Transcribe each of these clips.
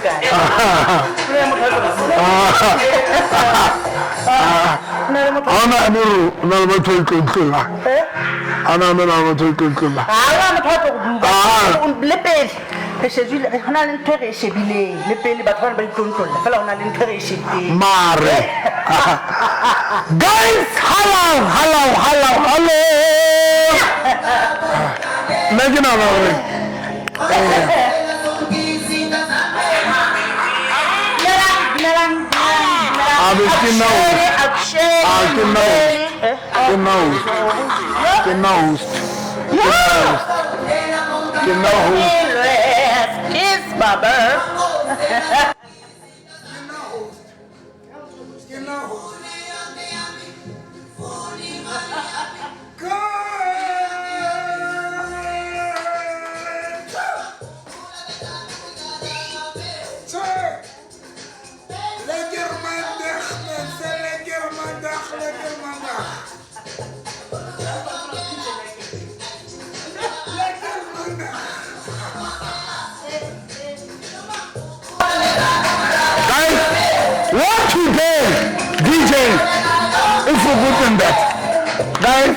kae? Ho na le motho a tlo re Ho na le motho Ha o nahane hore ho na le batho ba itlontlolla? Eh? Ha o nahane ho na le batho ba itlontlolla? Ha hona motho a tlo re duba. Ah. Le pele re shebile, ho na le ntho e re e shebileng. Le pele batho bana ba itlontlolla, feela ho na le ntho e re e shebileng. Mare. Guys, hello, hello, hello, hello. Nna ke nahana hore Dumelang, dumelang, dumelang. A be ke nna o- Akshay, Ah, ke nna o- Eh? ke nna host. Ke nna host. Ke nna host. Ke nna host. Kiss, Baba. Lekker maandag, mensen. Lekker maandag, lekker maandag. Lekker maandag. Guys, what today, DJ, if forgotten that. Guys,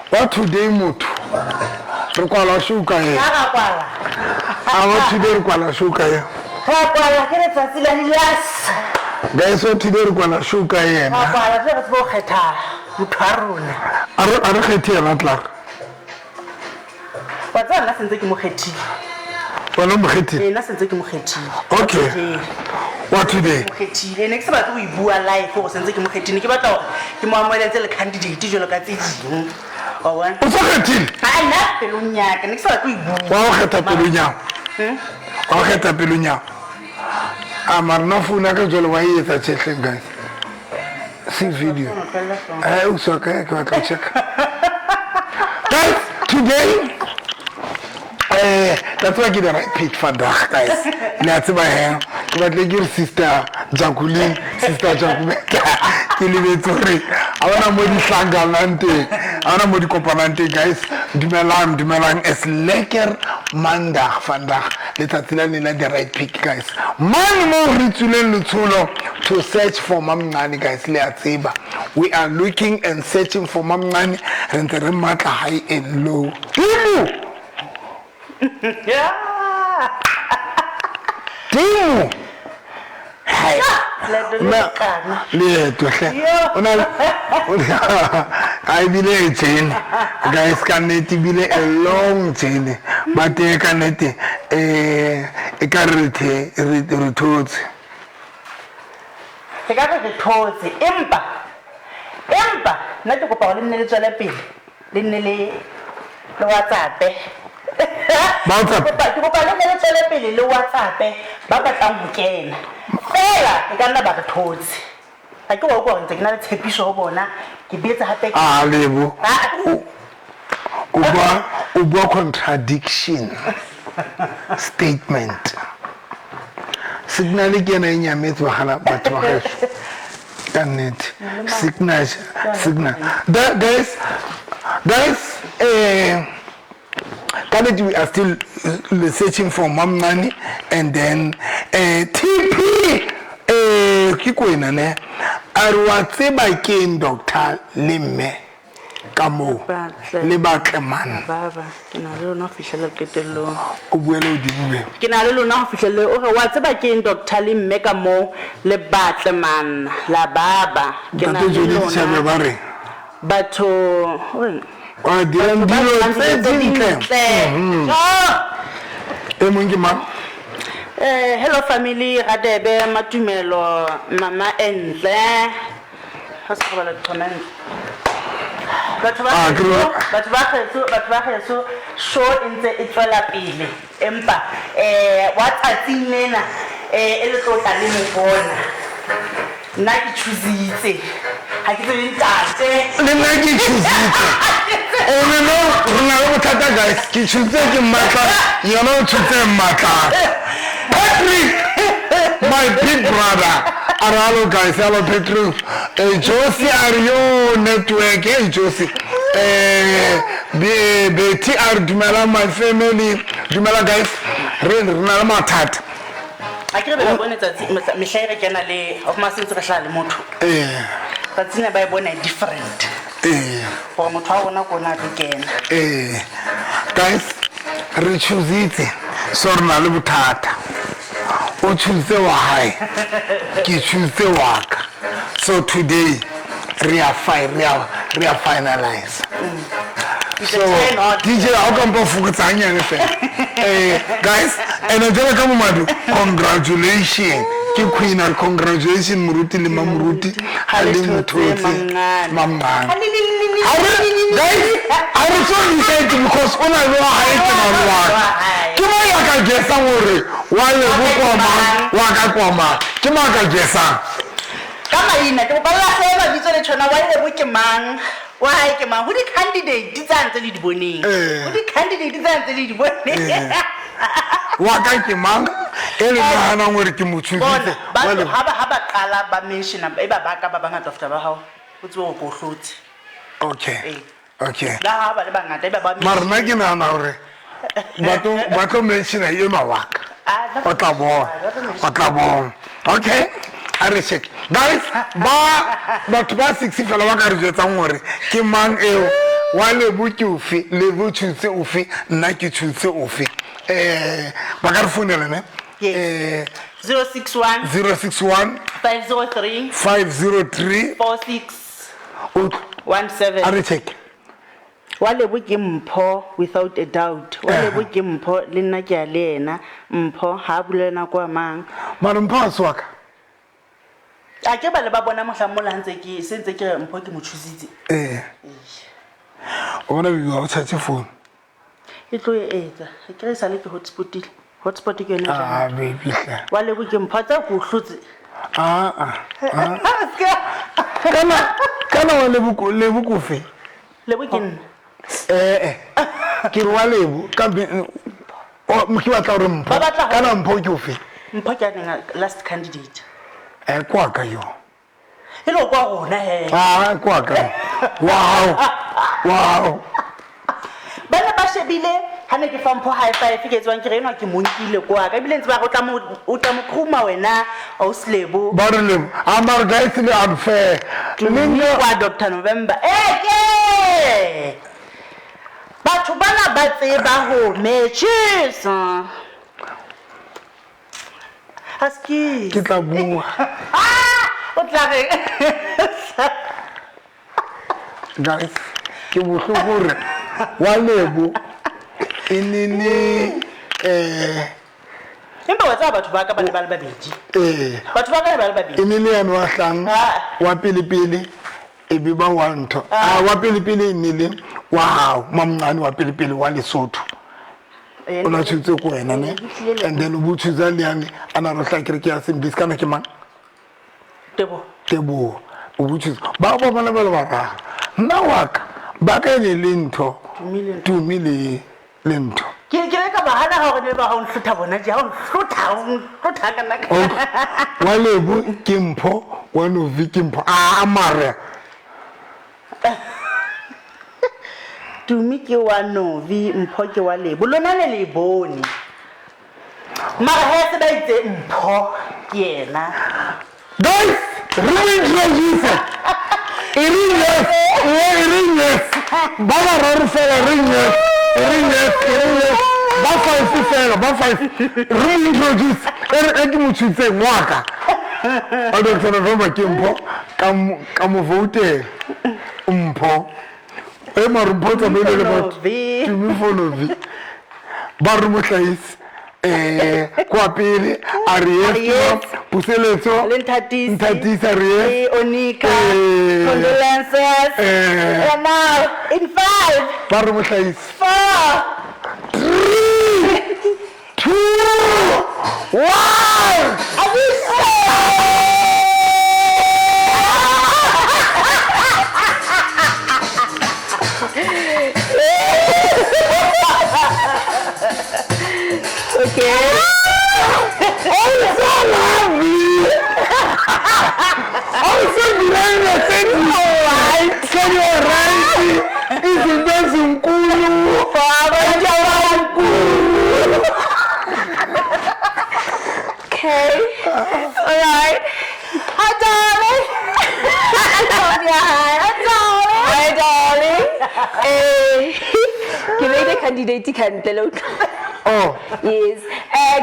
what today motho? Re kwala show ka eng? Ha ra kwala. A what today re kwala show ka eng? Ra kwala ke letsatsi la di-las. Guys, what today re kwala show ka Ra yena? kwala tle re tsebe ho kgetha motho wa rona. A re kgethe yena Clark. Wa tseba nna sentse ke mo kgethile. Wena o mo kgethile? Ee, nna sentse ke mo kgethile. Okay. What today? Mo kgethile. Ne ke sa batle ho e bua live hore sentse ke mo kgethile. Ne ke batla hore ke mo amoheletse le candidate jwalo ka tse ding. Wa bona? O so kgethile? Ha nna pelong ya ka ne ke sa batle ho e bua. Wa o kgetha pelong ya hao? Wa o kgetha pelong ya hao? A mara nna phone ya ka jwale wa e etsa tjhehleng guys. See video. Eh, o so ka ke batla ho check. Guys, today that's why ke the right pick vandag guys. Le a tseba he. Ke batle ke re sister Jacqueline, sister Jacqueline. Ke lebetse hore ha hona mo di hlanganang teng. Ha hona mo di kopanang teng guys. Dumelang, dumelang. Es lekker maandag vandag. Letsatsi la ne la the right pick guys. Mane mo re tswileng letsholo to search for Mamncane guys. Le a tseba. We are looking and searching for Mamncane. Re ntse re mmatla high and low. Timo! Yeah. Timo! Hai. Leeto le lekana. Leeto hle. Yo. O na a ebile e journey. Guys, ka nnete ebile a long journey. But ka nnete e ka re re thotse. E ka re re thotse empa empa nna ke kopa hore le nne le tswele pele le nne le le WhatsApp. Ba WhatsApp? Ke kopa le nne le tswele pele le WhatsApp ba batlang ho kena. Feela e ka nna ba re thotse. Ha ke wa utlwa hore ntse ke na le tshepiso ho bona, ke boetse hape ke Ah, Lebo. Ah. O bua contradiction statement. Signal ke ena e nyametse bagala batho ba geso. Ka nnete. Signal, signal. Guys, guys, currently we are still searching for Mamncane and then TP ke kwena ne a re wa tseba keng doctor le mme ka moo Batle. le batle man Baba, ke na le lona ho fihlela qetellong. O buele hodimo be. Ke na le lona ho fihlelle o re wa tseba keng doctor le mme ka moo le batle man la baba. Ke na Ntate le Johnny lona. Tšhabe ba reng? Batho o reng? Wa dirang Batho ba dilo dirang tse dilo tse dintle. dintle. Jo! E mong ke mang? Hello family, Radebe, Matumelo, Mama Entle. Ha se bala di-comment. Batho ba Ah, ke heso, re- batho ba heso, batho ba heso, show e ntse e tswela pele. Empa, wa tsatsing lena, e le tlo tla le mo bona. Nna ke choositse. Ha ke tsebe ntate. Le nna ke choositse. O ne no, re na le bothata guys. Ke choositse ke mmatla, yena o choositse mmatlang. Patrick, my big brother. A re hello guys, hello Patrick. Josie a re yo network, hey Josie. Betty a re dumela my family. Dumela guys. Re na le mathata. A ke re be ba bone tsatsi mehla e re kena le of masentse re hlaha le motho. Ee. Tsatsi ne ba e bona different. Ee. Gore motho wa rona ko ona a tlo kena. Ee. Guys, re choositse so re na le bothata. O choositse wa hae, ke choositse wa ka. So today re a fi re a re a finalize. It's a So turn on. DJ ha o ka mpa fokotsa hanyane fela. Guys, ene jwalo ka Momadu, congratulations. Ke queen a re congratulations moruti le mamoruti ha le mothotse mamngane. Ha re guys, ha re so decide because o na le wa hae ke na le wa ka. Ke mang ya ka guessang hore wa lebo kwa mang, wa ka kwa mang? Ke mang a ka guessang? Ka maina ke kopa la hle mabitso le tshwana wa lebo ke mang? Wa hae ke mang? Ho di-candidate tsa ntse le di boneng. Eh. Ho di-candidate tsa ntse le di boneng. Eh. Wa ka ke mang? E le nahanang hore ke mo choositse. Bona, ba Wa tlo- lebo. ha ba, ha ba qala ba mention e ba ba ka ba bangata ho feta ba hao, o tsebe hore ke o hlotse. Okay. Eh. Okay. Le ha ba le bangata, e ba ba Mara nna ke nahana hore ba tlo mention enwa wa ka. Ah, ba O tla bona. Ba tlo mention. O tla bona. Okay. A re check. Guys, ba batho ba 6 fela ba ka re jwetsang hore ke mang eo wa lebo ke ofe, lebo o choositse ofe, nna ke choositse ofe. Ba ka re founela ne? Yes. 061 061 503 503 46 Utlwa. 17. A re check. Wa lebo ke Mpho without a doubt. Wa lebo ke Mpho le nna ke a le yena. Mpho ha a bula nako a mang. Mara Mpho ha se wa ka? A ke ba le ba bona mohlang mola ntse ke se ntse ke re Mpho ke mo choositse. Ee. O bona baby wa o charge phone. E tlo e etsa. Ke re sale ke hotspotile. Hotspot ke yone e Ah, jang. baby hle. Wa lebo ke Mpho tsa go hlotse. Ah, ah, ah. Kana, kana wa lebo ko, lebo ko fe? Lebo ke nna. Eh, eh. Ke re wa lebo ka be, o, ke batla hore Mpho. Ba batla hore- Kana Mpho ke ofe? Mpho ke a neng a last candidate. Eh, kwa ka yo. E le kwa rona he. Ah, kwa ka. Wow. Wow. Ba ne ba shebile ha ne ke fa Mpho high five ke tswang ke re enwa ke mo nkile kwa ka. Ebile ntse ba re o tla mo kruma wena, ausi Lebo. Ba re Lebo. Ah, mara guys le unfair. Ke Le nna kwa Doctor November. Eh, ke. Batho bana ba tseba ho metjhisa. Aski. Ke tla bua. Ah, o tla reng? Guys, ke bohloko hore wa Lebo e ne le, Empa wa tseba batho ba ka ba ne ba le babedi. Eh. Batho ba ka ba le babedi. E ne le yane wa hlang, Ah. wa pele pele, e be ba wa ntho. Ah. Ah, wa pele pele e ne le wa hao, mamncane wa pele pele wa Lesotho. Eh, O na tshutse ko wena ne? eh, eh, And then o bo tshutsa le yane, a na re hla kereke ya Assemblies, kana ke mang? Teboho. Teboho. O bo tshutse. Ba ba bona ba le bararo. Nna wa ka, ba ka e ne le ntho. Tumi le ntho. Tumi le ntho. Ke le ka ba hana hore ne ba ha o nhlotha bona tje, ha o nhlotha, ha o nhlotha ka nna ka. Okay. Wa Lebo ke Mpho, wa Novi ke Mpho. Ah, mara. Tumi ke wa Novi, Mpho ke wa Lebo. Lona le le bone. Mara he se ba itse Mpho ke yena. Guys, re introduce. E re yes, e re yes. Ba bararo fela re yes. E re yes, e re yes. Ba five fela, ba five. Re introduce. E re e ke mo tshutse ngwaka. Ba Doctor November ke Mpho ka mo vote Mpho. E mara Mpho tsamaile le batho. Novi. Tumi for Novi. Ba re mohlahisi. Kwa pele, a re yes, A re yes. Puseletso. Le Nthatisi. Nthatisi, a re yes. Le Onika. Condolences. And now, in 5. Ba re mohlahisi. 4. 3. 2. 1. Okay. Oh, so lovely. Oh, so great. Thank you. Alright. So you're right. Izinto ezinkulu. Abantu abankulu. Okay. All right. Hi, darling. Hi, darling. Hi, darling. Eh, ke beile candidate ka ntle le utlwa. Oh. Yes.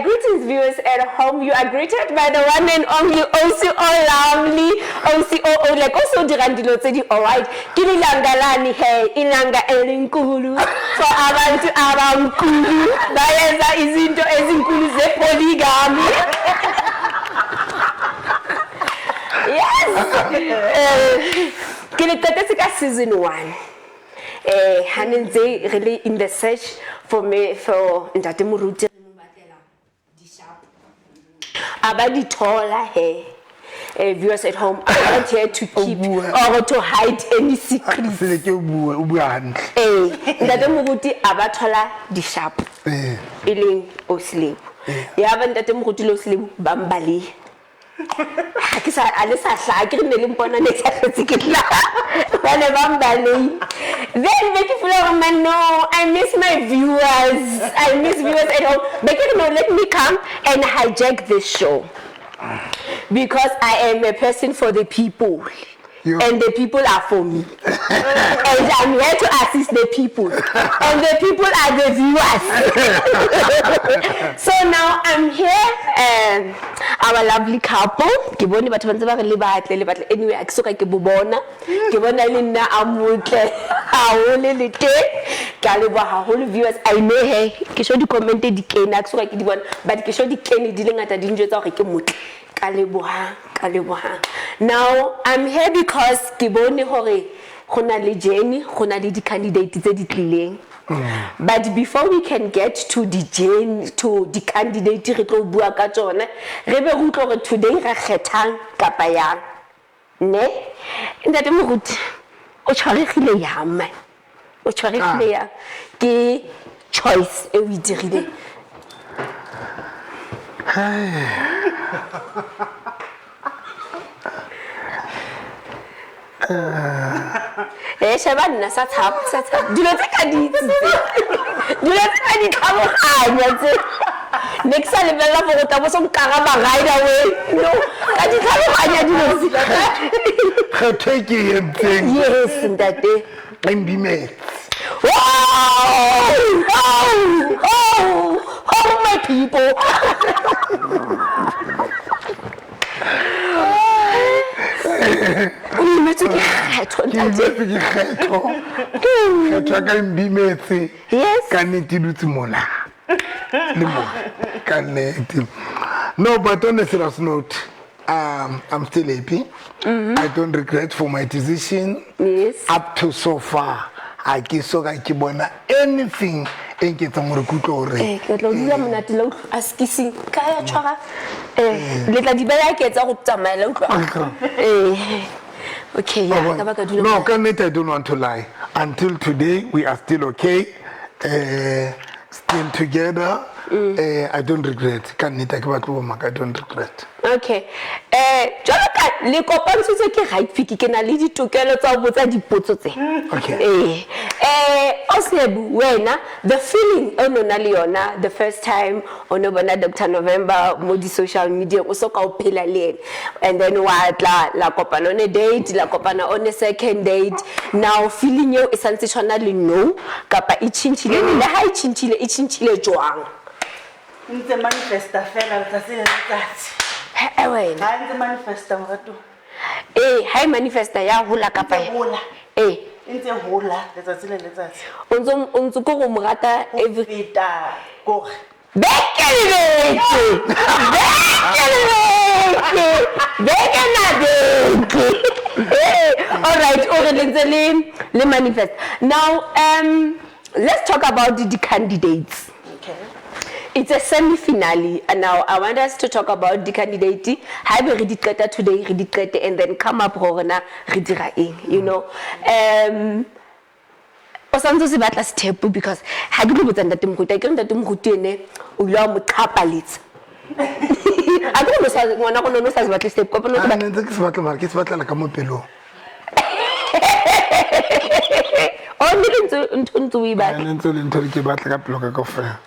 Greetings, viewers at home. You are greeted by the one and only OCO Lovely, OCOO, like also dirang dilo tse di alright. Ke lilanga lani he, ilanga elinkulu for abantu abankulu. Bayenza izinto ezinkulu ze-polygamy. Yes. Ke le qetetse ka season 1. Ha ne ntse re le in the search for me for Ntate Moruti re mo batlela di-sharp. A ba di thola he. Viewers at home, I'm not here to keep or to hide any secrets. Se ke bua, o bua hantle. Ntate Moruti a ba thola di-sharp. E leng Oslebo. Ya ba Ntate Moruti le Oslebo ba mbaleha. Ha ke sa, a le sa hlaha, ke re ne le mpona ne ke sa hlotse ke lla. Ba ne ba mbalehile. Then be ke feel hore man, no, I miss my viewers. I miss viewers at home. Be ke re no, let me come and hijack this show. Because I am a person for the people. You. And the people are for me. And I'm here to assist the people. And the people are the viewers. So now I'm here, our lovely couple. Ke bone batho ba ntse ba re le batle, le batle. Anyway, ha ke soka ke bo bona. Ke bona le nna a motle haholo le teng. Ke a leboha haholo viewers. I know he, ke sho di-comment di kene, ha ke soka ke di bona, but ke sho di kene di le ngata di njwetsa hore ke motle. Ka leboha, ka leboha. Now I'm here because ke bone hore go na le journey, go na le di-candidate tse di tlileng. But before we can get to the journey, to the candidate re tlo bua ka tsona, re be re utlwe hore today re kgethang kapa yang. Ne? Ntate Moruti, o tshwaregile yang man? O tshwaregile yang? Ke choice e o e dirileng. Sheba nna, sa tshaba, sa tshaba. Dilo tse ka di itse tse. Dilo tse ka di tlhaloganya tse. Ne ke sa lebella gore o tla bo so nkaraba right away. No, ka di tlhaloganya dilo tse. Kgetho e ke e entseng. Yes, ntate. E mbimetse. Oh, oh, oh, oh, my people. O imetswe ke kgetho, Ke ntate. imetswe ke kgetho. Kgetho ya ka e mbimetse. Yes. Ka nnete dutse mona. Le mo. Ka nnete. No, but on a serious note, I'm still happy. I don't regret for my decision. Yes. Up to so far, ha ke so ka ke bona anything e nketsang hore ke utlwe hore Ke tla dula monate le utlwa, a skising. Ka ya tshwara. Le tla di beya ke etsa go tsamaya le utlwa. Okay, yeah, ka baka dula No, monate. ka nnete, I don't want to lie. Until today, we are still okay. Still together. I don't regret. Ka nnete, ha ke batle ho maka, I don't regret. Okay. Jwalo ka le kopantshitswe ke right pick, ke na le ditokelo tsa ho botsa dipotso tse. Okay. Oslebo, wena, the feeling o no na le yona the first time o no bona Doctor November mo di social media, o so ka o phela le ena. And then wa tla la kopana on a date, la kopana on a second date. Now feeling eo e santse tshwana le no kapa e tjhentjhile, le ha e tjhentjhile, e tjhentjhile jwang? Ntse manifesta fela letsatsi le letsatsi. He, wena. Ha ntse manifesta morato. Ha e manifesta ya hola kapa Ntse hola. E ntse hola letsatsi le letsatsi. O ntse ko go mo rata Ho every feta kore. Beke le beke. Beke le beke. Beke na beke. All right, o re le ntse le manifest. Now, let's talk about the candidates. Okay. It's a semi-finale, and now I want us to talk about the candidate. Ha be re di qeta today, re di qete, and then come up hore na re dira eng, you know. O santse o se batla step because ha ke tlo botsa Ntate Moruti, ke re Ntate Moruti ene o ile wa mo qhapaletsa. Ha ke re ngwana rona o ne o sa se batle step, kopa o ne o se Ha, batla. ne ntse ke se batla, mara ke se batlela ka mo pelong. O mme le ntho ntse o e batla. Ne ntse le ntho ke batla ka pelo ka kaofela.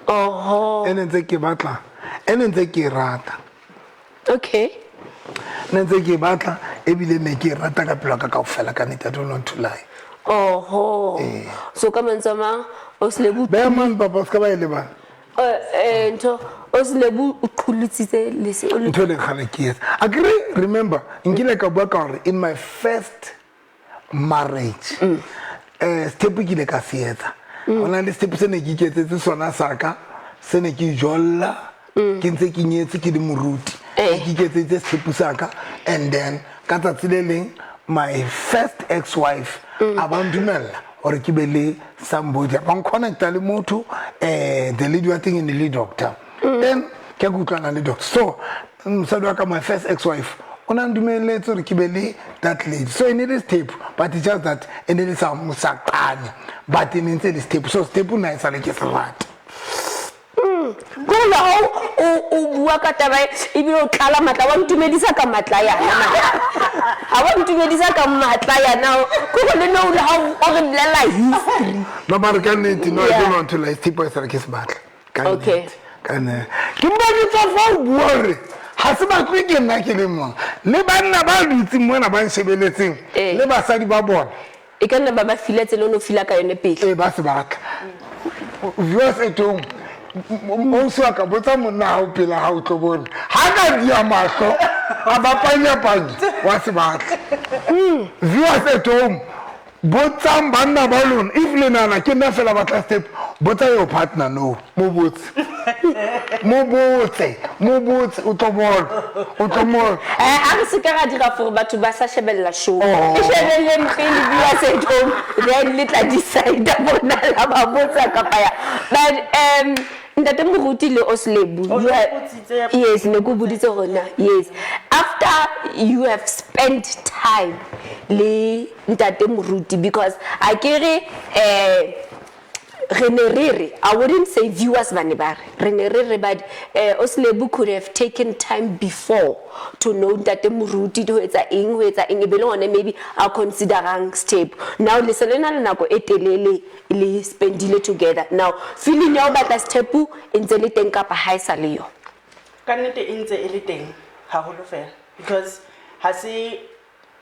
Oho. E ne ntse ke batla, E ne ntse ke e rata. Okay. Ne ntse ke e batla ebile ne ke e rata ka pelo ya ka kaofela ka nnete, I don't want to lie. Oho. Ee. So ka mantswe a mang o Slebu Beha mane papa o ska ba e lebala. Ntho o Slebu o qholotsitse lese o le Ntho e leng kgale ke etsa. Akere remember nkile ka bua ka hore in my first marriage sethepu ke ile ka se etsa. Ho na le sethepu se ne ke iketsetse sona sa ka se ne ke jolla ke ntse ke nyetse ke le moruti. Ke iketseditse sethepu sa ka and then ka tsatsi le leng my first ex-wife a ba ndumella hore ke be le somebody ba nconnecta le motho the lady wa teng e ne le doctor. Then ke a ke utlwana le doctor. So mosadi wa ka my first ex-wife o na ndumeletse hore ke be le that lady. So e ne le sethepu but it's just that e ne le sa sa qanya but e ne ntse e le sethepu. So sethepu nna e sale ke se rata. Ke hore ha o bua ka taba e ebile o tlala matla wa ntumedisa ka matla yana. Ha wa ntumedisa ka matla yana. Ke hore le nou le ha o re bolella history. No mara ka nnete no I don't want to lie sethepu e sale ke se batla. Ka Okay. nnete. Ka nnete. Ke mpa ke tswa fa o bua hore ha se batlwe ke nna ke le mong. Le banna ba dutseng mona ba nshebeletseng le basadi ba bona. E ka nna ba ba fila tsela o no fila ka yone pele. Ee ba se batla. Viewers at home, ausi wa ka botsa monna hao pela hao tlo bone. Ha ka dia mahlo a ba panya-panya wa se batla. Viewers at home, botsang banna ba lona if le nahana ke nna fela batla step, botsa your partner no, mo botse. Mo botse, mo botse o tlo bona. O tlo bona. A re se ka ra dira for batho ba sa shebella show. Oh. E shebelleng pele viewers at home, then le tla decide bona la ba botsa kapa ya. But Ntate Moruti le Oslebu, O you have botsitse. Yes, ne ke boditse rona. Yes. After you have spent time le Ntate Moruti, because akere re ne re re, I wouldn't say viewers ba ne ba re, re ne re re, but Oslebu could have taken time before to know Ntate Moruti ho etsa eng, ho etsa eng, e be le hona maybe a considerang step. Now le se le na le nako e telele le spendile together. Now feeling ya ho batla step e ntse le teng kapa ha e sa le yo? Ka nnete e ntse e le teng haholo fela because ha se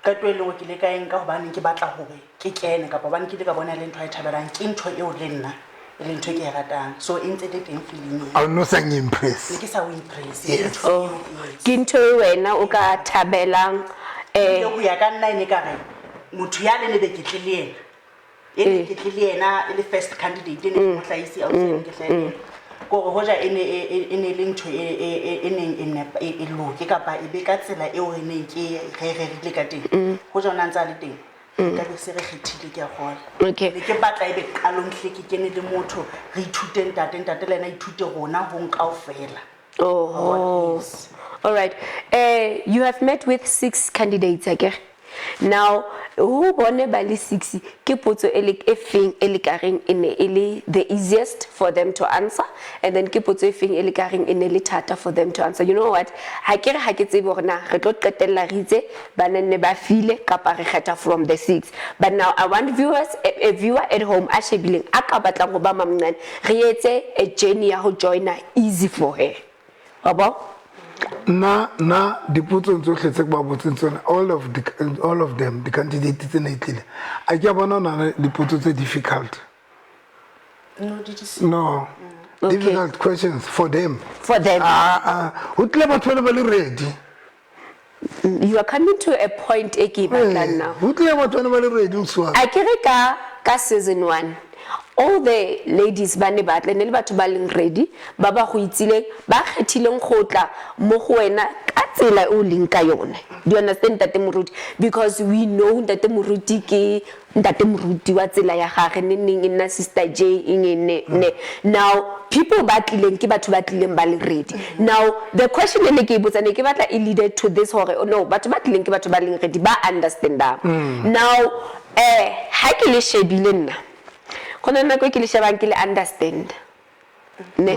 qeto e leng hore ke ile ka e nka hobane ke batla hore ke kene kapa hobane ke ile ka bona e le ntho a e thabelang, ke ntho eo le nna e le ntho e ke e ratang. So e ntse e le teng feeling eo. A o no sa impress. Ne ke sa o impress. Yes. Ke ntho Oh, eo, yes. ke ntho e wena o ka thabelang, Ebile ho ya ka nna e ne ka re motho ya le ne be ke tle le yena. E ne ke tle le yena e le first candidate e ne ke mo hlahise ausi e ne ke hlahe le yena. Kore hoja e ne e, e, e ne le ntho e, e, e, e neng e nepa, e, e loke kapa e be ka tsela eo re neng ke re rerile ka teng. Hoja o na ntse a le teng, ka be se re kgethile ke a kgolwa. Okay. Ne ke batla ebe qalong hle ke kene le motho, re ithute ntate, ntate le yena a ithute rona ho kaofela. Oh. Yes. All right. You have met with 6 candidates, akere? Now, ho bone ba le 6, ke potso e le e feng e le ka reng e ne e le the easiest for them to answer, and then ke potso e feng e le ka reng e ne le thata for them to answer. You know what? Ha ke re ha ke tsebe hore na re tlo qetella re itse ba ne nne ba file kapa re kgetha from the 6. But now I want viewers, a viewer at home a shebileng a ka batlang ho ba mamncane, re etse a journey ya ho joina easy for her. Wa bo? Na, na dipotsong tsohle tse ke ba botseng tsona, all of them, the candidate tse ne tlile. A ke a bona ho na le dipotso tse difficult. No, did you see? No. Okay. Difficult questions for them. For them. Ho tlile batho ba ne ba le ready. You are coming to a point e ke e batlang now. Ho tlile batho ba ne ba le ready, o tshwana. A ke re ka season 1, all the ladies ba ne ba tle, ne le batho ba leng ready, ba ba go itsileng, ba kgethileng go tla mo go wena ka tsela e o leng ka yone. Do you understand, Ntate Moruti? Because we know Ntate Moruti ke Ntate Moruti wa tsela ya gagwe, ne neng e nna Sister J, eng e ne, ne. Now, people ba tlileng ke batho ba tlileng ba le ready. Now, the question e ne ke e botsa, ne ke batla e lead to this hore, oh, no, batho ba tlileng ke batho ba leng ready, ba understand-ang. Now, ha ke le shebile nna, go na le nako e ke le shebang ke le understand. Ne?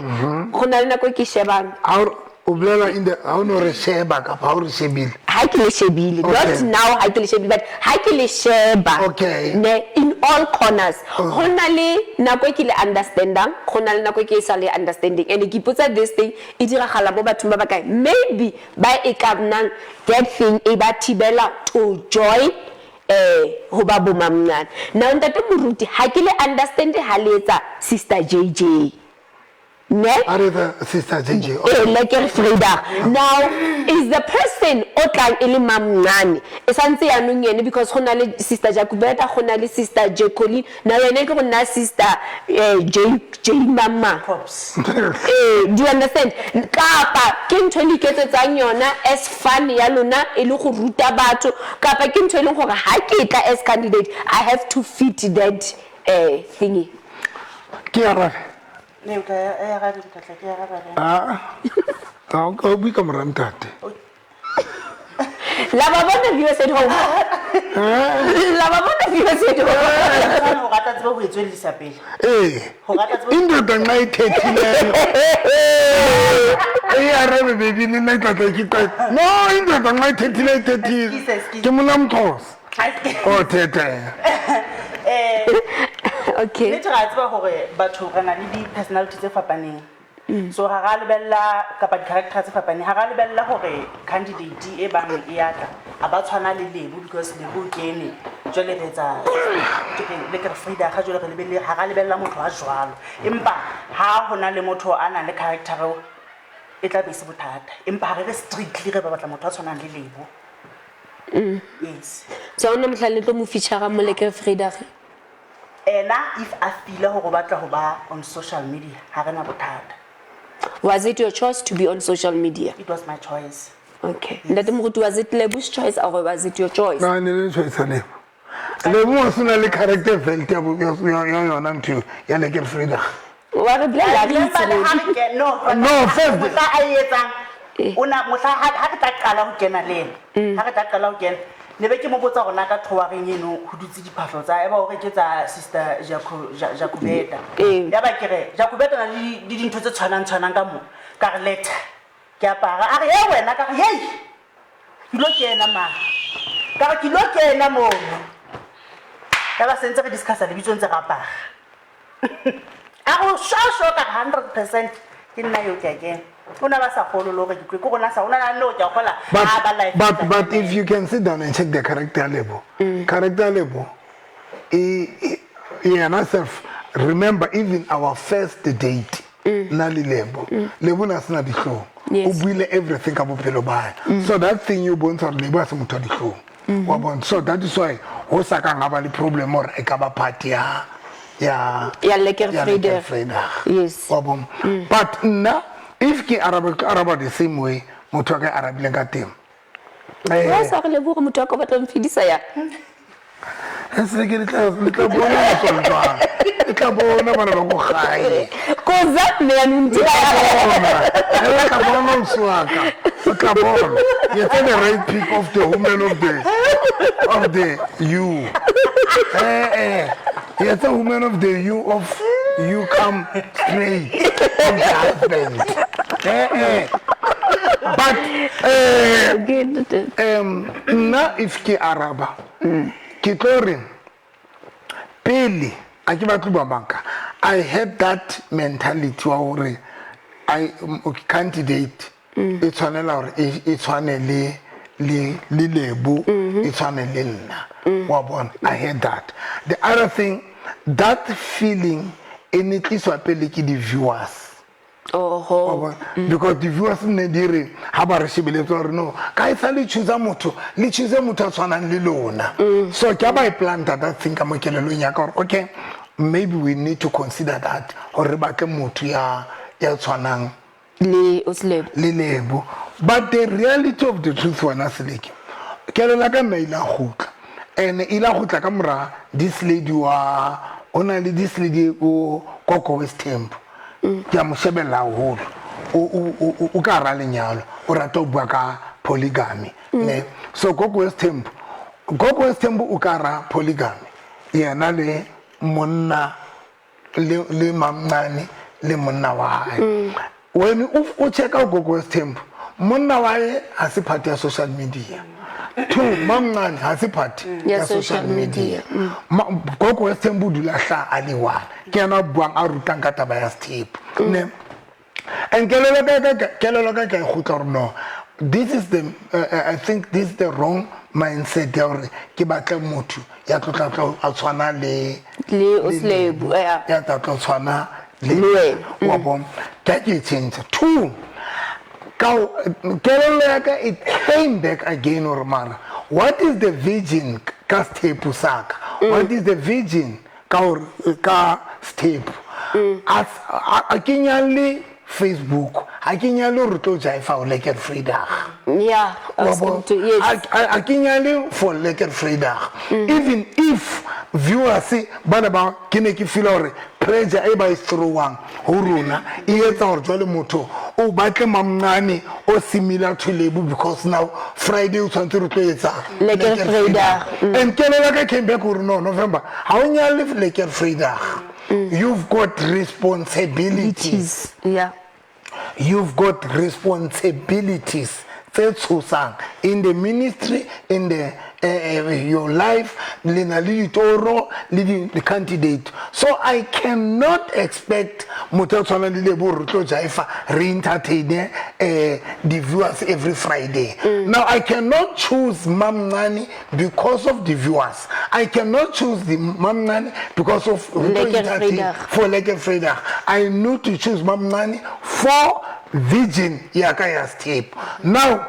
Go na le nako e ke shebang. Ha o bolela in the, ha o no re sheba kapa ha o re shebile. ha ke le shebile, not now ha ke le shebile, but ha ke le sheba ne in all corners, go na le nako e ke le understandang, go na le nako e ke e sa le understanding. And ke ipotsa this thing e diragala mo bathong ba ba kae, maybe ba e ka nnang that thing e ba thibela to join ho ba bo mamncane. Now ntate moruti, ha ke le understand ha le etsa sister JJ ne. A re etsa sister JJ. Ee, lekker Vrydag. Now is the person o tlang e le mamncane e santse yaanong ene, because go na le sister Jacobeta, go na le sister Jacqueline, now yene ke go nna sister J J mama. Pops. Ee, do you understand? Kapa ke ntho e le iketsetsang yona as fun ya lona e le go ruta batho, kapa ke ntho e leng gore ha ke tla as candidate I have to fit that thingy? Ke arabe. Ne o tla e arabe, ntate, ke arabe. Ah. Ha o bue ka mora ntate. La ba bona viewers at home. La ba bona viewers at home. O rata tsebo ho e tswellisa pele. Ee. Ho rata tsebo. Indoda nxa ithethileyo. E arabe baby, le nna ke tla tla ke qeta. No, indoda nxa ithethile ithethile. Excuse, excuse. Ke mona Mxhosa. O thethe. Okay. Nnete ra tseba hore batho re na le di-personality tse fapaneng. So ha ra lebella kapa di-character tse fapaneng, ha ra lebella hore candidate e bang e ya tla a ba tshwana le Lebo, because Lebo o kene jwale re etsa le ke re Frida ga jwale re lebelle, ha ra lebella motho a jwalo. Empa ha hona le motho a nang le character e tla be se bothata, empa ha re re strictly re ba batla motho a tshwanang le Lebo. Yes. So ona mohla le tlo mo feature mo lekker Vrydag? Ena if a feel hore o batla ho ba on social media, ha re na bothata. Was it your choice to be on social media? It was my choice. Okay. Ntate Moruti, was it Lebo's choice or was it your choice? No, ne le choice ya Lebo. Lebo o sena le character felt ya ya yona ntho ya lekker Vrydag. Wa re bolela, re itse Remember le ha ruri. re ke- no, No, first mohla a e etsang, o na mohla ha re tla qala ho kena le ena. Ha re tla qala ho kena, ne be ke mo botsa hore na ka thowareng eno ho dutse diphahlo tsa, eba hore ke tsa sister Jacobeta. Ya ba ke re Jacobeta na le di dintho tse tshwanang tshwanang ka mo. Ka re letter. Ke apara. A re, hey wena, ka re, hey. Ke lo kena ma. Ka re ke lo kena mono. Ya ba sentse re discussa lebitso ntse re apara. A re, sho sho ka 100% ke nna eo ke a kena. O na ba sa kgolo le hore ke tlo, ke rona sa, o na le hore ke a kgola, But, ha ba life but, but if you can sit down and check the character level, character level, yena self, remember even our first date, na le Lebo. Lebo na sena dihlong. Yes. O buile everything ka bophelo ba hae. So that thing you bontsha hore Lebo ha se motho wa dihlong. Wa bona? So that is why ho sa kang ha ba le problem hore e ka ba part ya, ya, Ya Lekker ya Lekker Vrydag. Vrydag. Yes. Wa bona? But nna, if ke araba, ke araba the same way motho a ka arabileng ka teng. Wa sa re lebohe motho wa ka o batla ho mfedisa ya. Se ke le tla, le tla bona motswalo jwang. Le tla bona bana ba ko gae. Koza mme ya ntse ba ya. Le tla bona ausi wa ka. O tla bona. You take the right pick of the woman of the, of the you. You the woman of the you of you come straight from the husband. But nna if ke araba, ke tlo re pele a ke batle ba banka, I had that mentality wa hore I candidate e tshwanela hore e tshwane le, le, le Lebo, e tshwane le nna. Wa bona? I had that. The other thing, that feeling e ne tliswa pele ke di-viewers. Oho. Wa bona? Because the viewers ne di re ha ba re shebeletse hore no, ka e sa le choose motho, le choose motho a tshwanang le lona. So ke a ba e planta that thing ka mo kelellong ya ka hore okay, maybe we need to consider that hore re batle motho ya tshwanang le Oslebo. le Lebo. But the reality of the truth wena Seleke, kelello ya ka nna ile a kgutla. And ile a kgutla ka mora this lady wa, o na le this lady o Koko West Temple. Ke a mo shebella haholo. O ka hara lenyalo, o rata ho bua ka polygamy, ne? So Koko West Temple, Koko West Temple o ka hara polygamy. Yena le monna le mamncane le monna wa hae. When o checka Koko West Temple, Monna wa hae ha se part ya social media. Two, mamncane ha se part ya social media. Gogo wa Sthembu o dula hla a le one. Ke yena a buang a rutang ka taba ya sethepu. Ne. And kelello ka ka e kgutla hore no, this is the I think this is the wrong mindset ya hore ke batle motho ya tlo tla tlo a tshwana le Le Oslebo, yeah. Ya tla tlo tshwana le Le wena. Wa bona. Ke ke e change. Two, ka kelello ya ka it came back again hore mara what is the vision ka sethepu sa ka? What is the vision ka hore ka sethepu? A ke nyale Facebook, ha ke nyale hore tlo jaifa o lekker Vrydag. Yeah, I was Wa going to, yes. A ke nyale for lekker Vrydag. Even if viewers bana ba ke ne ke feel hore pressure e ba e throwang ho rona e etsa hore jwale motho o batle mamncane o similar to Lebo because now Friday o tshwanetse re tlo etsa Lekker Lekker Vrydag. Vrydag. And kelello ka came back hore no, November ha o nyale lekker Vrydag. You've got responsibilities. Yeah. You've got responsibilities tse tshosang in the ministry, in the your life, le na le ditoro le di candidate. So I cannot expect motho a tshwanang le Lebo hore re tlo jaifa re entertain the viewers every Friday. Now I cannot choose Mamncane because of the viewers. I cannot choose the Mamncane because of re tlo Lekker entertain Vrydag. for Lekker Vrydag. I need to choose Mamncane for vision ya ka ya step. Now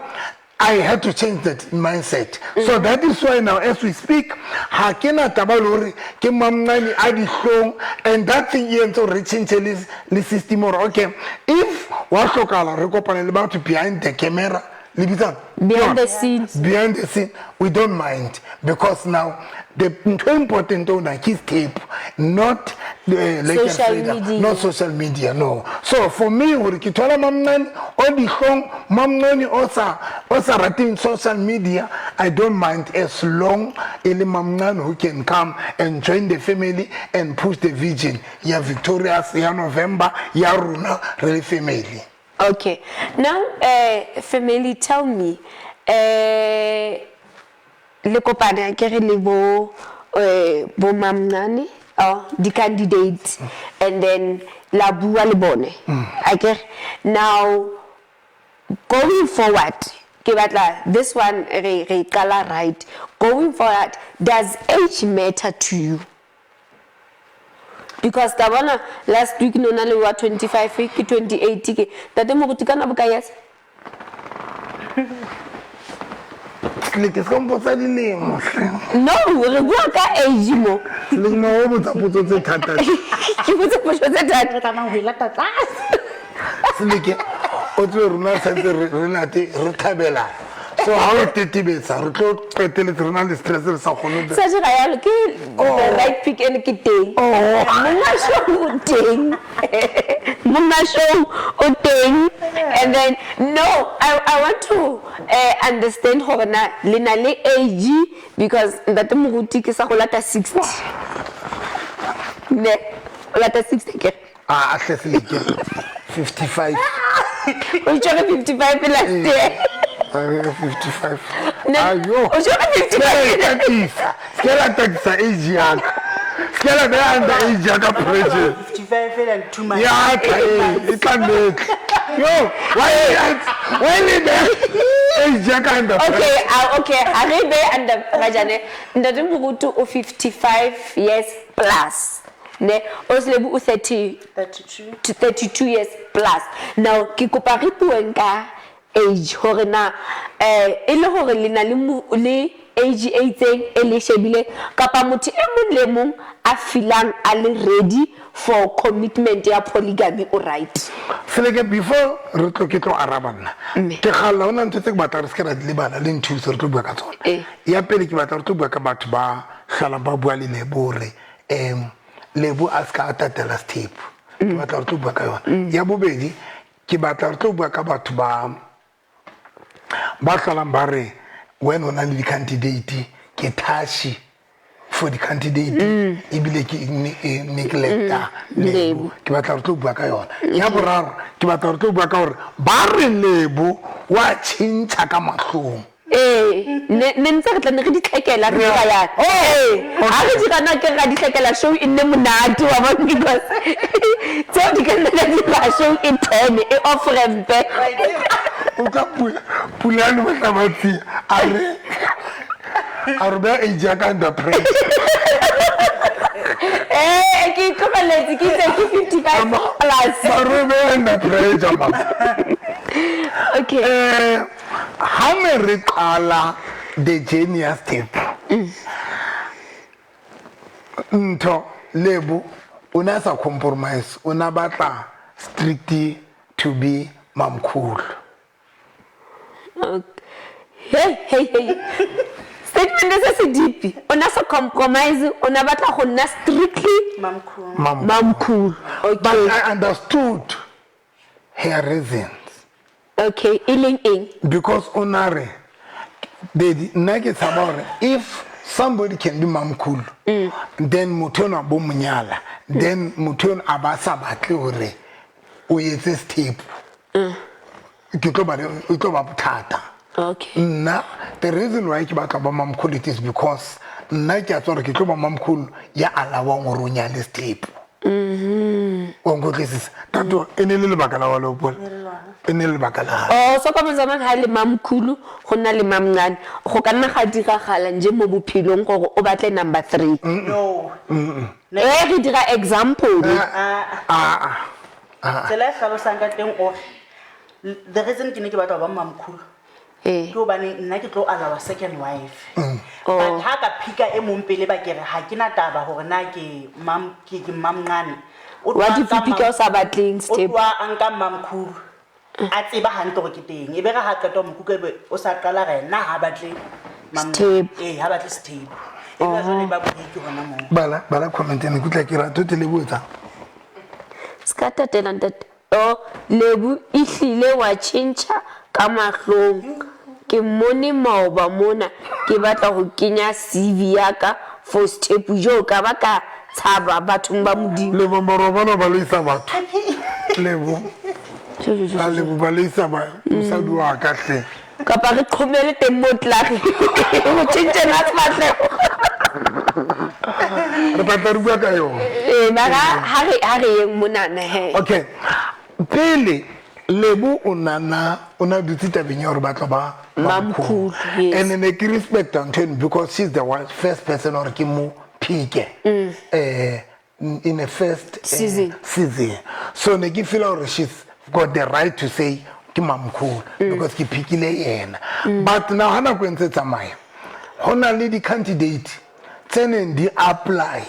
I had to change that mindset. So that is why now as we speak, ha ke na taba le hore ke Mamncane a dihlong, and that thing e entse hore re change le system hore okay, if wa hlokahala re kopane le batho behind the camera, le bitsang? Behind the No. scenes. Behind the scene, we don't mind because now the ntho important ona ke tape, not the Lekker Social Vrydag, media. not social media, no. So for me, hore ke thola Mamncane o dihlong, Mamncane o sa rateng social media, I don't mind as long e le Mamncane who can come and join the family and push the vision ya Victorious, ya November, ya rona re le family. Okay. Now, family, tell me, le kopana ke re le bo Mamncane, oh, the candidate, and then la bua le bone. Akere. Now, going forward, ke batla this one re qala right. Going forward, does age matter to you? Because ka bona last week no na le wa 25 ke 28 ke tate moruti kana boka yes. Le ke se mpotsa dilemo hle. No, re bua ka age mo. Le no o botsa potso tse thata. Ke botsa potso tse thata. Re tlamang ho e lata tlase. Seleke, o tsebe rona santse re nate re thabela. So ha o tetebetsa re tlo qeteletse re na le stress re sa kgone ho Sa dira yalo ke the right pick and ke teng. Oh. Monga show o teng. Monga show o teng. And then no, I want to understand hore na le na le age because ntate moruti ke sa go lata 60. Ne, o lata 60 ke. Ah, a hle Seleke. 55. O tshwere 55 last year. 55. Ne, Ayo. o tshwere 55. Ke la tatisa age ya ka. Ke la beha under age ya ka pressure. 55 and 2 months. Ya tla e tla metla. Yo, why le beha age ya ka under pressure? Okay, okay, a re be under pressure ne. Ntate moruti o 55 years plus. Ne, o Slebu o 30 32. to 32 years plus. Now ke kopa re bueng ka age hore na e le hore le na le age e itseng e le shebile kapa motho e mong le mong a feelang a le ready for commitment ya polygamy o right. Seleke, before re tlo ke tlo araba nna. Mme. Ke galla hona ntho tse ke batla re se ke ra di lebala le nthuse re tlo bua ka tsona. Ya pele ke batla re tlo bua ka batho ba hlalang ba bua le Lebo hore, Lebo a se ka a tatela sethepu. Ke batla re tlo bua ka yona. Ya bobedi ke batla re tlo bua ka batho ba hlalang ba re wena o na le di-candidate ke thashi for di-candidate ebile ke neglecta Lebo. Lebo. Ke batla re tlo bua ka yona. Ya boraro ke batla re tlo bua ka hore ba re Lebo Wa tjhentjha ka mahlong. Ee, ne ntse re tla ne re di tlhekela re dira yana. Ee, ha re dira na ke ra di tlhekela show e nne monate wa bona because tseo di ka nna tsa dira show e turn e off rampe. O ka Pulane Mohlabatsi a re a re beha age ya ka under pressure. Ee, ke itlogeletse ke itse ke 55 plus. Mare o beha under pressure mama. Okay. Ha ne re qala the journey ya step ntho Lebo o ne a sa compromise, o ne a batla strictly to be mamkhulu. Hey, hey, hey. Statement se se deep. O ne a sa compromise, o ne a batla go nna strictly Mamkhulu. Mamkhulu. But Okay. I understood her reasons. Okay, e leng eng? Because o na re daddy nna ke tshaba hore if somebody can be mamkhulu, then motho enwa bo monyala, then motho enwa a ba sa batle hore o etse step, ke tlo ba le, e tlo ba bothata. Okay. Nna the reason why ke batla ba mamkhulu, it is because nna ke a tswa hore ke tlo ba mamkhulu ya alawang hore o nyale step. Wa nkutlwisisa? Tato, e ne le lebaka la wa leopola, e ne le lebaka la hae. Oh, so ka motsamang ha le mamkhulu go nna le mamncane, go ka nna ga diragala nje mo bophelong gore o batle number 3. No. E re dira example. Tsela e hlalosang ka teng o re, the reason ke ne ke batla ho ba mamkhulu Ee. ke hobane nna ke tlo alawa second wife. But ha ka phika e mong pele ba ke re ha ke na taba hore na ke mam, ke mamncane. O What tloha if you nka pick o sa batleng o step? tloha a nka mamkhulu. A tseba hantle hore ke teng. E be re ha qeta ho mo kuka ebe o sa qala re nna ha batle mam- Step. Ee, ha batle step. E be jwale ba break hona moo. Bala, bala comment ena, ke utlwa ke rata o tle le botsa. Ska tatela ntate. Oh, Lebo ehlile wa tjhentjha ka mahlong. Ke mmone maoba mona ke batla ho kenya CV ya ka for step jo ka ba ka tshaba bathong ba Modimo. Lebo marobalo ba loisa batho. Lebo. Jo, jo, jo, A jo. Lebo ba loisa ba mosadi wa ka hle. Kapa re qhomele teng mo tlare. Ho tjhentjhela sefahleho. Re batla re bua ka yona. Ee, mara ha re yeng monana he. Okay. Pele Lebo o nana o na dutse tabeng ya hore ba tlo ba Mamkhulu, yes. And ne ke respect ntho eno because she's the one first person hore ke mo pick-e. In the first, Season. season. So ne ke feel hore she's got the right to say ke mamkhulu because ke pickile yena. But now ha nako e ntse tsamaya, ho na le di-candidate tse neng di apply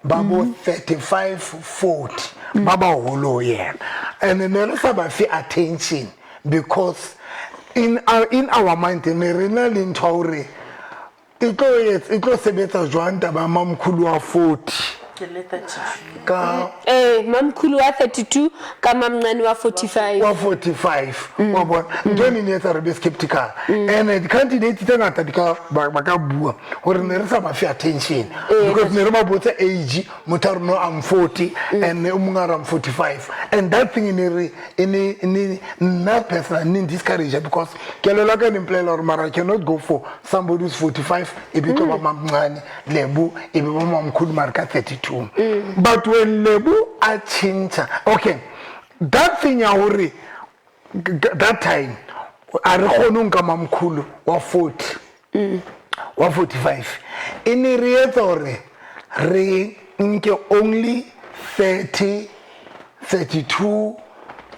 ba bo 35, 40 ba baholo ho yena. And ne re sa ba fe attention because in our mind ne re na le ntho ya hore e tlo etsa, e tlo sebetsa jwang taba ya mamkhulu wa 40 Ke le 32. ka Mamkhulu wa 32 ka mamncane wa 45. Wa 45. Wa bona ntho e neng e etsa re be skeptical. And the candidate tse ngata di ka ba ka bua hore ne re sa ba fe attention because ne re ba botsa age, motho a re no I'm 40 and o mongwe a re I'm 45, and that thing e ne re, e ne, e ne, nna personally ne discourage because kelello ya ka e ne mpolelela hore mara I cannot go for somebody who's 45 e be tlo ba mamncane Lebo e be ba mamkhulu mara ka 32. But when Lebo a tjhentjha, okay, that thing ya hore that time a re kgone ho nka mamkhulu wa 40, wa 45, e ne re etsa hore re nke only 30, 32,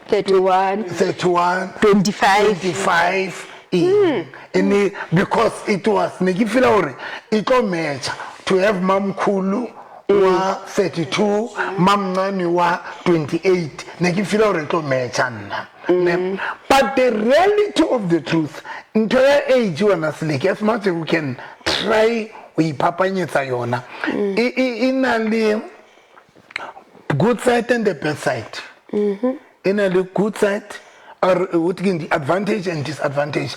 31, 31, 25. 25, e ne, because it was ne ke feel hore e tlo match to have mamkhulu wa 32, mamncane wa 28. Ne ke feel hore e tlo matcha nna. Ne? But the reality of the truth, ntho ya age wena Seleke, as much as we can try ho iphapanyetsa yona, e na le good side and the bad side. E na le good side or what ke the advantage and disadvantage.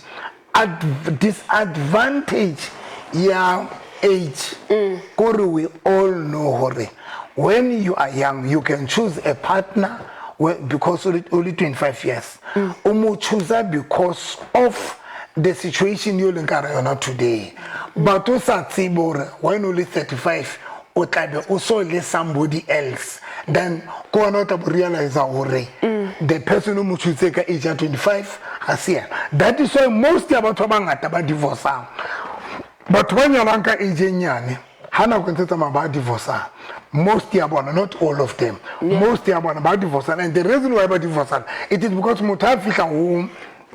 Disadvantage ya age, kore we all know hore when you are young you can choose a partner Because o le 25 years, o mo choose because of the situation yo leng ka hara yona today, but o sa tsebe hore when o le 35 o tla be o so le somebody else. Then ko ona o tla bo realize hore the person o mo choose ka age ya 25 ha se yena. That is why most ya batho ba bangata ba divorcang, batho ba nyalang ka age e nyane, ha nako e ntse tsamaya ba divorcang. Most ya bona, not all of them, most ya bona ba divorcang. And the reason why ba divorcang, it is because motho a fihla ho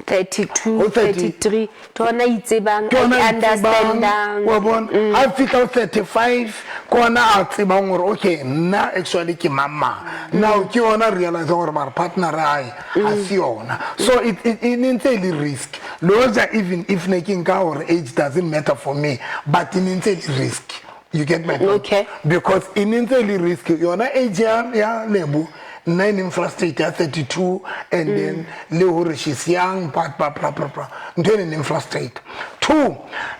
32, Ho 30. 33, ke hona itsebang, Ke a hona a itsebang, understandang. Wa bona, a fihla ho 35, ke hona a tsebang hore okay, nna actually ke mang mang. Now ke yona realize hore mara partner ya hae ha se yona. So it ne ntse e le risk. Le hoja even if ne ke nka hore age doesn't matter for me, but e ne ntse e le risk. You get my point? Okay. Because e ne ntse e le risk. Yona age ya Lebo nna e neng frustrate ya 32, and then le hore she's young, but blah, blah, blah, blah. Ntho e neng frustrate two,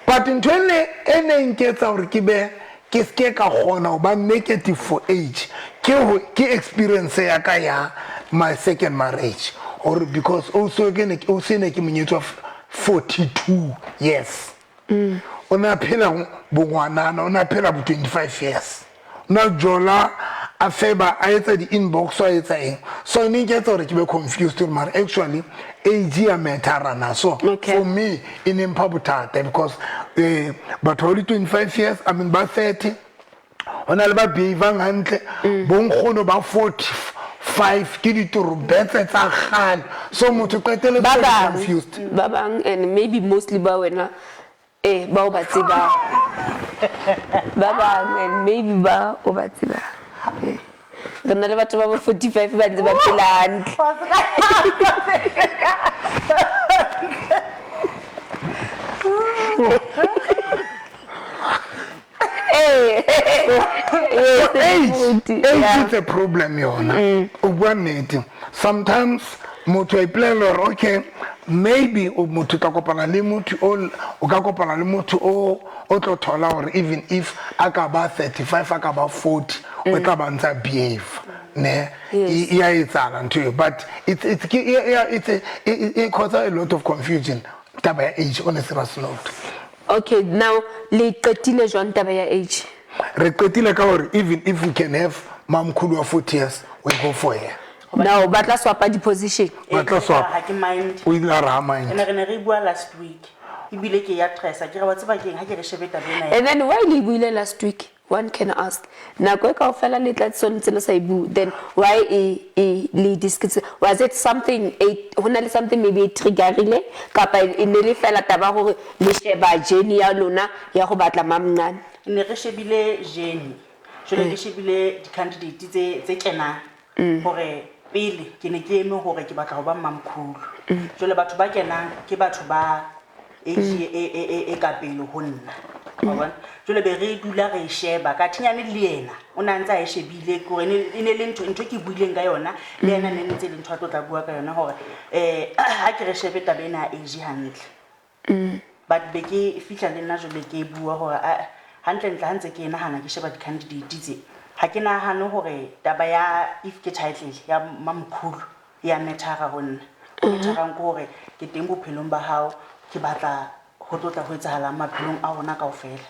but ntho e ne nketsa hore ke be ke ske ka kgona ho ba negative for age ke ho ke experience ya ka ya my second marriage, or because also ke ne o se ne ke monyetswa 42 years. O na phela bongwanana, o na phela bo 25 years. Na jola a feba, a etsa di-inbox, a etsa eng. So ne ke etsa hore ke be confused hore mara actually age ya matter na. So Okay. for me e ne mpha bothata because batho ba le 25 years, I mean ba 30, ho na le ba behavang hantle, bonkgono ba 45 ke ditorobetse tsa kgale. So motho qetelletse Ba o le bang, confused. ba bang, and maybe mostly ba wena, ba o ba tsebang. Ba bang, and maybe ba o ba tsebang. Re na le batho ba bo 45 ba ntse ba phela hantle. So Yes, age yeah. is a problem yona. O bua nnete. Sometimes motho a ipolela hore okay, maybe o motho o tla kopana le motho o, o ka kopana le motho o, o tlo thola hore even if a ka ba 35, a ka ba 40, o tla ba ntsa behave. Ne? Yes. E ya etsahala ntho eo. But it's, ke, e, e, it's a, e, e, e cause a lot of confusion taba ya age on a serious note. Okay, now le qetile jwang taba ya age? Re qetile ka hore even if we can have mamkhulu wa 40 years, we go for her. Now ba tla swapa di-position. Ba tla swapa. Ha ke mind. O ile a re ha mind. Ene re ne re bua last week. Ebile ke ya tressa, ke re wa tseba keng ha ke re shebe taba ena ya And then why le buile last week? One can ask. Nako e kaofela le tla tsone ntse le sa e bue. Then why e le discuss? Was it something, ho na le something maybe e triggerile, kapa e ne le fela taba hore le sheba journey ya lona ya ho batla mamncane? Ne re shebile journey. Jwale ke shebile di-candidate tse kenang. Hore pele ke ne ke eme hore ke batla ho ba mmamkhulu. Jwale batho ba kenang ke batho ba age e ka pele ho nna. Wa bona? Jwale be re dula re e sheba, ka thinyane le yena o na ntse a e shebile, ke hore e ne le ntho e ke buileng ka yona, le yena ne ntse le ntho a tlo tla bua ka yona hore, ha ke re shebe taba ena ya age hantle. But be ke fihla le nna jwale ke bua hore, hantle ntle ha ntse ke e nahana ke sheba di-candidate tse, ha ke nahane hore taba ya if ke title ya mamkhulu ya matter-a ho nna. Ho matter-ang ke hore ke teng bophelong ba hao, ke batla ho tlotla ho etsahalang maphelong a rona kaofela.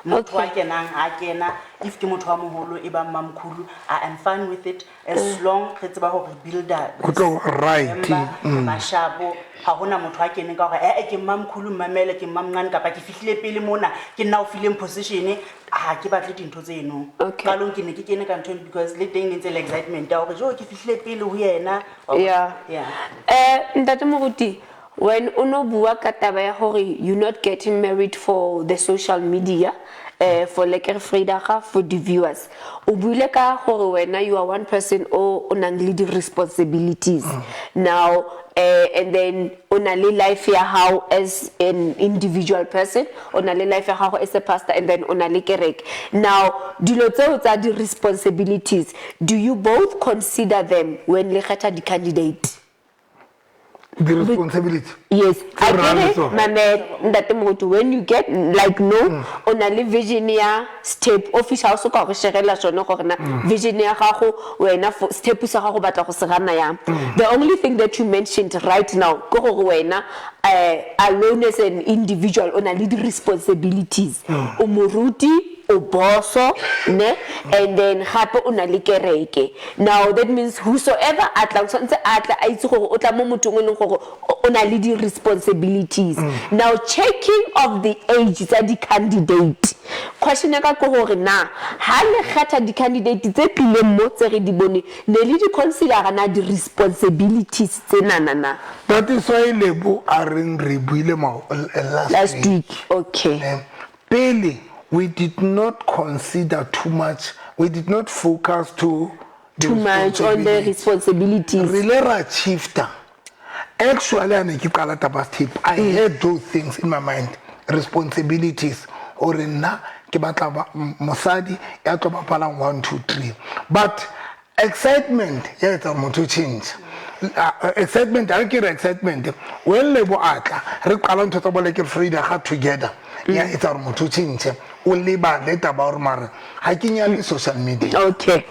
Motho a Okay. kenang, a kena, if ke motho wa moholo e bang mamkhulu, I am fine with it as long re tseba hore builder Ho tlo right. member, mashapo, ha hona motho a keneng ka hore, ke mmamkhulu, mmamele, ke mmamncane, kapa ke fihlile pele mona, ke nna o fileng position, ha ke batle dintho tseno. Okay. Qalong ke ne ke kene ka ntho eno because le teng ne ntse le excitement ya hore, jo, ke fihlile pele ho yena. Wa bona? Yeah. Yeah. Ntate Moruti, when o no bua ka taba ya hore you not getting married for the social media, for Lekker Vrydag, for the viewers, o buile ka hore wena you are one person o nang le di-responsibilities. Now, and then o na le life ya hao as an individual person, o na le life ya gago as a pastor, and then o na le kereke. Now, dilo tseo tsa di-responsibilities, do you both consider them when le kgetha di-candidate? The responsibility. Yes, Tse re nang le akere tsona. mamela ntate Moruti, when you get like no o na le vision ya step office ha o soka go sherela sone gore na vision ya gago wena for step sa gago batla go se gana yang. The only thing that you mentioned right now ke gore wena alone as an individual o na le di-responsibilities, o moruti, o boso ne, and then gape o na le kereke. Now that means whosoever a tlang tshwanetse a tla a itse gore o tla mo mothong o leng gore o na le di-responsibilities. Now checking of the age tsa di-candidate, question ya ka ke gore na ha le kgetha di-candidate tse tlileng mo tse re di bone, ne le di-considera na di-responsibilities tse nana na? That is why Lebo a reng re buile last Last week. week, okay. Pele we did not consider too much, we did not focus too the Too much on the responsibilities. Re ile ra shifta. Actually, a ne ke qala taba step, I had those things in my mind, responsibilities, ore nna ke batla mosadi ya tlo bapalang 1 2 3, but excitement ya etsa gore motho o change. Excitement, ha ke re excitement, when Lebo a tla re qala ntho tsa bo Lekker Vrydag ga together, ya etsa gore motho o change, o lebale taba gore mare ha ke nyale social media. Okay.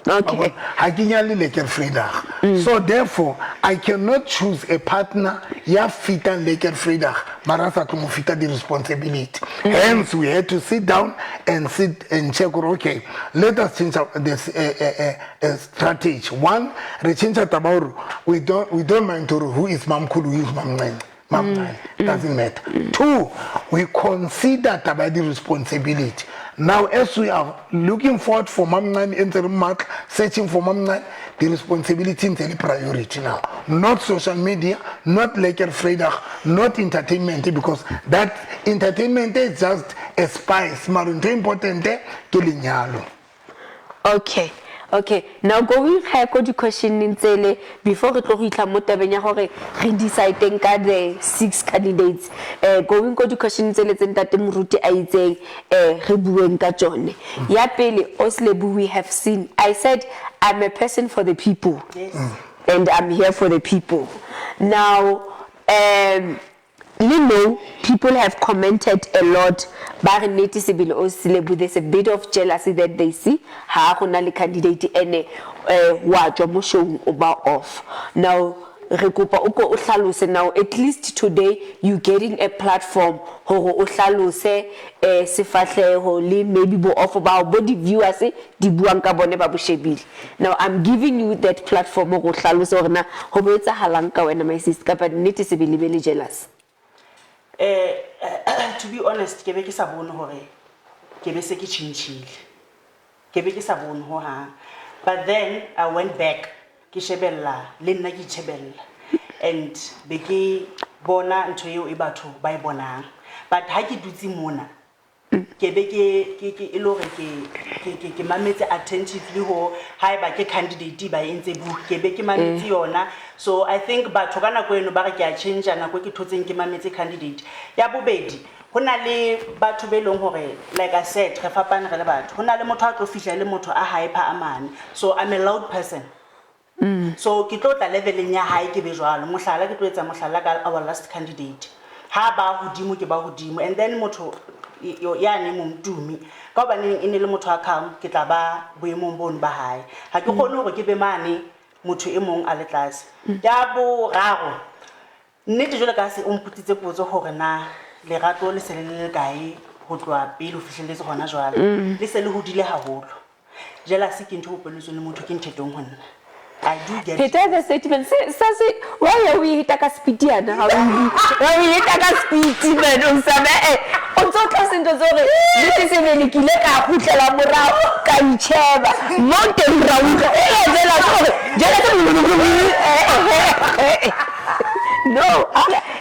Ha ke nyale Lekker Vrydag. So therefore I cannot choose a partner ya fitang Lekker Vrydag mara a sa tlo mo fita di-responsibility. Hence we had to sit down and sit and check gore okay, let us change this strategy. One, re change taba gore we don't mind gore who is mamkhulu, who is mamncane. Mamncane doesn't matter. Two, we consider taba ya di-responsibility. Now as we are looking forward for mamncane, ntse re mmatla, searching for mamncane, the responsibility ntse le priority now, not social media, not Lekker Vrydag, not entertainment, because that entertainment is just a spice, mara ntho e important ke lenyalo. Okay, now going ga ko di-questioning tsele before re tlo go itlha mo tabeng ya gore re decideng ka the six candidates, going ko di-questioning tsele tse ntate Moruti a itseng re bueng ka tsone. Ya pele, Oslebu, we have seen, I said I'm a person for the people. And I'm here for the people. Now you know, people have commented a lot ba re nnete sebele Oslebu, there's a bit of jealousy that they see ha go na le candidate ene wa tswa mo showng o ba off. Now re kopa o ko o hlalose. Now at least today you getting a platform hore o hlalose sefahleho le maybe bo off ba bo di viewers di buang ka bone ba bo shebile. Now I'm giving you that platform hore o hlalose hore na ho bo etsahalang ka wena, my sister, kapa nnete sebele be le jealous. To be honest, ke be ke sa bone hore ke be se ke tjhentjhile, ke be ke sa bone hohang, but then I went back, ke shebella le nna ke itjhebella and be ke bona ntho eo e batho ba e bonang, but ha ke dutse mona ke be ke e le hore ke mametse attentively ho haeba ke candidate ba entse bu ke be ke mametse yona. So I think batho ka nako eno ba re ke a change nako e ke thotseng ke mametse candidate. Ya bobedi, ho na le batho be leng hore, like I said, re fapane re le batho. Ho na le motho a tlo fihla le motho a hyper a mane, so I'm a loud person. So ke tlo tla leveleng ya hae ke be jwalo. Mohlala, ke tlo etsa mohlala ka our last candidate, ha ba hodimo ke ba hodimo, and then motho yane Momtumi, ka hobaneng e ne le motho a calm, ke tla ba boemong bono ba hae, ha ke kgone hore ke be mane motho e mong a le tlase. Ya boraro, nnete jwalo ka se o mpotsitse potso hore na lerato le se le le kae ho tloha pele ho fihlelletse hona jwale, le se le hodile haholo. Jealousy ke ntho e bopelletsweng le motho, ke ntho e teng ho nna. I do get Pheta the statement se sa se why o hita ka speed yana, ha o hita ka speed, man, o sa be o ntso tla sentho tse hore nnete sebele ke ile ka kgutlela morao ka itjheba mo teng ra utlwa e jealous hore jealous, no,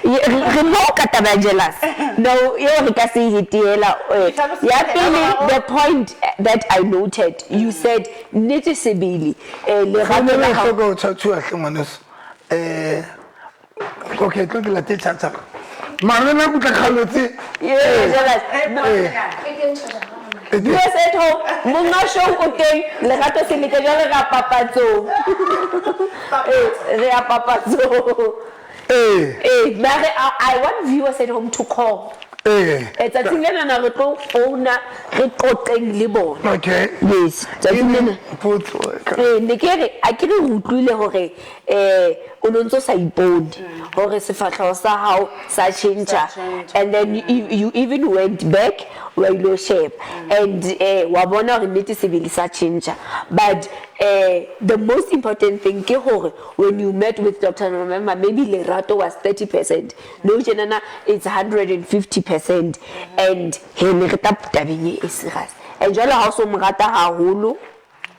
re mo ka taba ya jealous, no, eo re ka se e hetela. Ya pele, the point that I noted, you said nnete sebele lerato la Founela hao hloka ho tjhatjhuwa hle ngwaneso. Okay, tlo ke late tjhatjha. Mara le nna ke utlwa kgalotse. Yeah, jealous. No. Viewers at home, monga show o teng, lerato se leka jwale re a papatsong. Re a papatsong. Ee. Ee, mare I want viewers at home to call. Ee. Tsatsing lena re tlo founa re qoqeng le bona. Okay. Yes, tsatsing lena. Potso. Ee, ne ke re a ke re utlwile hore o no ntso sa ipone hore sefahleho sa hao sa tjhentjha, and then you even went back wa ilo sheba and wa bona hore nnete sebele sa tjhentjha. But the most important thing ke hore when you met with Dr. November, maybe lerato was 30%, no tjenana it's 150%, and he ne re tla tabeng e serious. And jwale ha o so mo rata haholo,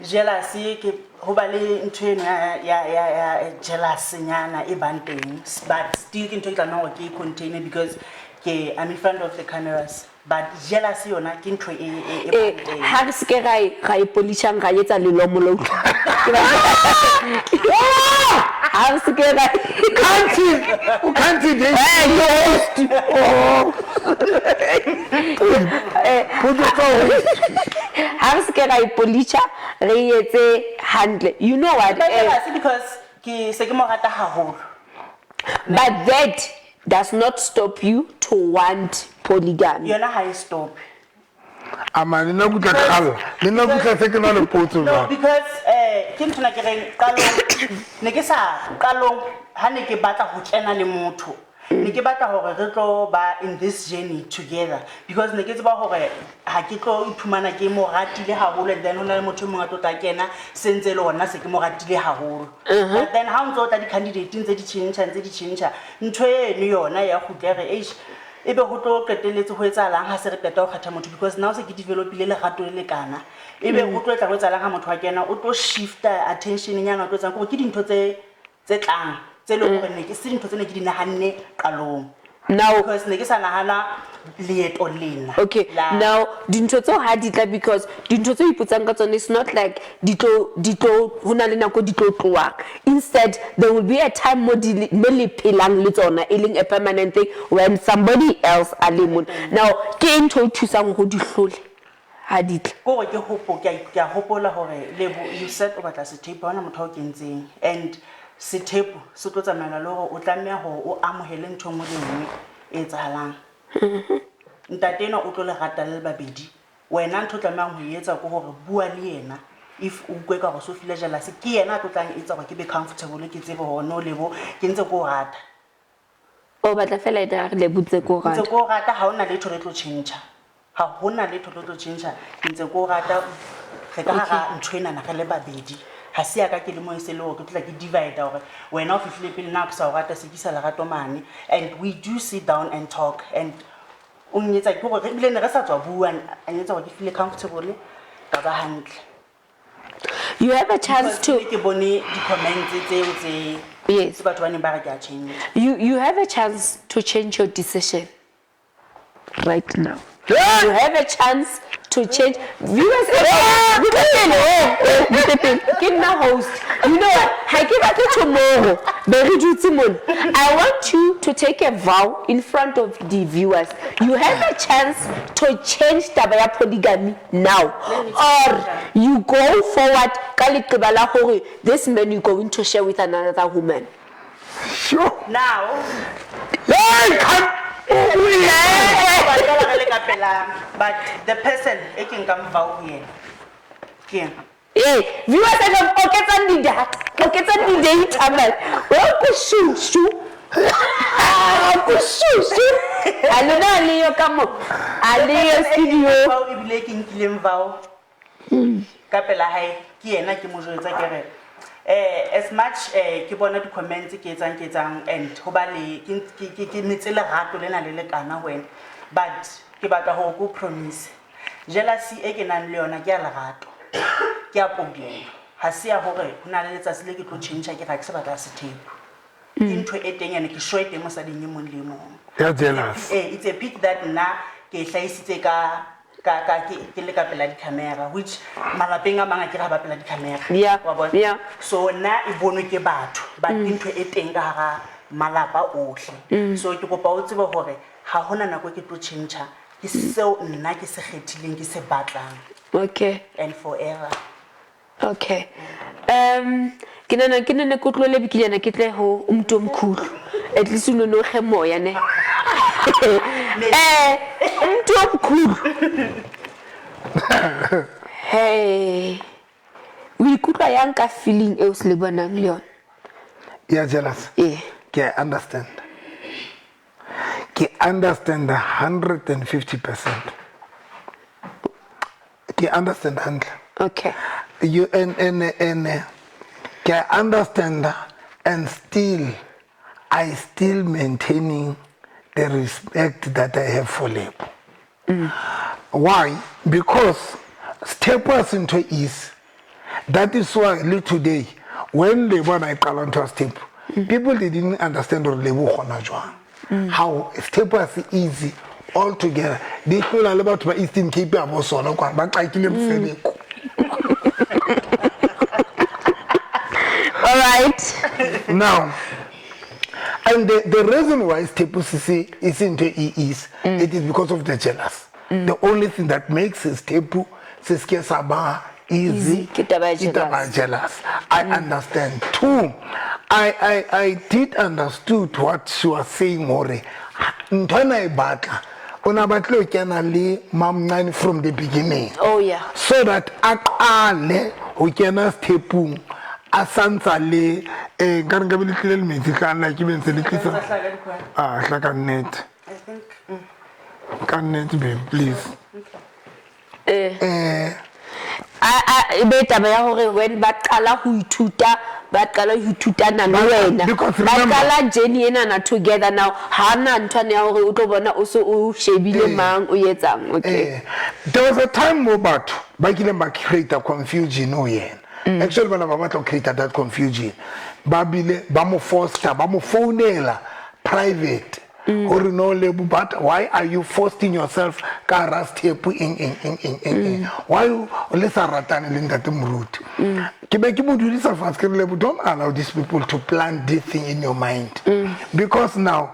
jealousy ke ho ba le ntho eno ya jealousy nyana e bang teng, but still ke ntho e ke tlamehang hore ke e contain because ke I'm in front of the cameras, but jealousy yona ke ntho e bang teng. Ha re seke ra e polishang ra etsa lelomo la utlwa. Ha re seke ra Kanti, o kanti de. Oh. Potso tsa ho. Ha re seke ra e polisha re etse hantle. You know what? Ba jealousy because ke se ke mo rata haholo. But that does not stop you to want polygamy. Yona ha e stop. Ama le nna kutla kgalla. Le nna kutla se ke na le potso No, jwale. because ke nthona ke reng qalong ne ke sa qalong ha ne ke batla ho kena le motho, ne ke batla hore re tlo ba in this journey together, because ne ke tseba hore ha ke tlo iphumana ke mo ratile haholo and then ho na le motho e mong a tlo tla kena se ntse le hona se ke mo ratile haholo. But then ha o ntso o tla di-candidate ntse di tjhentjha, ntse di tjhentjha, ntho eno yona ya kgutla e re eish, ebe ho tlo qetelletse ho etsahalang ha se re qeta ho kgetha motho, because now se ke developile lerato le lekana, ebe ho tlo etla ho etsahalang ha motho a kena o tlo shifta attention nyana, o tlo etsang kore ke dintho tse tlang tse leng hore ne ke se dintho tse ne ke di nahanne qalong. Now because ne ke sa nahana leeto lena. Okay, now dintho tseo ha di tla, because dintho tseo ipotsang ka tsona, it's not like di tlo ho na le nako di tlo tlohang. Instead there will be a time mo di mo le phelang le tsona, e leng a permanent thing when somebody else a le mona. Now ke eng ntho e thusang ho di hlole ha di tla? Ke hore ke hopo, ke a hopola hore Lebo, you said o batla sethepu, ha hona motho ao kentseng, and sethepu se tlo tsamaela le hore o tlameha hore o amohele ntho e nngwe le nngwe e etsahalang. Ntate enwa o tlo le rata le le babedi, wena ntho o tlamehang ho e etsa ke hore bua le yena. If o utlwe ka hore so feel jealous, ke yena a tlo tlang etsa hore ke be comfortable, ke tsebe hore no Lebo ke ntse ke o rata. O batla fela ena re Lebo ntse ke o rata. Ntse ke o rata, ha hona letho le tlo tjhentjha. Ha hona letho le tlo tjhentjha, ke ntse ke o rata. Re ka hara ntho enana re le babedi. Ha se ya ka ke le mo e se le hore ke tla ke divide hore wena o fihlile pele nna ke sa o rata, se ke isa lerato mane. And we do sit down and talk, and o nyetsa ke hore ebile ne re sa tswa bua, a nyetsa hore ke feel comfortable ka ba hantle. You have a chance to ke bone di-comments tseo tse Yes. tse batho ba neng ba re ke a change. You have a chance to change your decision right now. You have a chance to change. Viewers, ke nna host. You know what? Ha ke batle tomorrow. Be re dutse mona. I want you to take a vow in front of the viewers. You have a chance to change taba ya polygamy now, or you go forward ka leqeba la hore this man you going to share with another woman. Sure. Now. Hey, come. But the person e ke nkang vow ho yena ke yena. Viewers at home, oketsang di-data, oketsang di-data, man. Well, ko shushu. Ko shushu. A lona a leyo ka mo. A leyo studio. Vow ebile ke nkileng vow ka pela hae, ke yena ke mo jwetsa ke re, as much ke bona di-comments ke etsang and ho ba le ke metse lerato lena le lekana ho wena, but ke batla hore ke o promise jealousy e ke nang le yona ke ya lerato, ke ya poulelo, ha se ya hore ho na le letsatsi le ke tlo tjhentjha ke re ha ke sa batla sethepu. Ke ntho e teng ene ke sure e teng mosading e mong le e mong. Ya jealous. It's a pity that nna ke e hlahisitse ka ke le ka pela di-camera, which malapeng a mang a ke re ha ba pela di-camera. Wa bona? So nna e bonwe ke batho, but ke ntho e teng ka hara malapa ohle. So ke kopa o tsebe hore ha hona nako ke tlo tjhentjha, ke seo nna ke se kgethileng, ke se batlang. Okay. And forever. Okay. Ke nahana ke nenne ke tlohele bikinyana ke tle ho umuntu omkhulu. At least o no kge moya ne. Umuntu omkhulu. Hey. O ikutlwa yang ka feeling eo se le bonang le yona? Ya jealous. Eh. Ke understand. Ke understand 150%. Ke understand hantle. Okay. You and ke understand, and still I still maintaining the respect that I have for Lebo. Why? Because step was into is. That is why today, when Lebo and I qala ntho ya step, people they didn't understand or Lebo kgona jwang. How step was easy all together. They hlola le batho ba Eastern Cape ya bo sona kwa ba qakile mosebeko. All right. Now, and the reason why step is into E is it is because of the jealous. The only thing that makes step se ske sa ba easy Ke taba ya ke taba ya jealous. I understand. Two, I did understood what she was saying hore ntho ena e batla o na batle ho kena le mamncane from the beginning. Oh yeah. So that a qale ho kena stepung a santsa le nka re nka be le tlile le metsi tla nna ke be ntse le tlisa. Ah, tla ka nnete. I think Ka nnete babe, please. A be taba ya hore when ba qala ho ithuta, ba qala ho ithutana le wena. Because Ba remember- qala journey enana together now. Ha na nthwane ya hore o tlo bona o se o shebile mang o etsang. Okay. There was a time mo batho ba kileng ba create a confusion ho yena. Actually bana ba batla ho create that confusion. Ba bile ba mo foster, ba mo founela private. Hore no Lebo, but why are you forcing yourself ka hara step eng? Why you le sa ratane le ntate Moruti? Ke be ke mo dudisa fatshe ke re, Lebo, don't allow these people to plant this thing in your mind. Because now,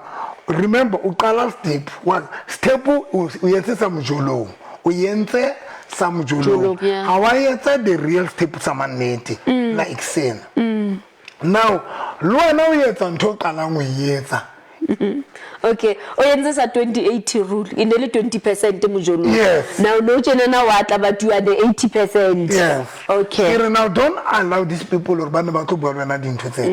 remember, o qala step one, step o entse sa mojolong. O entse sa mojolong. Jolong, yeah. Ha wa etsa the real step sa mannete, like sena. Now, le wena o etsa ntho o qalang ho e etsa. Okay, o entse sa 2080 rule, e ne le 20% mojolong. Yes. Now no tjena na wa tla ba tua the 80%. Yes. Okay. Ke re now don't allow these people hore ba ne ba tlo bua le wena dintho tse.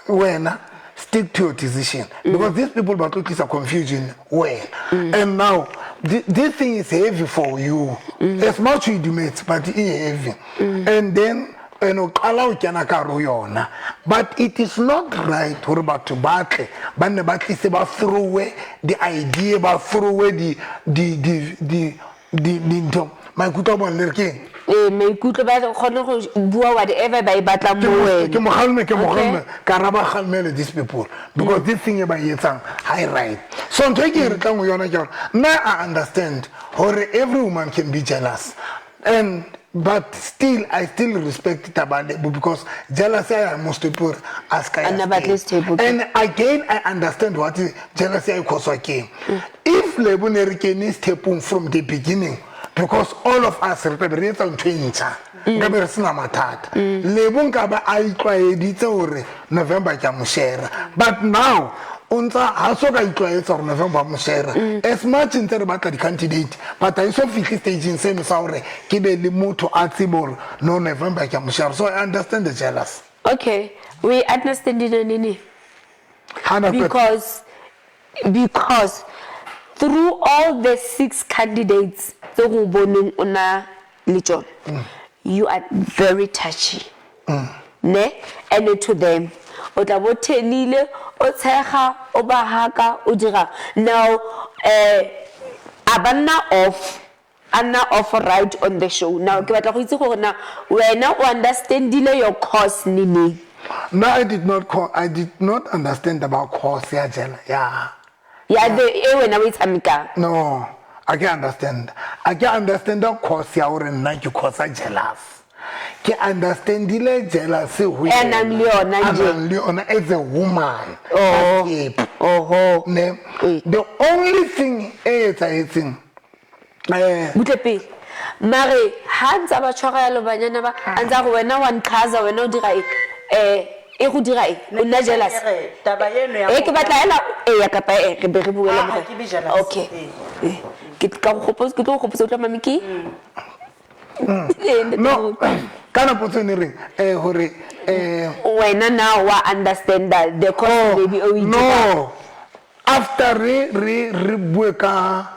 Wena stick to your decision because these people ba tlo tlisa confusion wena. And now this thing is heavy for you. As much you dumetse but e heavy. And then and o qala ho kena ka hare ho yona. But it is not right hore batho ba tle, ba nne ba tlise ba throwe the idea, ba throwe dintho. Maikutlo a bona le re keng? Maikutlo ba kgone go bua whatever ba e batlang Ke mo wena. mo kgaleme, ke mo Okay. kgaleme. Ka ra ba kgalemele these people because this thing e ba e etsang ha e right. So ntho e ke e re tlang ho yona ke hore nna I understand hore every woman can be jealous. And but still, I still respect taba Lebo because jealousy I must be ask I And about this table. And again, I understand what is jealousy I cause again. If Lebo ne re kene stepung from the beginning, because all of us re tla be re etsa ntho e ntjha, nka be re sena mathata. Lebo nka ba a itlwaeditse hore November ke a mo share-a. But now, o ntsa ha so ka itlwaetsa hore November mo share-a. As much ntse re batla di-candidate, but ha e so fihle stageng seno sa hore ke be le motho a tsebe hore no November ke a mo share-a. So I understand the jealous. Okay, we understand it, Nini. Hundred percent. Because through all the 6 candidates tse go boneng o na le tsona, you are very touchy. Ne? And to them, o tla bo thelile, o tshega, o ba haka, o dira. Now, a ba nna off, a nna off right on the show. Now, ke batla go itse gore na wena o understandile your cause neng? No, I did not call, I did not understand about cause ya jela. Yeah. Ya the e wena o e tshamekang. No, I can understand. I can understand the cause ya hore nna ke cause ya jealous. Ke understandile jealousy ho E nang le yona A nje. nang le yona as a woman. Oh. Escape. Oho. Ne? Ee. The only thing e etsahetseng, Butle pele. Mare ha ntse a ba tshwara yalo banyana ba a ntse a re wena wa nqhaza wena o dira eng e go dira eng o nna jealous. Ke re, taba eno ya E ke batla hela eya kapa e re be re bue le Ah, morena. ha ke be jealous. Okay. Ee. Ke ka go gopotsa ke tlo go gopotsa o tla mami ke. Ee, ntate No, Moruti. kana potso e ne reng hore Wena now wa understand that the cost baby o e dirang. no after re re re bue ka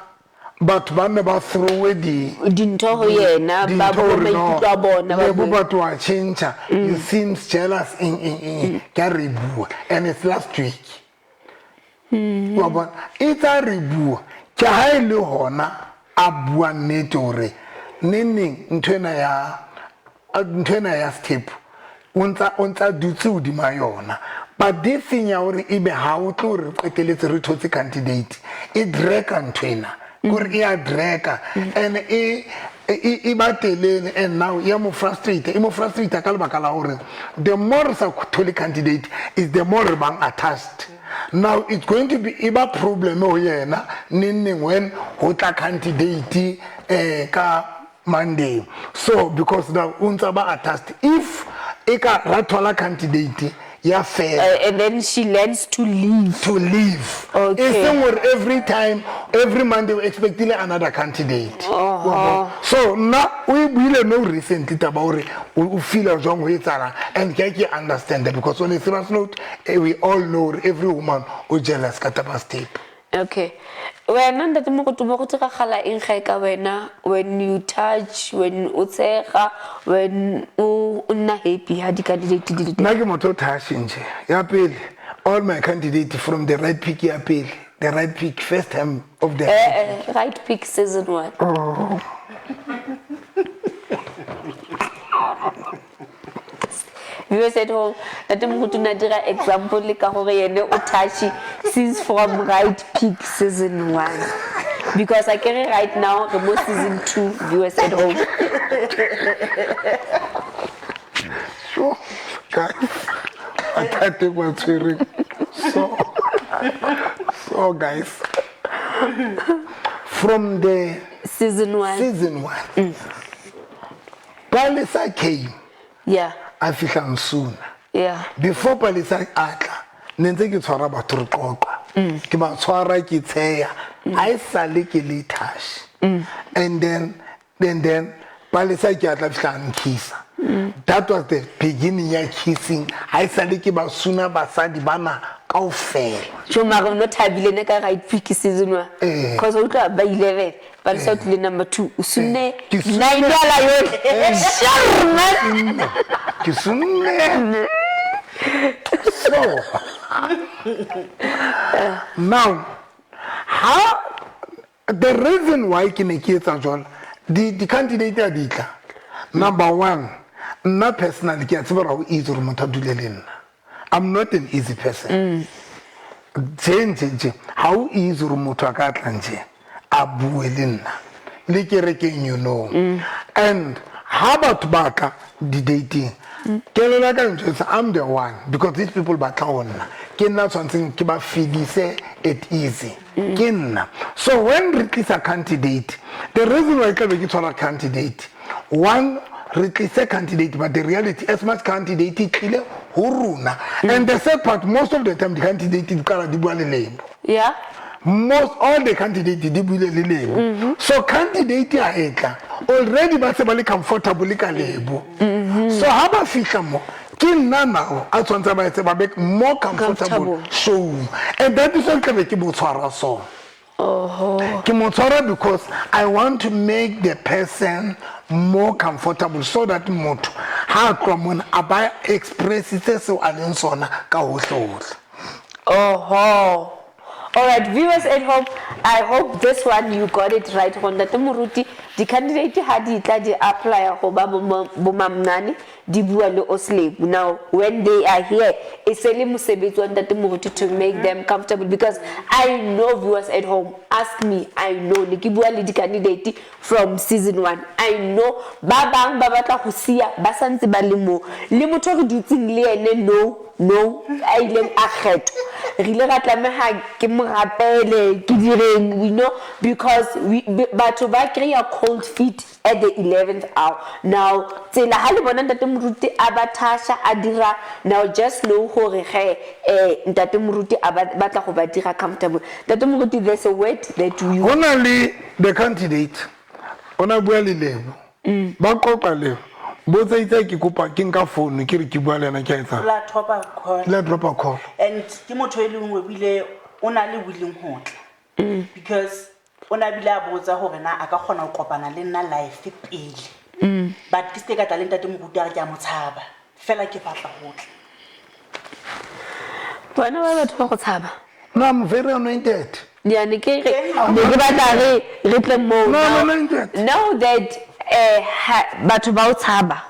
batho ba ne ba throwe di Dintho ho yena ba dintho bua hore no, maikutlo a bona ba Lebo bue. batho wa tjhentjha you seems jealous eng eng eng ke a re bua and it's last week wa bona e tsa re bua ke ha e le hona a bua nnete hore neng neng ntho ena ya ntho ena ya step o ntsa dutse hodima yona but this thing ya hore ebe ha o tlo re qeteletse re thotse candidate e dreka ntho ena kore e a dreka and e e ba telele and now e a mo frustrate e mo frustrate ka lebaka la hore the more re sa thole candidate is the more re bang attached. Now it's going to be e ba problem ho yena neng neng when ho tla candidate ka Monday. So because now o ntsa ba attached if e ka ra thola candidate ya fela. And then she learns to leave. To leave. Okay. E seng hore every time, every Monday we expectile another candidate. So nna o e buile no recently taba hore o feel jwang ho etsahalang and ke ke understand that because on a serious note we all know every woman o jealous ka taba step. Okay. Wena ntate Moruti mo go diragala eng ga e ka wena when you touch, when o tshega, when o nna happy ha di-candidate di le teng? Nna ke motho o touching nje. Ya pele, all my candidate from the right pick ya pele, the right pick first time of the Right pick season 1. Oh. Viewers at home, Ntate Moruti na dira example le ka hore yene o touchy since from right pick season 1. Because I carry right now re mo season 2, viewers at home. Sure, guys, I can't take my swearing. So guys, from the season 1, season 1, Palesa came. Yeah. A fihla Nsuna. Yeah. Before Palesa a tla, ne ntse ke tshwara batho re qoqa. Ke ba tshwara ke tsheya. Ha e sale ke le touch. And then Palesa ke a tla fihla a nkisa. That was the beginning ya kissing. Ha e sale ke ba suna basadi bana kaofela. Tjho mara no thabile ne ka right pick season 1. Because o tla ba 11. Palesa o tlile number 2. O sunne Ke sunne. 9 ala yohle. Sharman. Ke sunne. So now how the reason why ke ne ke etsa jwalo, di candidate a di tla. Number 1, nna personally ke a tseba hore ha ho easy hore motho a dule le nna. I'm not an easy person. Nje nje nje, ha ho easy hore motho a ka tla nje a bue le nna. Le kerekeng, you know. And ha batho ba tla di dating, kelello ya ka e ntjwetsa, I'm the one because these people ba tla ho nna. Ke nna tshwantseng ke ba fedise at easy. Ke nna. So when re tlisa candidate, the reason why tla be ke tshwara candidate, one, re tlise candidate, but the reality, as much candidate e tlile ho rona. And the sad part, most of the time the candidate di qala di bua le Lebo. Yeah. Most all the candidate di buile le Lebo. So candidate a etla already ba se ba le comfortable ka Lebo. So ha ba fihla mo ke nna now a tshwantse ba etse ba be more comfortable Comfortable. show. And that is why ke be ke mo tshwara so. Oh. Ke mo tshwara because I want to make the person more comfortable so that motho ha a tloha mona a ba expressitse seo a leng sona ka hohle hohle. Oho. All right, viewers at home, I hope this one you got it right. Ntate Moruti, di candidate ha di tla di apply go ba bo mamncane, Di bua le Oslebu. Now when they are here, e se le mosebetsi wa Ntate Moruti to make them comfortable, because I know viewers at home ask me, I know ne ke bua le di-candidate from season 1, I know ba bang ba batla go sia ba santse ba le mo le motho re dutseng le ene, no a ileng a kgethwa, re ile ra tlameha ke mo rapele ke direng, we know, because batho ba kry-a cold feet at the 11th hour. Now tsela ha le bona Ntate Moruti a ba thasha a dira, now just know hore ge Ntate Moruti a batla go ba dira comfortable. Ntate Moruti, there's a word that you Hona le the candidate ona bua le Lebo, ba qoqa Lebo, botsa itse ke kopa ke nka phone ke re ke bua le yena, ke a etsa la dropa call, la dropa call, and ke motho e leng hore bile o na le willing ho tla, because o na bile a botsa hore na a ka kgona ho kopana le nna live pele, but ke se ka tla le Ntate Moruti a re ke a mo tshaba fela, ke batla ho tla. Bona ba batho ba go tshaba. No, I'm very anointed. Yeah, ne ke re ne ke batla re tle moo. No, Now, I'm anointed. Now that batho ba o tshaba,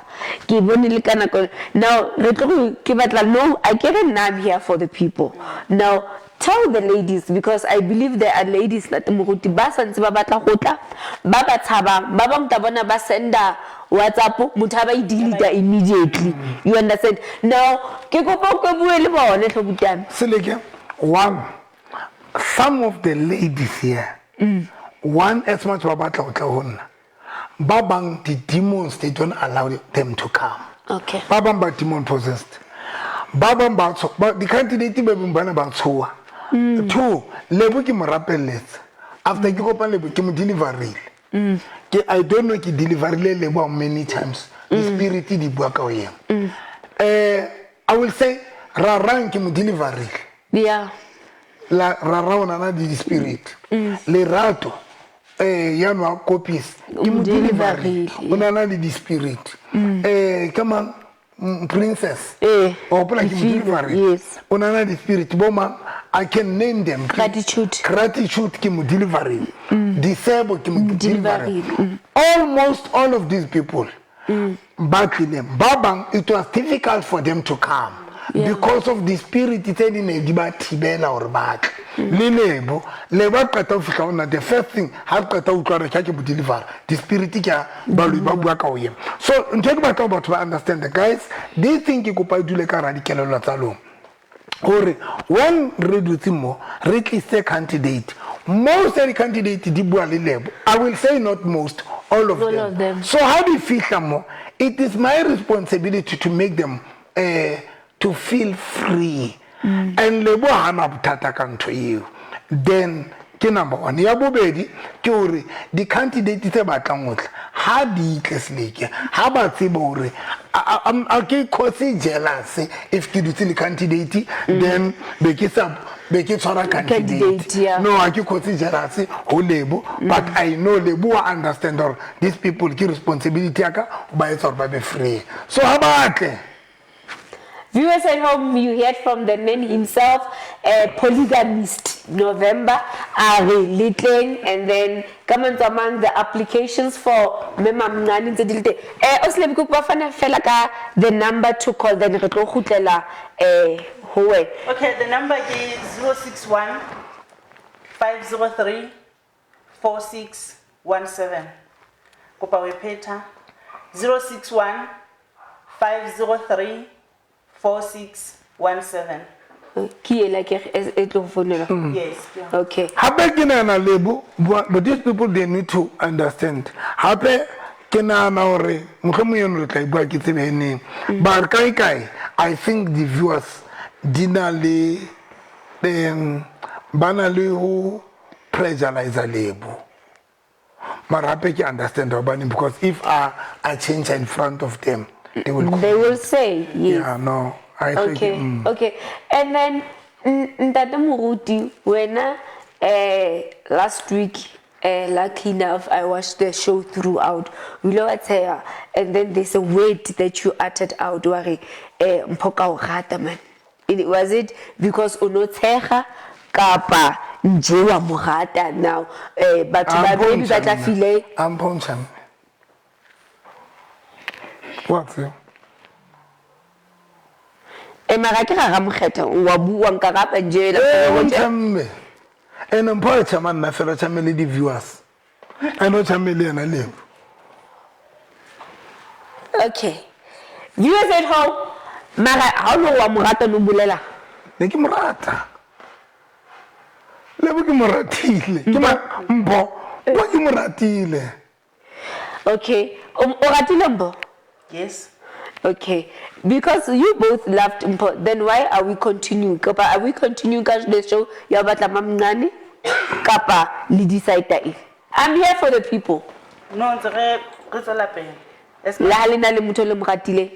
ke bone le ka nako, now re tlo go ke batla, no, I ke re nna I'm here for the people. Now tell the ladies, because I believe there are ladies that Moruti ba santse ba batla go tla, ba ba tshabang, ba bang tla bona ba senda WhatsApp, motho a ba e delete immediately. You understand? Now ke kopa o ke bue le bone tlho butame. Seleke, one, some of the ladies here, one, as much ba batla ho tla ho nna, ba bang the demons, they don't allow them to come. Okay. Ba bang ba demon possessed. Ba bang ba tsho, ba di candidate ba bang bana ba tshoha. Two, Lebo ke mo rapelletse. After ke kopa Lebo ke mo deliverile. Ke I don't know ke deliverile Lebo how many times. The spirit di bua ka ho yena. I will say rarang ke mo deliverile. Yeah. La rara ona na di spirit. Lerato ya nwa copies ke mo deliverile. O na le di spirit. Come on, princess. O hopola ke mo deliverile. Yes. O na le di spirit bo ma, I can name them. Gratitude. Gratitude ke mo deliverile. Disebo ke mo deliverile. Almost all of these people ba tlileng, ba bang it was difficult for them to come. Yeah. Because of the spirit tse di ne di ba thibela hore ba tle. Le Lebo, Lebo a qeta ho fihla ho nna, the first thing ha qeta ho utlwa hore ke mo deliver, the spirit ke a baloi ba bua ka ho yena. So ntho e ke batla hore batho ba understand, guys, this thing ke kopa e dule ka hara dikelello tsa lona. Hore when re dutse mo, re tlise candidate, most of the candidate di bua le Lebo. I will say not most, all of All them. of them. So how di fihla mo, it is my responsibility to make them to feel free. And Lebo hana bothata ka ntho eo. Then ke number one. Ya bobedi ke hore di candidate tse batlang ho tla ha di tle Seleke, ha ba tsebe hore a ke cause jealous if ke dutse le candidate, then be ke sa be ke tshwara candidate. Candidate, yeah. No, a ke cause jealous ho Lebo, but I know Lebo wa understand hore these people ke responsibility ya ka ho ba etsa hore ba be free. So ha ba tle. Viewers at home, you heard from the man himself, polygamist, November, Ari Litleng, and then come on among the applications for Mema Mngani ntse di le teng. Osle ke kopa fana fela ka the number to call, then re tlo kgutlela, ho wena. Okay, the number is 061 503 4617. Kopa o e phetha. 061 503 4617. Ke ela ke re, e tlo founela. Yes. Yeah. Okay. Hape ke nahana Lebo, but these people they need to understand. Hape ke nahana hore mohlomong eno re tla e bua ke tsebe neng. But kae kae, I think the viewers di na le, ba na le ho pressurize Lebo. Mara hape ke understand hobane, because if I change in front of them, they will They will say yes. Yeah, no, I think, Okay, okay. And then Ntate Moruti, when last week, lucky enough, I watched the show throughout. We know what's here, and then there's a word that you uttered out. Ware, Mpho ka o rata, man. Was it because o no tshega kapa nje wa mo rata now? Batho ba maybe ba tla feel Ampontsha. What's it? E mara ke ga ramokgetha wa bua nka rapa nje o ntšhamme and Mpho e tšhama nna fela tšhame le di-viewers and o tšhame le yena Lebo. Okay, viewers at home, mara ha o le wa mo rata no bolela. Ne ke mo rata Lebo, ke mo ratile, ke Mpho, Mpho ke mo ratile. Okay, o ratile Mpho? Yes. Okay, because you both loved Mpho, then why are we continuing? Kapa are we continuing ka the show ya batla mamncane kapa le decide eng? I'm here for the people. No, ntse re tswela pele. Le ha le na le motho le mo ratile.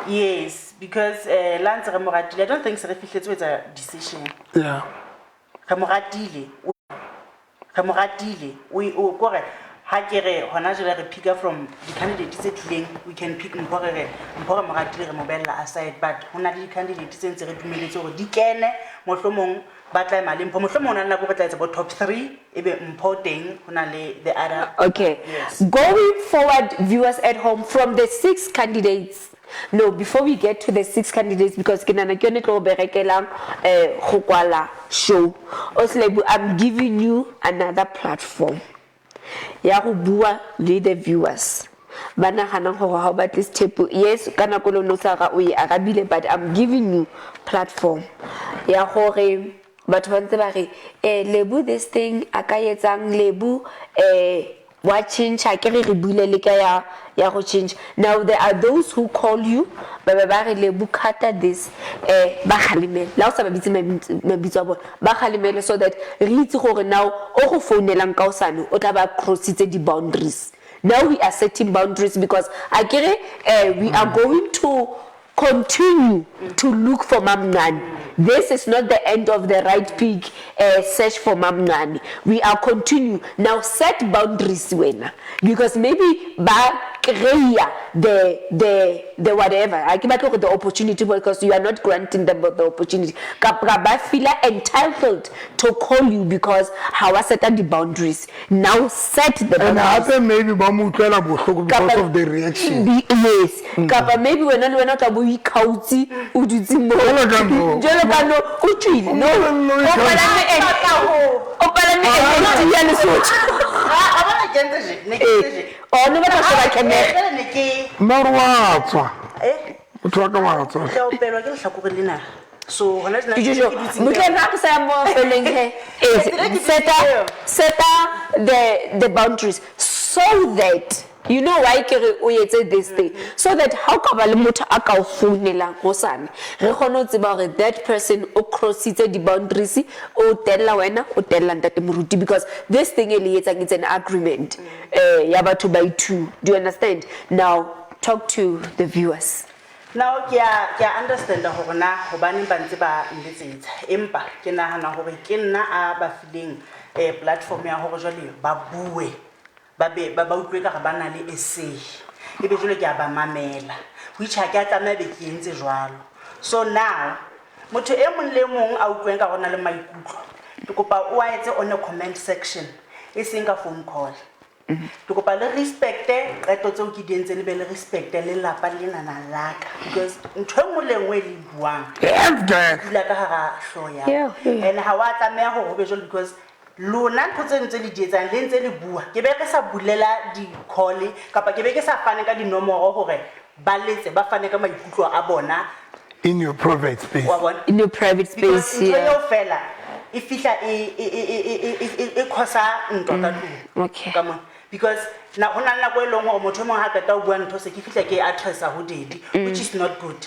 Yes, because la ntse re mo ratile, I don't think se re fihletse ho etsa decision. Yeah. Re mo ratile. Re mo ratile. O kore ha ke re hona jwale re picka from di-candidate tse tlileng, we can pick Mpho, re re Mpho re mo ratile, re mo behella aside, but ho na le di-candidate tse ntse re dumelletse hore di kene, mohlomong ba tla ema le Mpho, mohlomong ho na le nako re tla etsa bo top 3 ebe Mpho teng, ho na le the other. Okay. Yes. Going forward, viewers at home, from the 6 candidates, no, before we get to the 6 candidates, because ke nahana ke yone e tlo berekelang go kwala show. Oslebo, I'm giving you another platform ya go bua le the viewers. Ba naganang gore ha o batle sethepu, yes, ka nako le no sa ga o e arabile, but I'm giving you platform ya gore batho ba ntse ba re Lebo this thing a ka etsang, Lebo wa change, ke re re buile le ka ya go change. Now there are those who call you ba be ba re Lebo cut this, ba kgalemele la o sa ba bitse mabitso a bona, ba kgalemele so that re itse gore now o go founelang ka osane o tla ba crossitse di boundaries. Now we are setting boundaries because akere we are going to continue to look for Mamncane. This is not the end of the right pick search for Mamncane. We are continue now. Set boundaries wena, because maybe ba kreya the whatever. I ke batla the opportunity because you are not granting them the opportunity. Kapa ba feel entitled to call you because ha wa set the boundaries. Now set the And boundaries. hape maybe ba mo utlwela bohloko because of the reaction. Yes. Kapa maybe wena le wena o tla bo o ikgaotse, o dutse mo. Jwalo ka no. Jwalo ka no, o tswile. No. No, O palame NT ya Lesotho. Ha bona ke ntse je, ne ke ntse je. Oh, no batla sheba camera. Jwale ne ke Nna re wa tswa. Motho wa ka wa tswa. Ke a opelwa ke lehlakore lena. So hona jwale Jojo, ke dutse motle nna ke sa ya mo feleng he. Seta the boundaries so that you know why ke re o etse this thing, so that ha o ka ba le motho a ka o founelang hosane, re kgone ho tseba hore that person o crossitse di boundaries, o tella wena, o tella ntate Moruti, because this thing e le etsang, it's an agreement ya batho by two. Do you understand? Now talk to the viewers. Now ke a understand hore na hobaneng ba ntse ba nletsetsa, empa ke nahana hore ke nna a ba fileng platform ya hore jwale ba bue, ba be ba utlwe ka re ba na le essay, ebe jwale ke a ba mamela, which ha ke a tlameha be ke entse jwalo. So now motho e mong le mong a utlweng ka rona le maikutlo, ke kopa o a etse on a comment section, e seng ka phone call. Ke kopa le respecte qeto tseo ke di entseng, le be le respecte lelapa lenana la ka, because ntho e nngwe le nngwe e le buang Yes, girl. dula ka hara hlooho ya ka. Yeah, yeah. And ha wa tlameha hore ho be jwalo, because lona ntho tse ntse le di etsang, le ntse le bua, ke be ke sa bulela di-call kapa ke be ke sa fane ka dinomoro hore ba letse, ba fane ka maikutlo a bona. In your private space. Wa bona? In your private Because space, ntho yeah. eo fela e fihla e causa ntwa ka tlung. Okay. Ka mona. Because na ho na le nako e leng hore motho e mong ha qeta ho bua ntho se ke fihla ke e addressa ho daddy, which is not good.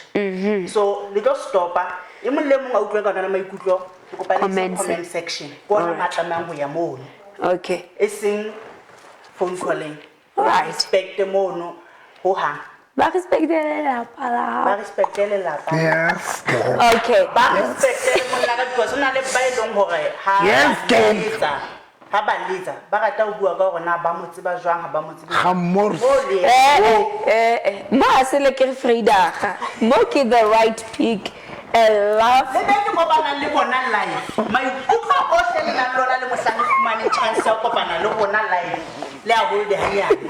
So le tlo stopa, e mong le mong a utlwe ka ona le maikutlo, ke kopa le Comment comment section. Ke ona Alright. a tlamehang ho ya mono. Okay. E seng phone calling. Right. Respect mono ho hang. Ba respecte lelapa la hao. Ba respecte lelapa. Yes, girl. Okay. Ba respecte monna ka, because ho na le ba e leng hore ha Yes, ba girl. letsa, ha ba letsa, ba rata ho bua ka hore na ba mo tseba jwang, ha ba mo tsebe. Ga mmore. Mo le Mo ha se le ke re Vrydag. Mo ke the right pick. A love. Le beke mo ba nang le bona live. Maikutlo ohle le nang le ona le mohlang le fumaneng fumaneng chance ya ho kopana le rona live le a hole hanyane.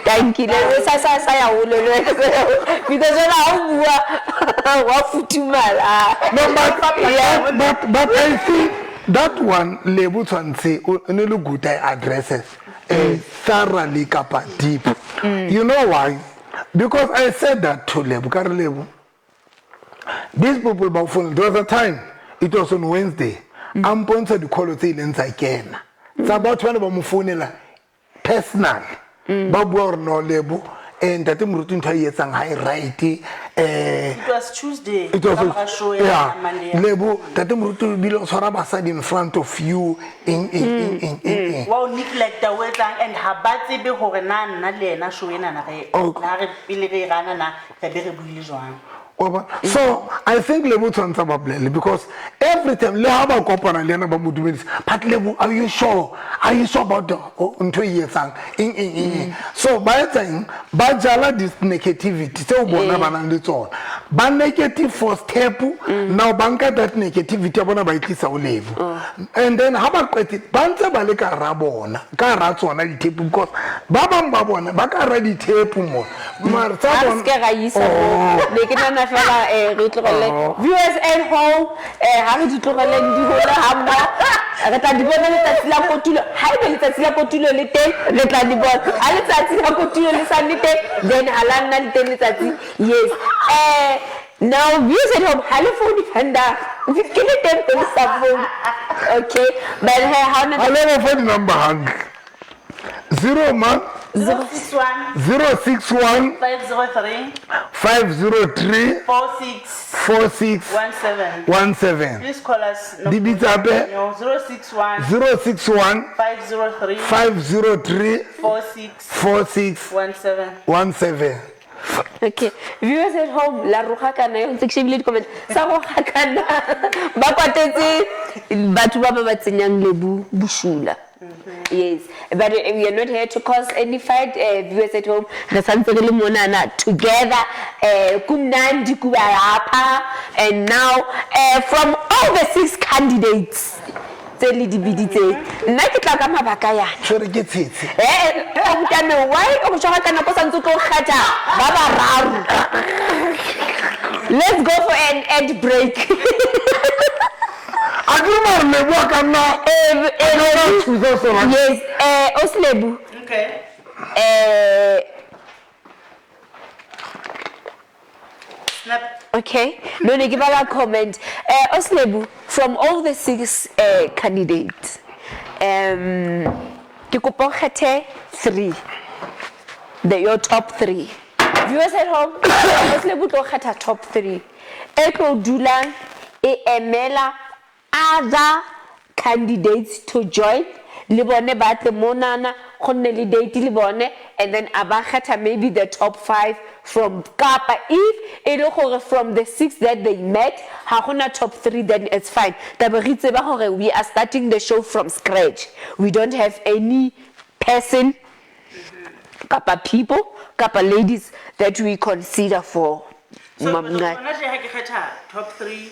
Thank you. Le sa ya hole le wena, because wena ha o bua wa futhumala. No, but I think that one Lebo tshwantse o ne le good I addresses thoroughly kapa deep. You know why? Because I said that to Lebo. Ka re Lebo, these people ba phone. There was a time, it was on Wednesday. A mpontsha di-call tse ileng tsa kena tsa batho ba ne ba mo founela personal, ba bua gore no Lebo, ntate Moruti, ntho a e etsang ha e right. It was Tuesday. It was ka mora show ya Monday. Lebo, tate Moruti o bile o tshwara basadi in front of you, eng eng eng eng eng eng. Wa o neglecta, o etsang, and ha ba tsebe hore na nna le yena show enana re na re pele re e rana na re be re buile jwang. Wa bona? So I think Lebo tshwanetse ba bolele, because every time le ha ba kopana le ena ba mo dumedisa, but Lebo, are you sure about the ntho e etsang, eng eng eng eng? So ba etsa eng? Ba jala this negativity tseo bona ba nang le tsona, ba negative for step. Now ba nka that negativity ya bona, ba e tlisa ho Lebo, and then ha ba qete ba ntse ba le ka hara bona, ka hara tsona dithepu, because ba bang ba bona ba ka hara dithepu mo mare tsa Ha re bona. se ke ra isa moo. Ne ke nahana fela re tlohelle viewers at home, ha re di tlogeleng di hole ha mmoho, re tla di bona letsatsi la kotulo. Ha ebe letsatsi la kotulo le teng, re tla di bona. Ha letsatsi la kotulo le sa le teng, then ha la nna le teng letsatsi. Yes, now viewers at home, ha le phone fanda ke le teng pele sa phone. Okay, but hey, ha ona. Ha le ba fa di-number hantle, zero man. 061 061 503 503 46 46 17. 17. Please call us. Di bitsa hape? No, 061 061 503 503 46 46 17. 17. Okay, viewers at home, la rogakana yo ntse ke shebile di-comment sa rogakana, ba kwatetse batho ba tsenyang Lebu bosula. Yes, but we are not here to cause any fight. Viewers at home, re santse re le monana together, kumnandi kuba lapha. And now, from all the six candidates tse le di biditseng, nna ke tla ka mabaka yana. Tshwere ke tshetse. Obutame, why o go tshwara ka nako santse o tlo kgetha ba bararo? Let's go for an ad break. A ke mare Lebo a ka nna a thusa sona. Yes, Oslebu. Okay. Snap. Okay, no, ne ke bala comment. Oslebu, from all the six candidates, ke kopa o kgethe three, your top three. Viewers at home, Oslebu tlo kgetha top three e tlo dulang e emela other candidates to join le bone, ba tle monana, go nne le date le bone, and then a ba kgetha maybe the top five from, kapa if e le gore from the six that they met ha gona top three, then it's fine. Tabe re tseba gore we are starting the show from scratch, we don't have any person kapa people kapa ladies that we consider for So Mamngadi. hona tje ha ke kgetha top 3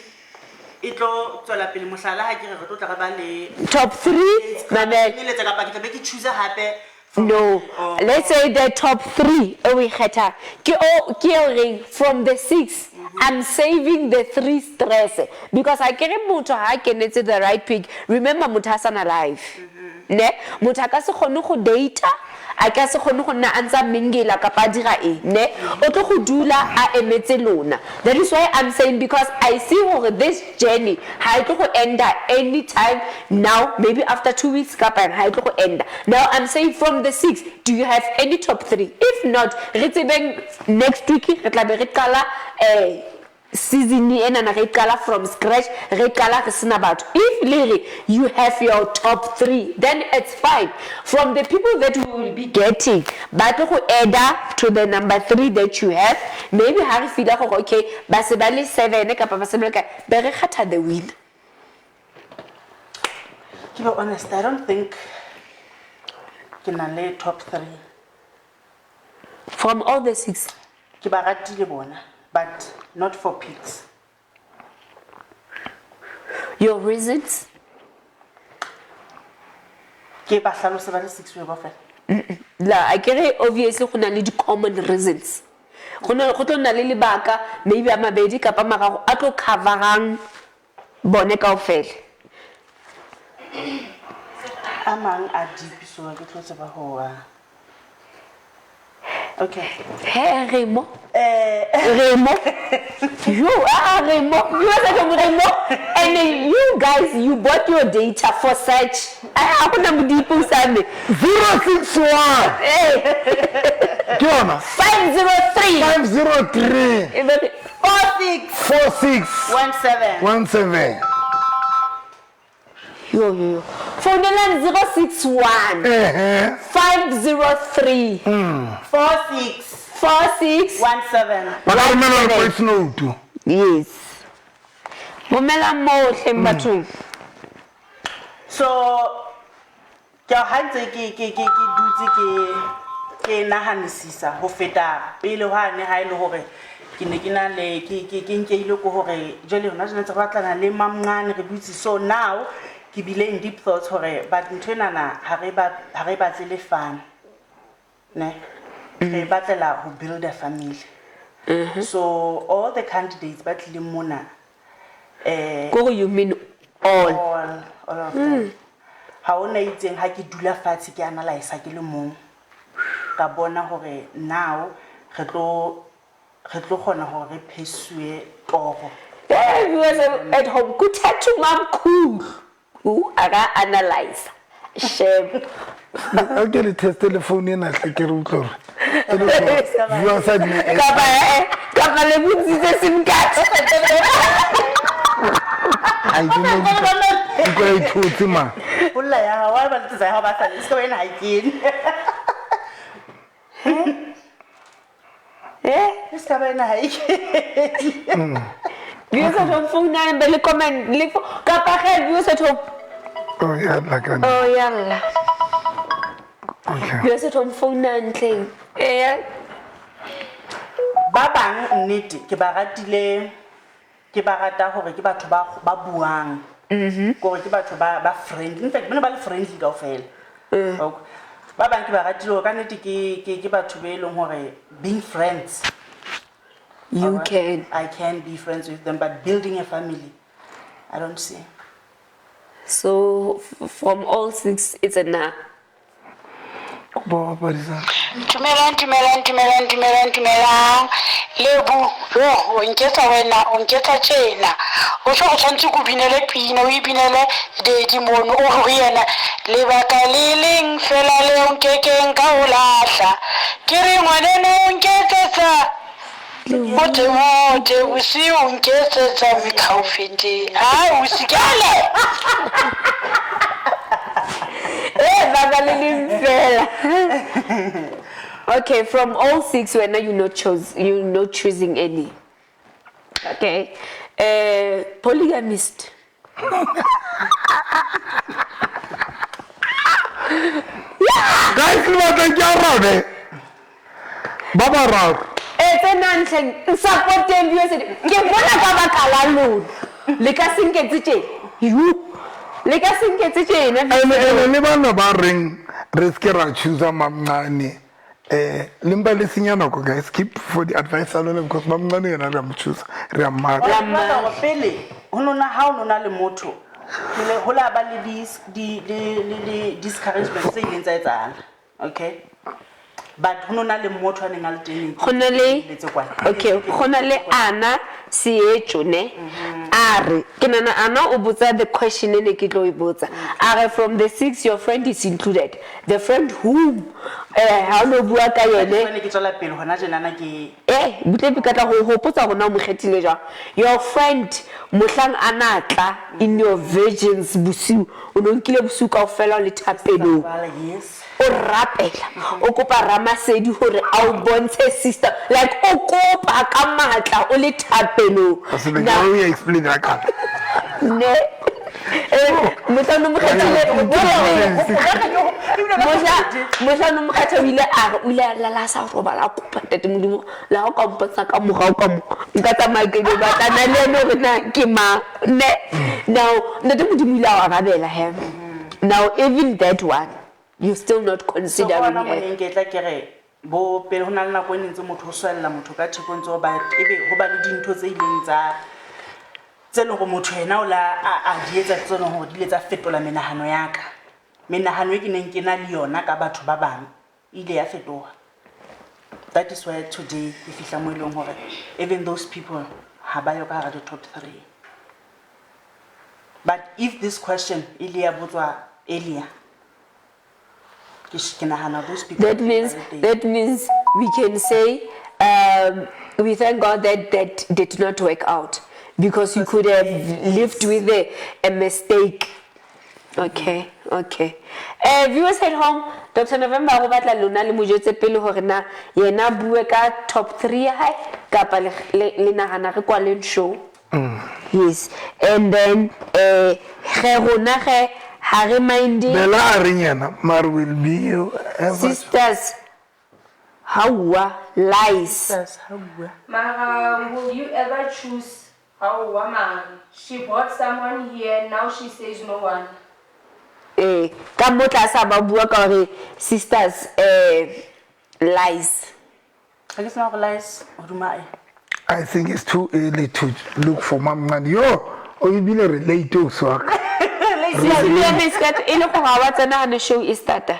e tlo tswela pele, mohlala ha ke re re tlo tla re ba le Top three, mamela. Keletsa kapa ke tla be ke choose hape? No, Oh. let's say the top three o e kgetha ke o ke o reng from the six, I'm saving the three stress, because I kere motho ha a kenetse the right pick. Remember, motho ha sana life ne, motho a ka se kgone go data, a ka se kgone go nna a ntse a mingela kapa a dira eng ne, o tlo go dula a emetse lona. That is why I'm saying, because I see gore this journey ha e tlo go enda anytime now, maybe after 2 weeks kapa eng, ha e tlo go enda. Now I'm saying, from the six, do you have any top three? If not, re tsebeng next week re tla be re qala season enana, re qala from scratch, re qala re sena batho. If le re you have your top three, then it's fine. From the people that we will be getting, ba tlo go adda to the number three that you have. Maybe ha re feela gore okay, ba se ba le seven kapa ba se ba le kae, be re kgetha the winner. To be honest, I don't think ke na le top 3. From all the six. Ke ba ratile bona, but not for picks. Your reasons? Ke ba hlalose ba le six way kaofela. La akere obviously go na le di-common reasons. Go na go tlo nna le lebaka maybe a mabedi kapa a mararo a tlo coverang bone kaofela. A mang a deep so ha ke tlo tseba ho a. Okay. He Remo. Remo. You ah Remo. You are like Remo. And then you guys you bought your data for such. Ah go na modipo sa me. 061 Eh ke yona 503 503 E be- 46 46 17. 17 Yo yo yo. Founelang 061 ehe 503 46 46 17. ba ka romela le voice note. Yes. Romelang mo hleng bathong. So ke ha ntse ke ke ke ke dutse ke ke nahanisisa ho feta pele hwane ha ile hore ke ne ke na le ke ke ke nkeile ko hore jwale hona jwale ntse re batlana le mamncane re dutse. So now ke bile in deep thoughts hore but ntho enana ha re ba ha re batle le fun ne, re batlela ho build a family. So all the candidates ba tlileng mona Kore you mean all? All of them. Ha hona itseng ha ke dula fatshe ke analyze ke le mong, ka bona hore now re tlo kgona hore re pursue toro. Hey, viewers at home, kuthathu mamkhulu who a ka analyze. Shame. Okay, le teste le phone ena tle ke re utlwe hore e le hore viewers a di Kapa kapa le botsitse SIM card. Ai ke no utlwa e thotse ma. Bolla ya hao, wa ba letsetsa ya hao ba sa le, se ka wena ha e kene. Eh? Se ka wena ha e kene. Viewers at home, phone be le comment le kapa ge viewers at home. Oh yalla ka. Oh yalla. Okay. Viewers at home phone ntleng. Eh. Ba bang nnete ke ba ratile, ke ba rata hore ke batho ba ba buang. Kore ke batho ba ba friendly. In fact, bana ba le friendly kaofela. Okay. Ba bang ke ba ratile hore ka nnete ke ke ke batho be leng hore being friends. You Alright. can. I can be friends with them, but building a family, I don't see. So from all six, it's a nah. Ba bapadisa. Dumelang, dumelang, dumelang, dumelang, dumelang. Lebo, yo, o nketsa wena, o nketsa tjena. O tjho o tshwanetse ko binele pina, o e binele daddy mono, o re ho yena, lebaka le leng fela leo nkekeng ka o lahla. Ke re ngwaneno o nketsetsa mote mote, bosiu o nketsetsa mekgaofete. Ha, o sikele. Eh, baba le leng fela. Okay, from all six, when you not chose, you not choosing any. Okay, polygamist. Guys, le batla ke arabe. Ba bararo. Eh, tsena ntlheng, support-eng viewers. Ke bona ka baka la lona. Le ka se nketse tjena. You. Le ka se nketse tjena. Ene le bana ba reng re se ke ra choose mamncane. Le mpa le senya nako guys, keep for the advice alone because mamncane yena re a mo choose, re a mmaka. Wa tseba hore pele ho nona ha o nona le motho, pele ho la ba le di le le le discouragement tse ileng tsa etsahala. Okay? But ho nona le motho a neng a le teng. Go na le Letse kwana. Okay, go na le Ana Seetso ne. A re ke nana Ana o botsa the question e ne ke tlo e botsa. A re from the six your friend is included. The friend whom ha o no bua ka yone. Jwale ke tswela pele hona tjenana ke Eh, butle ke tla go hopotsa hore na o mo kgethile jwang. Your friend mohlang a na tla in your virgins bosiu, o no nkile bosiu kaofela o le thapelong. Yes. O rapela, o kopa Ramasedi hore a o bontshe sister, like o kopa ka matla o le thapelong. A se be ke o ya explain ya ka. Ne. Mohlang o mo kgethile, mohlang o mo kgetha o ile a re, o ile a lala a sa robala, a kopa ntate Modimo, le ha o ka mpontsha ka morao ka mo, nka tsamaya ke lo batlana le ene hore na ke mang. Ne. Now, ntate Modimo o ile a o arabela he. Now even that one, you're still not So considering gona mo her. neng ke tla ke re bo pele ho na le nako e ne ntse motho o swella motho ka theko ntse o ba ebe ho ba le dintho tse ileng tsa tse leng hore motho yena o la a di etsa tse leng hore di ile tsa fetola menahano ya ka. Menahano e ke neng ke na le yona ka batho ba bang e ile ya fetoha. That is why today ke fihla mo e leng hore even those people ha ba yo ka hara di-top three. But if this question e ile ya botswa earlier, ke nahana those people That means ba le teng. that means we can say we thank God that that did not work out because you could have lived with a mistake. Okay, okay. Viewers at home, Dr. November go batla lona le mo jwetse pele hore na yena bue ka top 3 ya hae kapa le nahana re kwaleng show. Yes. And then ge rona ge ha re mind Bella a reng yena mare will be you ever sisters haua lies. Sisters, ha bua. Mara, will you ever choose Hawa Mara? She brought someone here, now she says no one. Ka mo tlasa ba bua ka hore sisters lies. Ha ke sena hore lies hoduma e. I think it's too early to look for mamncane. Yo, o ebile re late o swaka. E le gore ha wa tsena hane show e starta.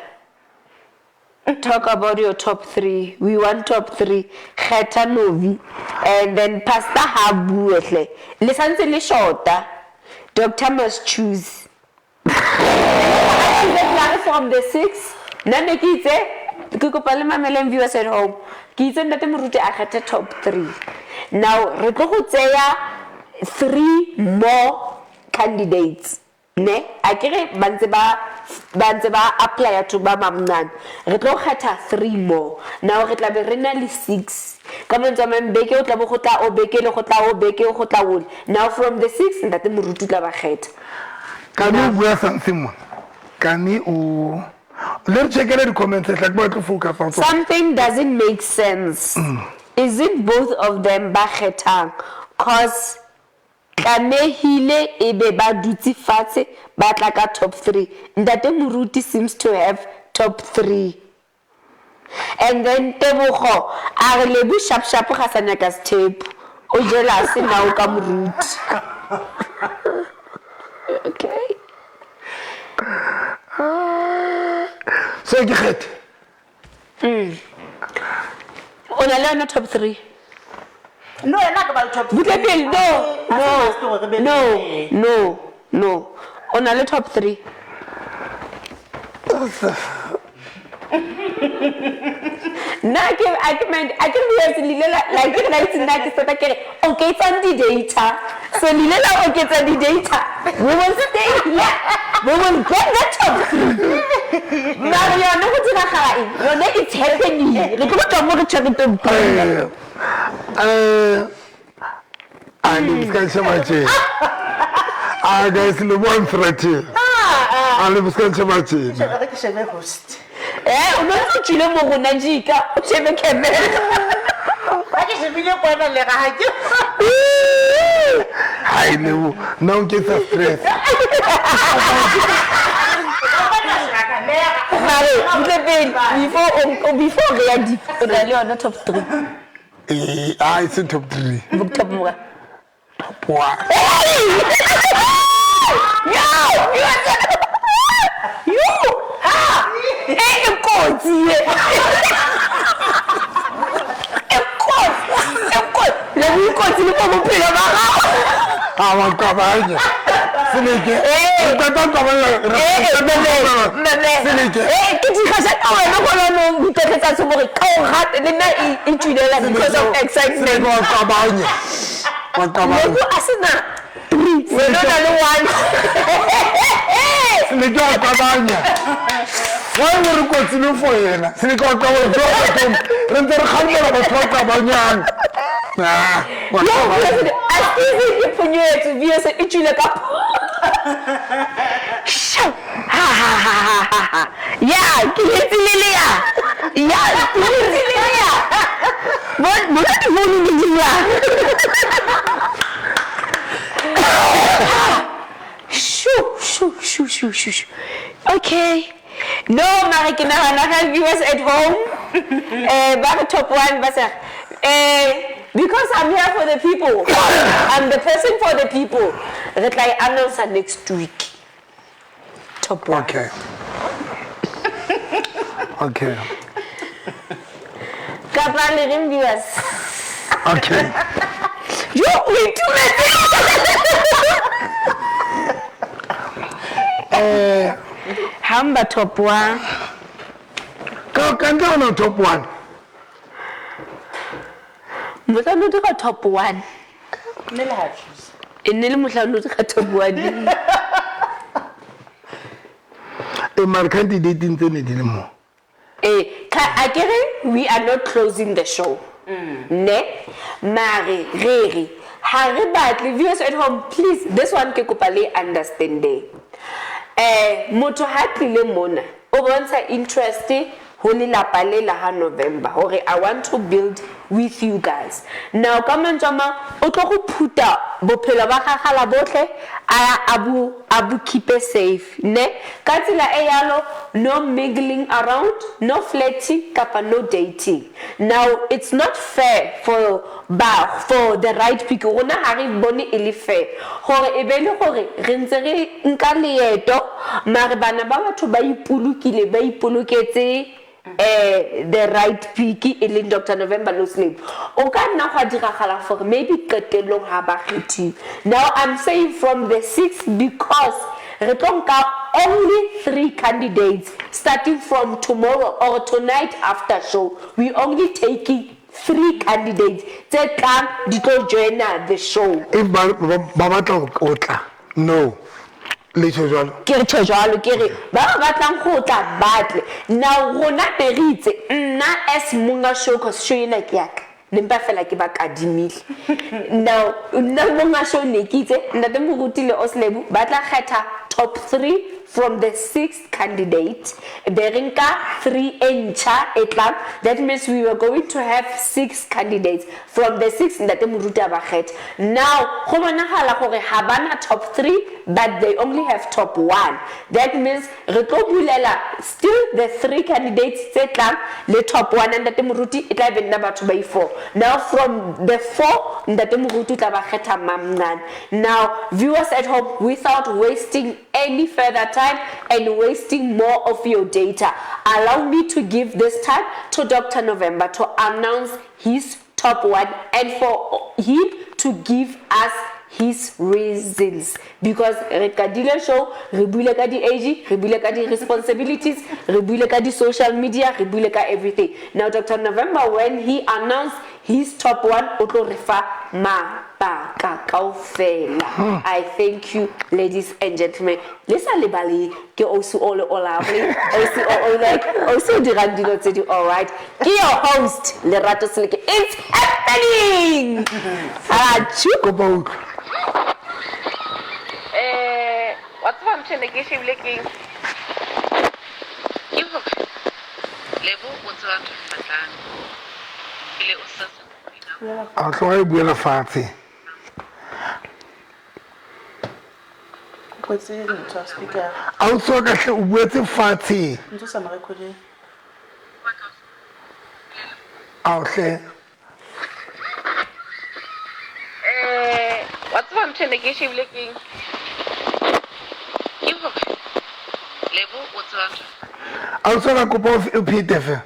Talk about your top 3. We want top 3. Kgetha Novi and then Pastor ha bue hle. Le santse le shota. Doctor must choose. From the 6. Nna ne ke itse ke kopa le mameleng viewers at home. Ke itse ntate Moruti a kgethe top 3. Now re tlo go tseya 3 more candidates. Ne, a ke re ba ntse ba apply to ba mamncane. Re tlo kgetha 3 more. Now re tla be re na le 6. Ka mantswe a mang beke o tla bo go tla o beke le go tla o beke go tla ole. Now from the 6 ntate Moruti tla ba kgetha. Kani o bua something mo. Kani o le re checkele di-comments tla ke ba tlo focus on something doesn't make sense. Is it both of them ba kgethang? Cause tlamehile e be ba dutse fatshe ba tla ka top 3. Ntate Moruti seems to have top 3. And then Tebogo a re Lebo sharp sharp ga sa nyaka sethepu. O jealous now ka Moruti. Okay. So ke kgethe. O na le yona top 3. No, yena ka ba le top Butle three. pele, no, A se no, must hore re be no, le- no, no. O na le top 3. Nna ke a ke mind a ke re se lile la like ke la itse nna ke sota ke re oketsang di data. So lile la oketsa di data. We will stay here. We will get the top 3. Mara yone go diragala eng? Yone it's happening. Re tlo go tswa mo re tshwere top 3. A le ska sheba tje. Ah guys, le bo threaten. A le ska sheba tje. Re ke shebe host. O no ntse o tswile mo rona jika, o shebe camera. Ha ke shebile kwana le ga ha ke. Hai le nna o nketsa stress. Mare, butle pele, before re ya deep, o na le yona top 3. Ah, it's in top 3. Book top 1. Top 1. Yo, you ha! E kotsi e. E kotsi, e kotsi. Le bo kotsi le mo bophelo ba gago. A wa kabanya. Seleke. Tata kabanya. Seleke. Ke dikgasha ka wena go lona o mpetletsa se gore ka o rate le nna e tswile because of excitement. Seleke wa kabanya. Wa kabanya. Lebo a sena 3, wena o na le 1. Seleke wa kabanya. Why o re kotsi le for yena? Seleke wa kabanya. Re ntse re kgalemela batho ba kabanyang. Ah, wa kabanya. A se ke phonyetse viewers e tswile ka Sho. Ha ha ha ha ha ha. Ya, ke letsile le ya. Ya, ke letsile le ya. Bo di bone le di ya. Shu shu shu shu shu. Okay. No, mare ke nahana ga viewers at home. Ba re top one ba sa because I'm here for the people. I'm the person for the people. Re tla e announce next week. Top one. Okay. Okay. Kapa le reng viewers? Okay. Yo, o itumetse. Hamba top one. Ka ka ntle ona top one. Mohlang o dira top one. Mme le ha choose. E ne le mohlang o dira top one. E mare candidate ntse ne di le mo. Akere we are not closing the show. Ne? Mare, re re. Ha re batle, viewers at home, please, this one ke kopa le understanding. Motho ha tlile mona, o bontsha interest ho lelapa le la ha November, hore I want to build with you guys. Now, ka mantswe a mang, o tlo go phuta bophelo ba gagala botlhe, a bo keep safe, ne? Ka tsela e yalo, no mingling around, no flirting, kapa no dating. Now, it's not fair for ba for the right pick. Rona ha re bone e le fair. Hore e be le hore re ntse re nka leeto, mare bana ba batho ba ipolokile, ba ipoloketse the right pick e leng Dr. November no sleep. O ka nna gwa diragala for maybe qetellong ha ba kgethiwe. Now I'm saying from the 6 because re tlo nka only 3 candidates starting from tomorrow or tonight after show. We only taking 3 candidates tse tlang di tlo joina the show. If ba batla ho tla, no. Le tjho jwalo? Ke re tjho jwalo, ke re ba ba batlang ho tla batle. Now rona be re itse nna as monga show, cause show ena ke ya ka. Ne mpa fela ke ba kadimile. Now nna monga show ne ke itse ntate Moruti le Oslebu ba tla kgetha top 3 from the 6th candidate. Be re nka 3 e ntjha e tlang. That means we were going to have 6 candidates. From the 6, ntate Moruti a ba kgetha. Now, go bonahala gore ha bana top 3, but they only have top 1. That means re tlo bulela still the 3 candidates tse tlang le top 1, ntate Moruti e tla be nna batho ba i 4. Now from the 4, ntate Moruti o tla ba kgetha mamncane. Now, viewers at home, without wasting any further time and wasting more of your data, allow me to give this time to Dr. November to announce his top 1 and for him to give us his reasons, because re qadile show, re buile ka di age, re buile ka di responsibilities, re buile ka di social media, re buile ka everything. Now Dr. November, when he announced his top 1, o tlo re fa mabaka kaofela. I thank you, ladies and gentlemen. Le sa lebale ke Osi o le o lovely, Osi o o like, Osi o dirang dilo tse di all right. Ke your host, Lerato Seleke. It's happening. Achu. Kopa utlwa. Wa tseba ntho e ne ke e shebile keng? Ke hore Lebo o tseba ntho e batlang. Pele o sa A tloga e buela fatshe. Kwetse ntho speaker. A o tswa ka hle o buetse fatshe. Ntho sa mo recording. A o hle. Wa tseba ntho e ne ke e shebile keng? Ke hore Lebo o tseba ntho. A o tswa ka kopa o phete fe.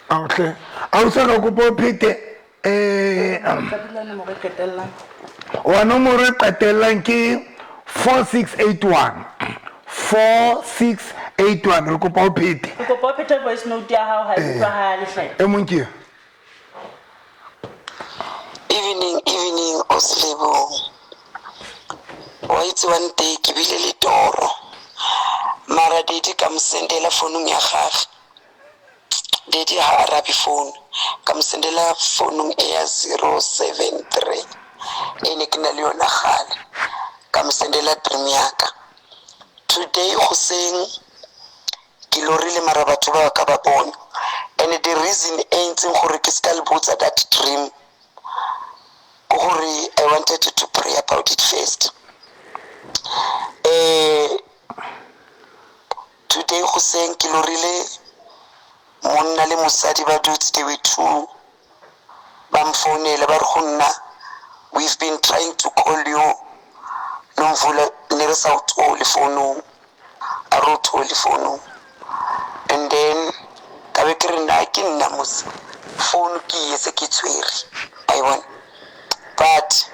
A o hle. A o tswa ka kopa o phete wa nomoro e qetellang ke 4681. 4681 re kopa o phete. Re kopa o phete voice note ya hao ha e utlwahale hle. E mong ke Evening, evening, Oslebo. Wa itse one day ke bile le toro. Mara daddy ka mo sendela founung ya gagwe. Daddy ha arabe phone. Ka mo sendela founung e ya 073. E ne ke na le yona kgale. Ka mo sendela dream ya ka. Today hoseng ke lorile mara batho ba ka ba bona. And the reason e entseng gore ke ska le botsa that dream, gore I wanted to pray about it first. Today goseng ke lorile monna le mosadi ba dutse, they were two, ba mfounela ba re go nna, we've been trying to call you Nomvula, ne re sa o thole founung, a re o thole founung. And then ka be ke re nna ke nna mos phone ke ye se ke tshwere, wa e bona. But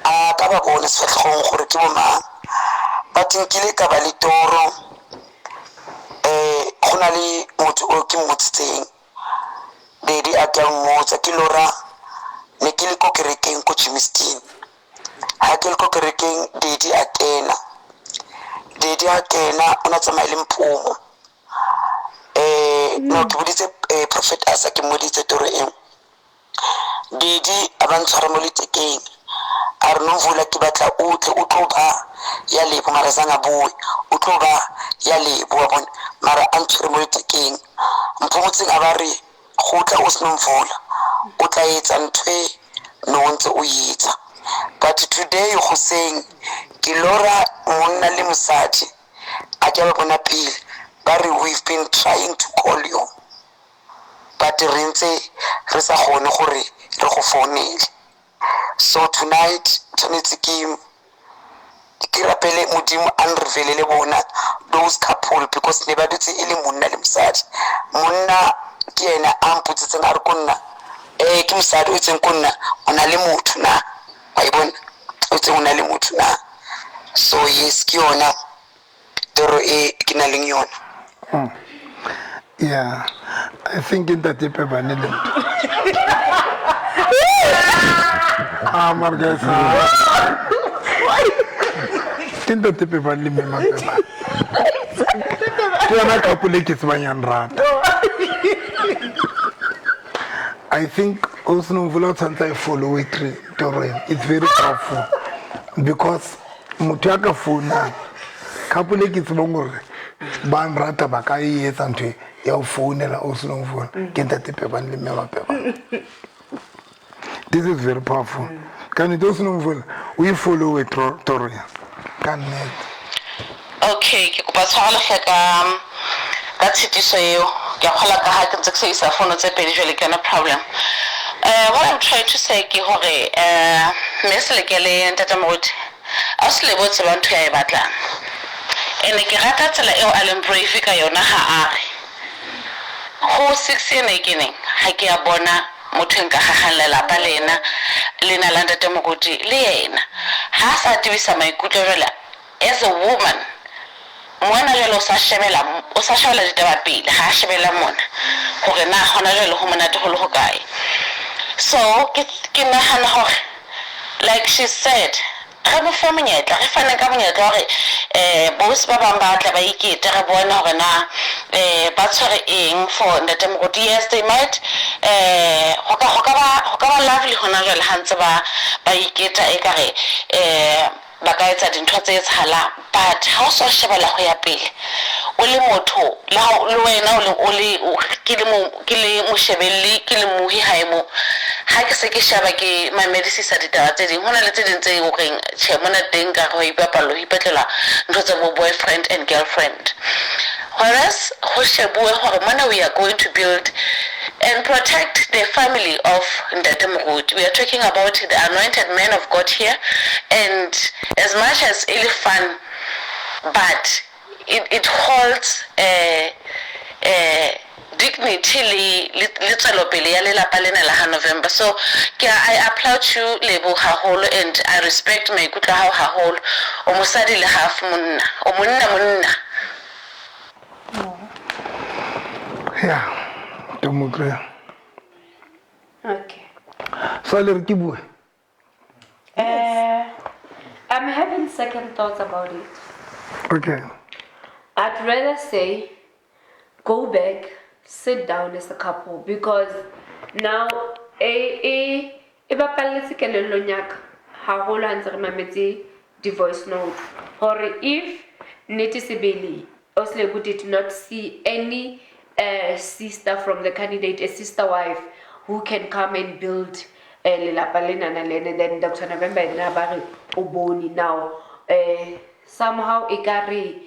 a ka ba bona sefatlhegong gore ke bo mang, but nkile ka ba le toro, go na le motho o ke mmotsitseng, daddy a ka mmotsa, ke lora ne ke le ko kerekeng ko Germiston. Ha ke le ko kerekeng, daddy a kena, daddy a kena, o na tsamaya le Mphomo. No, ke boditse prophet Asa, ke mmoditse toro eo. Daddy a ba ntshwara mo lethekeng, a re Nomvula ke batla o tle o tlo ba ya Lebo, mara zange a bue, o tlo ba ya Lebo, wa bona, mara a ntshwere mo lethekeng. Mphomotseng a ba re kgutla o se Nomvula, o tla etsa ntho e no ntse o etsa. But today goseng ke lora monna le mosadi, a ke ba bona pele, ba re we've been trying to call you, but re ntse re sa kgone gore re go founele. So tonight tshwanetse ke rapele Modimo a nreveele bona those couple, because ne ba dutse e le monna le mosadi. Monna ke yena a mpotsitseng a re ko nna, ke mosadi o itseng ko nna, o na le motho na, wa e bona, o itseng o na le motho na. So yes, ke yona toro e ke nang le yona. Yeah, I think ntate Pebane le ntho. Ah, mara guys, ke ntate Pebane le mme Mapebane. Ke yona couple e ke tsebang ya nrata. I think also Nomvula o tshwanetse a e follow toro ena. It's very powerful because motho ya ka founang, couple e ke tsebang gore ba nrata ba ka e etsa ntho e ya ho founela o se Nomvula, ke ntate Pebane le mme Mapebane. This is very powerful. Ka nnete o se Nomvula o e follow toro ena ka nnete. Okay, ke kopa tshwarelo hle ka tshitiso eo. Ke a kgolwa ka ha ke ntse ke sebedisa fono tse pedi jwale ke yona problem. What I'm trying to say ke hore mme Seleke le ntate Moruti a se Lebo tseba ntho ya e batlang. Ene ke rata tsela eo a leng brave ka yona ha a re ho 6 ena e keneng ha ke a bona motho e nka gagang lelapa lena lena la ntate Moruti le yena. Ha a sa tebisa maikutlo jwale as a woman, mona jwale o sa shebela, o sa shebela ditaba pele, ha a shebela mona hore na hona jwale ho monate ho le hokae. So ke nahana hore like she said, re mo fe monyetla, re fane ka monyetla hore bosi ba bang ba tla ba ikete, re bone hore na ba tshwere eng for ntate Moruti. Yes, they might ho ka ba lovely hona jwale ha ntse ba iketa ekare ba ka etsa dintho tse etsahalang, but ha o so shebela ho ya pele o le motho le ha le wena o le ke le moshebelli, ke le mohi hae mo, ha ke se ke sheba ke mamedisisa ditaba tse ding, ho na le tse ding tse horeng tjhe mona teng ka ho ipapalla ho ipatlela ntho tsa bo boyfriend and girlfriend. Whereas ho shebuwe hore mona we are going to build and protect the family of Ntate Moruti. We are talking about the anointed man of God here, and as much as it is fun, but it holds dignity le tswelopele ya lelapa lena la ha November. So I applaud you Lebo haholo, and I respect maikutlo a hao haholo. O mosadi le half monna, o monna monna. Yeah, ke mo utlwe. Okay. So le re ke bue? I'm having second thoughts about it. Okay. I'd rather say go back, sit down as a couple, because now e bapalletse kelellong ya ka haholo ha ntse re mametse di-voice note hore if nnete sebele Oslebo did not see any sister from the candidate, a sister wife who can come and build lelapa lenana le ene, then Dr. November ena ba re o bone now somehow e ka re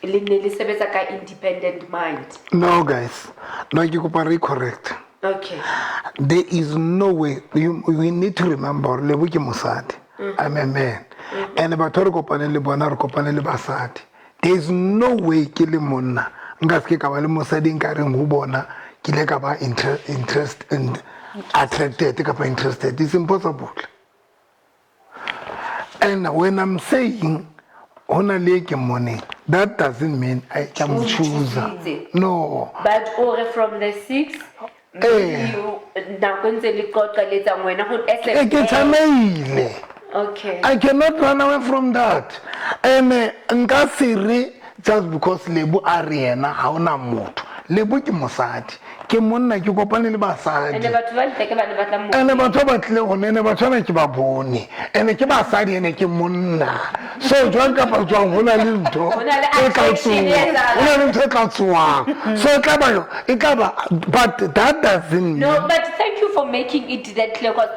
Le ne le sebetsa ka independent mind. No guys, no, ke kopa re correct. Okay. There is no way we need to remember gore Lebo ke mosadi. I'm a man. And batho re kopane le bona, re kopane le basadi. There is no way ke le monna nka seke ka ba le mosadi nka reng ho bona ke ile ka ba interest and attracted kapa interested. It's impossible. And when I'm saying ho na le e ke mmoneng, that doesn't mean I ke a mo choose. No. But o re from the six Eh. nako e ntse le qoqa le etsang wena go as a Eh, ke man. tsamaile. Okay. I cannot run away from that. And nka se re just because Lebo a re yena ha ona motho. Lebo ke mosadi. Ke monna, ke kopane le basadi. Ene batho ba ntle ke ba ne ba tla mo. Ene batho ba batlile go nene batho bana ke ba bone. Ene ke basadi, ene ke monna. So jwang kapa jwang ho na le ntho Ho na le e tla attraction e tsoang. etsahalang. Ho na le ntho e tla tsoang. So e tla ba, e tla ba, but that doesn't No, mean but thank you for making it that clear, because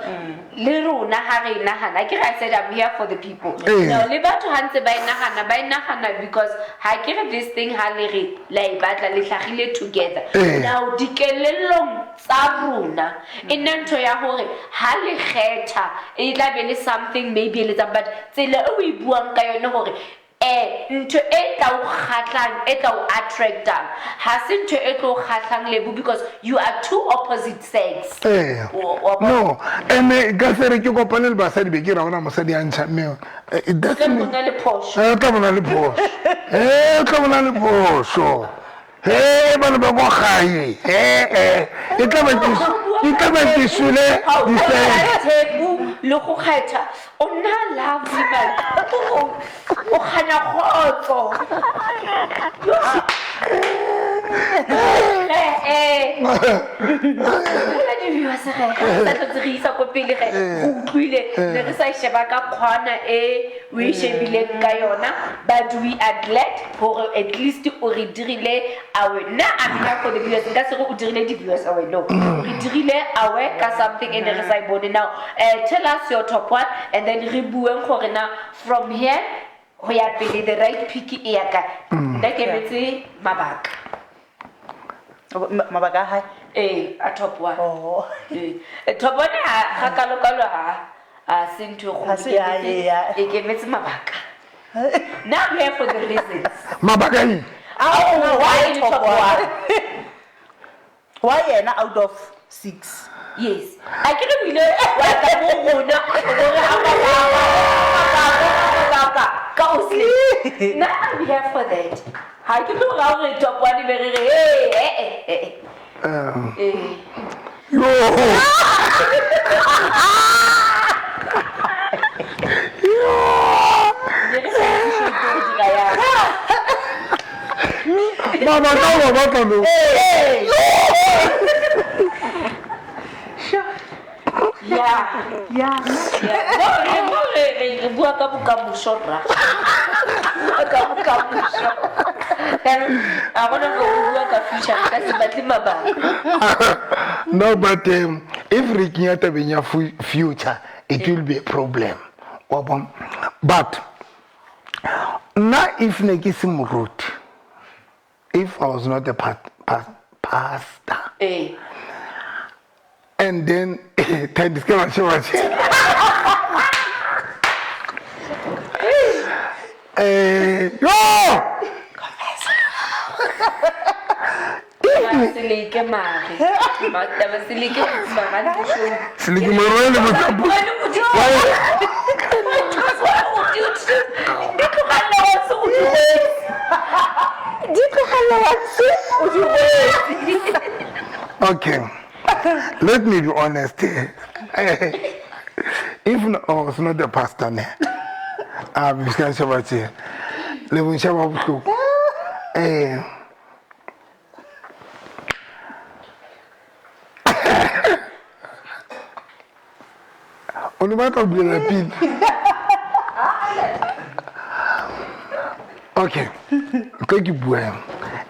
le rona ha re nahana, ke re I said I'm here for the people. Eh. Now le batho ha ntse ba e nahana, ba e nahana because ha ke re this thing ha le re la e batla le hlagile together. Eh. Now dikelellong tsa rona e nna ntho ya hore ha le kgetha e tla be le something maybe e letsang, but tsela e o e buang ka yone hore ntho e tla o kgahlang, e tla o attractang, ha se ntho e tlo o kgahlang Lebo, because you are two opposite sex. Eh. Wa bona? No, ene ka se re ke kopane le basadi be ke ra ona mosadi a ntšha mme, it doesn't Tla mean bona le phoso. Eh, tla bona le phoso. Eh, tla bona le phoso. He, bana ba ko gae. Eh, eh. E tla ba ke e tla ba ke sule Ha o di bona Tshepo le go kgetha, o nna lovely man. O kganya kgotso. Eh, eh. Bolela di-viewers ge, ha re sa tlotse re isa ko pele ge, go utlwile, ne re sa e sheba ka kgwana e o e shebileng ka yona, but we are glad gore at least o re dirile aware. Nna I'm here for the viewers, nka se re o dirile di-viewers aware, no. O re dirile aware ka something e ne re sa e bone. Now, tell us your top one and then re bueng gore na from here ho ya pele the right pick e ya kae. Nna ke emetse mabaka. Mabaka a hae? Eh, a top one. Oh. Eh, top one ha kalokalo ha se ntho e kgolo. Ha se ya, ya. E kemetse mabaka. Now I'm here for the reasons. Mabaka eng? Oh, why top top one? one? Why yena out of six? Yes. A ke re o ile wa tla mo rona, hore ha mabaka, ka o se. Now I'm here for that. Ha ke tlo ra hore top one e be re re, hey, eh, eh, eh, eh. Eh. Yo. Ne re sa itse show ke hore dira yang. Mabaka o ba batla no. Yeah. Yeah. Yeah. Mo re bua ka bokamoso, rra. Bua ka bokamoso. A gona go bua ka future, ka se batle mabaka. No, but if re kenya tabeng ya future, it will be a problem. Wa bona? But nna if ne ke se moruti, if I was not a pastor, Eh. and then Thandi, se ke wa sheba tje. Eh, yo! Seleke mare. Taba seleke mare a ntse show. Seleke mare le motsapo. Di tlogella wa se o di rwetse. Di tlogella wa se o di rwetse. Okay. Let me be honest here. If no, oh, it's not the pastor ne. Ah, because sheba tje. Le bo sheba bohloko. Eh. O ne batla ho bulela pele. Okay. Tlo ke bua yang.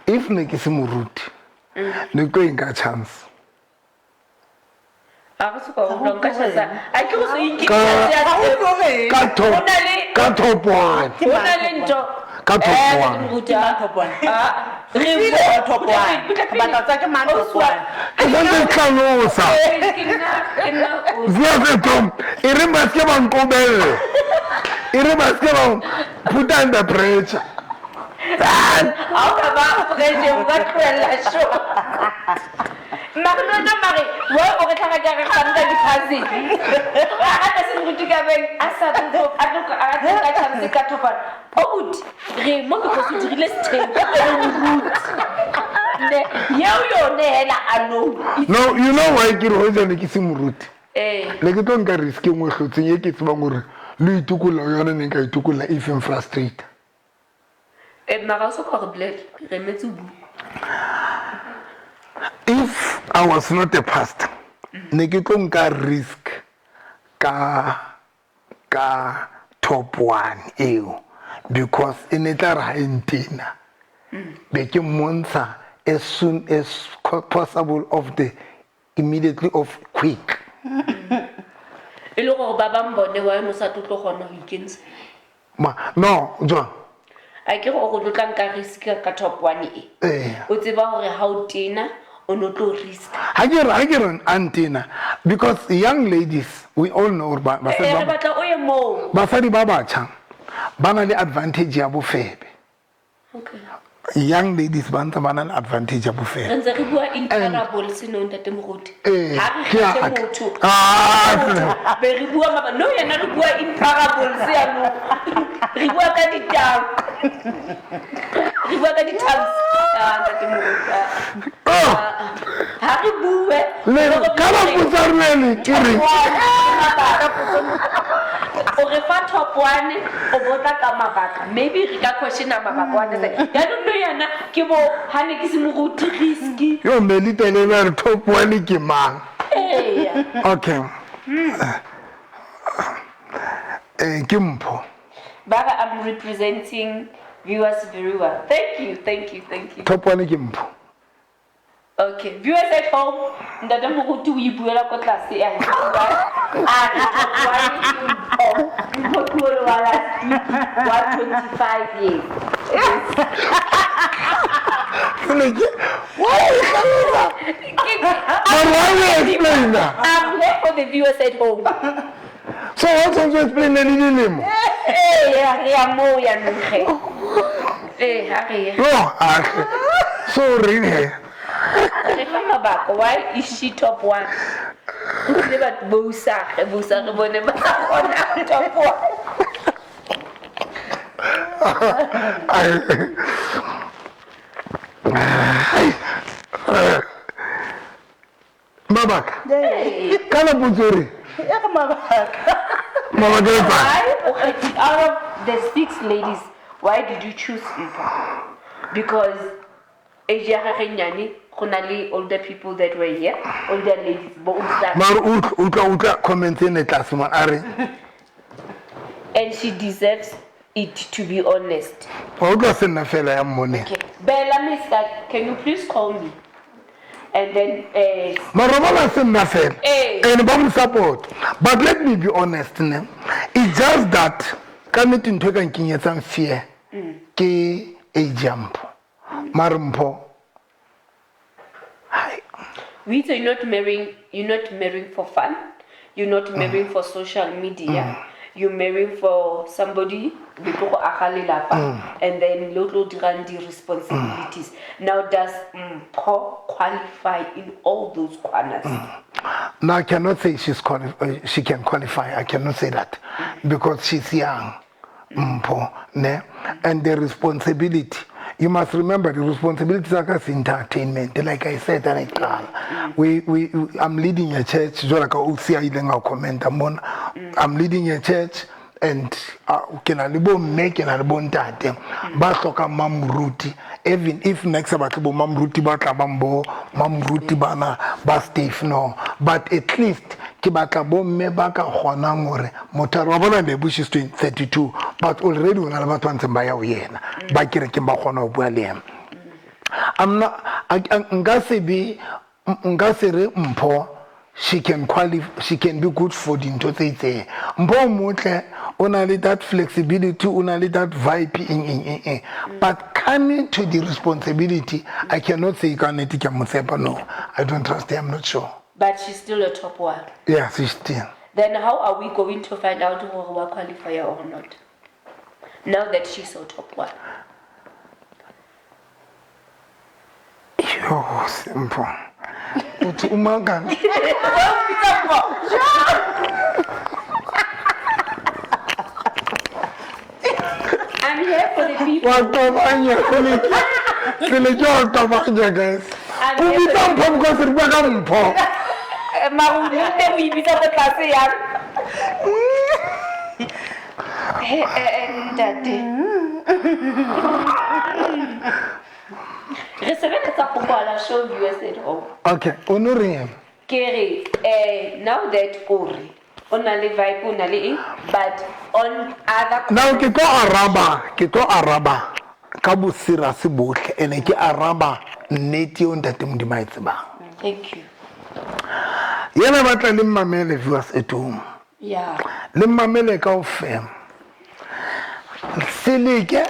If ne ke se moruti, ne ke tlo e nka chance. A go se ka utlwa nka chance. A ke go se inke Ka- chance ya Ha o Tshepo. tlo reng? Ka top, Ho na le- ka top one. Ho na le ntho. Ka top Eh, one. moruti, Ke mang ah. top one? Ah, re Ke bua- top one. Putla pele. Batla ho tseba ke mang top Ausi wa- one? Ke santse ke hlalosa. Eh, ke nna o- Zia se Tom, e re ba se ke ba nkobella. E re ba se ke ba put under pressure. Ha o ka ba pressure, o ka tlohella show. Mare le wena mare, why o re tlhaga ka re kganna di-puzzle? A rata se moruti ka beng, a sa tlo- a tlo- a tlo ka chance ka top one. Abuti, re mo because o dirile sethembu, o moruti. Ne, yeo yone hela alone. No, you know why ke re hoja ne ke se moruti. Eh. Ne ke tlo nka risk e nngwe hlotseng e ke tsebang hore le itokolla ho yona ne nka itokolla if I'm frustrated. Eh, mara o so ka re bolella, re emetse o bua. If I was not a pastor, ne ke tlo nka risk ka top one eo because e ne tla re ha e ntena be ke mmontsha as soon as possible of the immediately of quick. E le gore ba bang bone why no sa tlo tlo kgona ho ikentsha? Ma, no, jwang? A ke gore o tlo tla nka risk ka top one e. Eh. O tseba hore ha o tena o no tlo risk. Ha ke re a ntena because young ladies we all know hore basadi Eh, re ba batla o ye moo. basadi ba batjha ba na le advantage ya bofebe. Okay. Young ladies ba ntse ba na le advantage ya bofebe. Re ntse re bua in parables no ntate moruti. Eh, Ha re ke a- kgethe motho. Ah, Be re bua maba no yena re bua in parables yanong. Re bua ka ditau. Re bua ka di-tongues. Ah, ntate moruti. ah. Oh, Ha re bue. le ka la potsa rele ke re O re fa top one o botla ka mabaka maybe re ka questiona mabaka wa understand yaanong no yana ke bo ha ne ke se moruti risky yo melitele ba re top one ke mang? eya Okay. Eh, ke Mpho. ba re I'm representing viewers very well. Thank you, thank you, thank you. Top one ke Mpho. Okay, viewers at home, ntate moruti o ibuela ko tlase ya a re top one ke Mpho. Mpho ke ole wa last week wa 25 years. Sele ke why o hlalosa? Mara why o explain that? I'm here for the viewers at home. So wa tshwanetse o explain le dilemo? Ee, re ya moo yanong ge. Ee, ha re ye. Yo, ah, so reng he? Re fa mabaka, why is she top one? Go tlile batho bo usage, bo usage bone ba sa kgona top one. Mabaka. Kana potso re E re mabaka. mabaka e fang? Why o kgethi- out of the six ladies, why did you choose Mpho? Because age ya gagwe e nnyane, go na le older people that were here, older ladies, bo usage. Mara utlwa comment e ne tlase mona a re And she deserves it, to be honest. wa utlwa se nna fela ya mmoneng. Okay. Bella Mister, can you please call me? And then Mara ba se nna fela. Eh. And ba mo support. But let me be honest ne. It's just that ka nnete ntho e ka nkenyetsang fear ke age ya Mpho. Mara Mpho hai we say you're not marrying for fun, you're not marrying for social media. You're marrying for somebody le tlo go aga lelapa and then le tlo dirang di-responsibilities. Now does Mpho qualify in all those corners? No, I cannot say she can qualify. I cannot say that because she's young, Mpho, ne? And the responsibility. You must remember the responsibilities are entertainment. Like I said, I'm leading a church. Jwalo ka o sia ileng a comment mona. I'm leading a church and ke na le bo mme, ke na le bo ntate ba hlokang mamoruti. Even if next batle bo mamoruti ba tla bang bo mamoruti bana ba stiff, no, but at least ke batla bo mme ba ka kgonang hore motho a re wa bona Lebo, she's 32, but already o na le batho ba ntseng ba ya ho yena ba kerekeng ba kgona ho bua le yena. I'm not, nka se be, nka se re Mpho she can qualify, she can be good for dintho tse itseng. Mpho o motle, o O na le that flexibility, o na le that vibe, eng eng eng eng. But coming to the responsibility, I cannot say ka nnete ke a mo tshepa. No, I don't trust her, I'm not sure. But she's still a top one. Yeah, she's still. Then how are we going to find out gore wa qualify or not? Now that she's so top one. Yo, Sempho. Uthi umangani? I'm here for the people. Wa qabanya sele ke wa qabanya guys. I'm O here for bitsa Mpho because re bua ka Mpho. Mara o nne o e bitsa ko tlase yang? He, ntate. Re sebeletsa go kwala show viewers at home. Okay, o no reng? Ke re, now that o re o na le vibe, o na le eng, but on other Now ke tlo araba, ke tlo araba ka bo serious bohle ene ke araba nnete eo ntate Modimo a e tsebang. Thank you. Yena batla le mmamele viewers at home. Yeah. Le mmamele kaofela. Seleke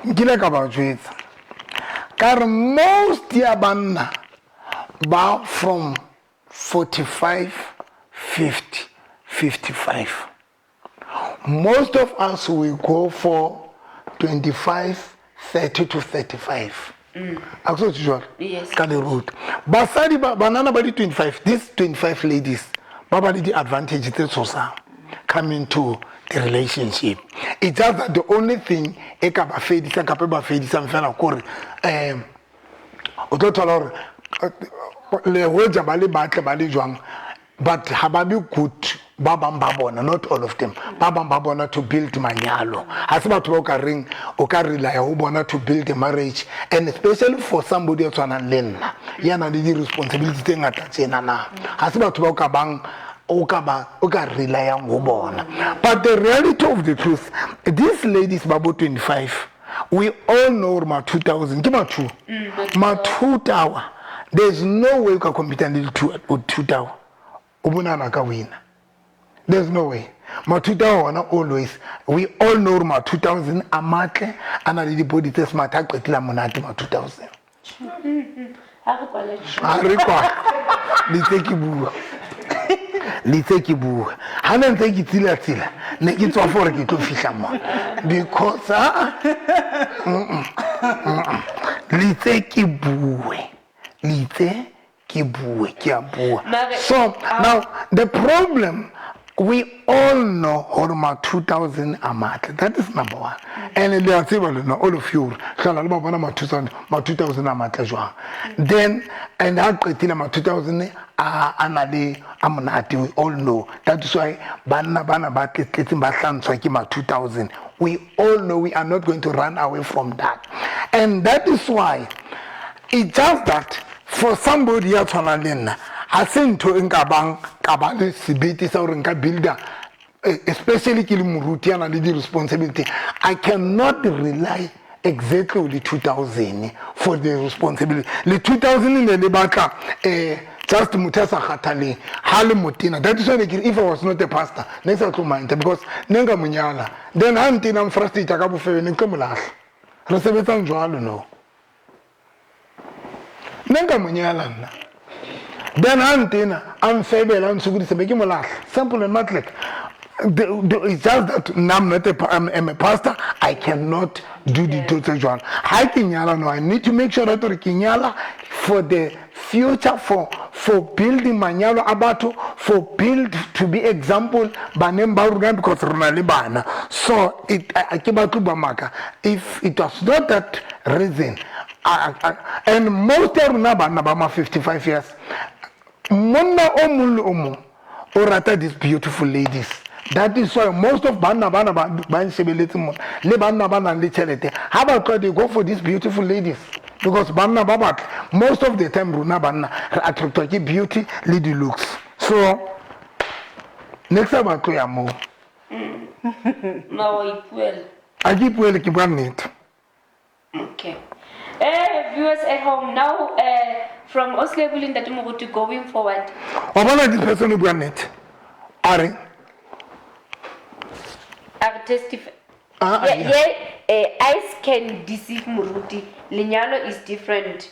nkile ka ba jwetsa. Ka re most ya banna ba from 45, 50, 55. Most of us we go for 25, 30 to 35. Akuso jwalo? Yes. Ka le road. Basadi ba banana ba di 25, these 25 ladies ba ba le di advantage tse tshosang coming to the relationship. It's just that the only thing e ka ba fedisang kapa e ba fedisang fela kore o tlo thola hore le hoja ba le batle ba le jwang, but ha ba be good ba bang ba bona, not all of them, ba bang ba bona to build manyalo. Ha se batho ba o ka reng o ka rely ho bona to build a marriage, and especially for somebody ya tshwanang le nna ya nang le di-responsibility tse ngata tjena na. Ha se batho ba o ka bang o ka ba o ka relyang ho bona. But the reality of the truth, these ladies ba bo 25, we all know ma 2000 ke ma 2 ma 2 tower. There's no way you can compete le 2 tower. O bonana ka wina. There's no way. Ma 2000 ona always, we all know ma 2000 a matle, a na le di body tse smart, a qetela monate ma 2000. Ha re kwala Ha re kwala. Le tse ke bua. Le tse ke bua. Ha ne ntse ke tsila tsila, ne ke tswa for ke tlo fihla mo. Because le tse ke bue. Le tse ke bue, ke a bua. So now the problem, we all know hore ma 2000 a matle. That is number one. And le a tseba lona, all of you, hlola le ba bona ma 2000, ma 2000 a matle jwang. Then, and ha qetile ma 2000 a na le a monate, we all know. That is why banna bana ba tletseng ba hlantshwa ke ma 2000. We all know we are not going to run away from that. And that is why it's just that for somebody ya tshwanang le nna, ha se ntho e nka bang ka ba le sebete sa hore nka builder, especially ke le moruti ya nang le di-responsibility, I cannot rely exactly on the 2000 for the responsibility. Le 2000 ne le batla just motho a sa kgathaleng ha le motena. That is why if I was not a pastor, ne sa tlo mind because ne nka mo nyala. Then ha ntena mfrustrate ka bofebe ne ke mo lahla. Re sebetsang jwalo no. Ne nka mo nyala nna. Then ha ntena a mfebela a ntshokodisa be ke mo lahla. Simple and matlek. It's just that now I'm not a, I'm a pastor. I cannot do the total jwalo. Ha ke nyala no, I need to make sure that ke nyala for the future, for building manyalo a batho, for build to be example baneng ba rona because rona le bana. So it ke batlo ba maka. If it was not that reason, and most ya rona bana ba ma 55 years, monna o mong le o mong o rata these beautiful ladies. That is why most of banna bana ba nshebeletse mona le banna ba nang le tjhelete ha ba tloha, they go for these beautiful ladies because banna ba batle most of the time rona banna re attractwa ke beauty le di looks. So next time ba tlo ya moo. Ma wa ipuela. A ke ipuele, ke bua nnete. Okay. Viewers at home now, from Oslo Ntate Moruti going forward. Wa bona this person o bua nnete. A re testify. Ah, ah, Yeah, yeah. yeah, eyes can deceive moruti. Lenyalo is different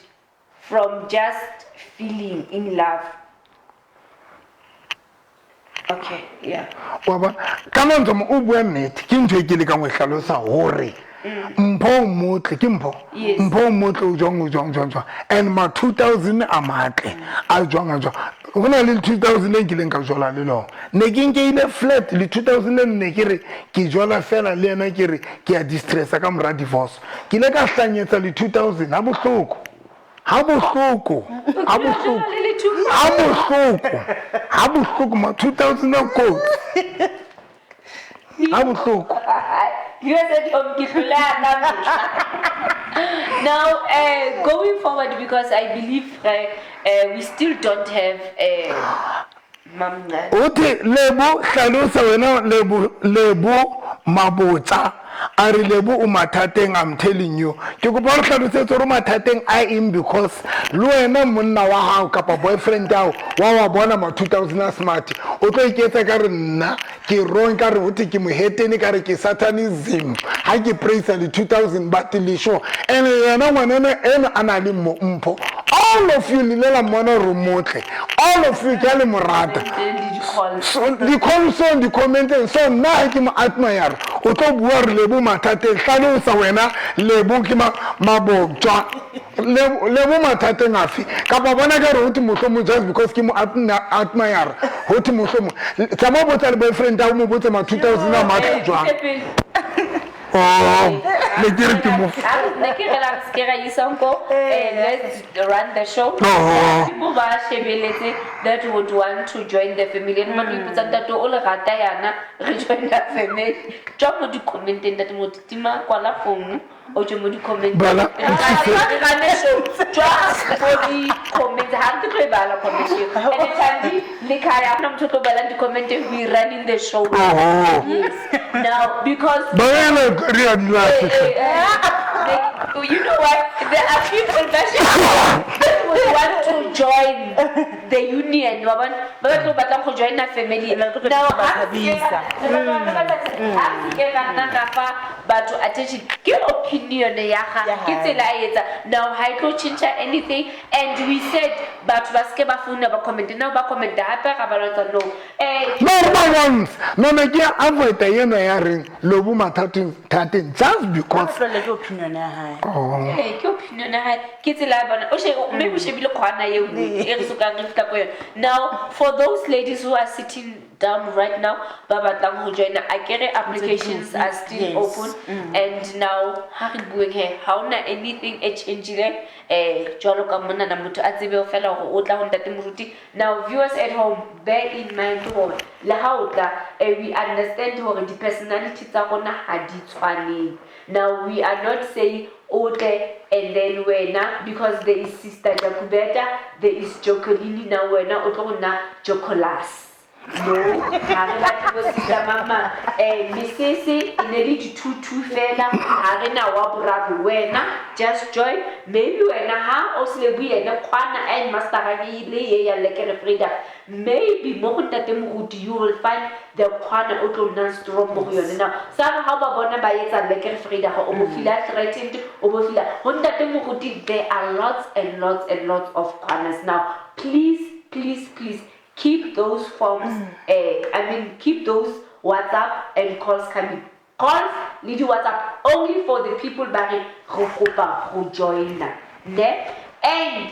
from just feeling in love. Okay, yeah. Wa bona, ka mantswe a mang, o bua nnete, ke ntho e ke lekang ho e hlalosa hore Mpho o motle, ke Mpho? Yes. Mpho o motle o jwang, o jwang, jwang, jwang. And ma 2000 a matle, a jwang, a jwang. Ho na le 2000 e nkileng ka jola le lona. Ne ke nkeile flat le 2000 e ne ke re ke jola fela le yena, ke re ke a distressa ka mora divorce. Ke ile ka hlanyetsa le 2000 ha bohloko. Ha bohloko, ha bohloko, ha bohloko, ha bohloko ma 2000 a kotsi. Ha bohloko. Now, going forward, because I believe we still don't have Mamncane. O thwe Lebo, hlalosa wena Lebo, Lebo Mabotja a re Lebo o mathateng, I'm telling you. Ke kopa o re hlalosetse gore o mathateng a eng, because le wena monna wa gago kapa boyfriend ya gago wa bona ma 2000 a smart, o tlo iketsa ka re nna ke wrong, ka re ho thwe ke mohetene, ka re ke satanism ha ke praisa le 2000, but le sure. And yena ngwaneno eno a na le Mpho, all of you le ile la mmona gore o motle, all of you ke a le mo rata. So di-calls di-commenteng, so nna ha ke mo admire, o tlo bua gore Lebo mathateng. Hlalosa wena Lebo ke Mabotja, Lebo mathateng afe? Kapa bona ka re ho thwe mohlomong just because ke mo admire, ho thwe mohlomong tsamaya o botsa le boyfriend ya o mo botse ma 2000 a matle jwang. Oh, ne ke re ke mo Ne ke re la re se ke ra isa nko, let's run the show. Oh. People ba shebeletse that would want to join the family. And ba ipotsa, ntate o le rata yana, re join the family. Tswa mo di-commenteng, ntate mo tima, kwala phone, o tswe mo di-commenteng. Bala. Re run the show. Tswa mo di-comments, ha ke tlo e bala comment eo. And Thandi le Khaya, ha hona motho o tlo balang di-comment, we running the show. Oh. Yes. Now, because Ba wena re a di lahle. Like, you know what? There are people that would want to join the union. Ba bona, ba batla ho batlang go join a family. Now, ha re se ke ra nna ra fa batho attention, ke opinion ya gagwe, ke tsela a etsa. Now, ha e tlo change anything. And we said batho ba seke ba founa ba comment. Now ba comment hape ga ba lwantsha, no. No, re ba once. No, ne ke avoid eno ya reng Lobo mathateng thateng just because. Ba tlohelle, ke opinion ya hae. Oh. Ee, ke opinion ya hae, ke tsela ya bona. O mme o shebile kgwana e nngwe e re sokang re fihla ko yona. Now, for those ladies who are sitting down right now, ba batlang ho joina, akere applications are still open. And now, ha re bueng he, ha hona anything e changileng, jwalo ka monana motho a tsebe fela hore o tla ho ntate moruti. Now, viewers at home, bear in mind hore le ha o tla, we understand hore di-personality tsa rona ha di tshwaneng. Now, we are not saying o tle and then wena, because there is Sister Jacobeta, there is Jocolini, now wena o tlo go nna Jocolas. No, ha re batle bo sister mama, mesese e ne le di-two-two fela, ha re na wa boraro. Wena just join. Maybe wena ha o se le yena kgwana and mastera ke le ye ya Lekker Vrydag. Maybe mo go ntate moruti you will find the kgwana o tlo nnang strong mo go yone. Now, sa re ha o ba bona ba etsa Lekker Vrydag, o bo feel threatened, o bo feel ho ntate moruti, there are lots and lots and lots of kgwanas. Now, please, please, please keep those forms, I mean, keep those WhatsApp and calls coming. Calls le di-WhatsApp only for the people ba re re kopa go joina. Ne? And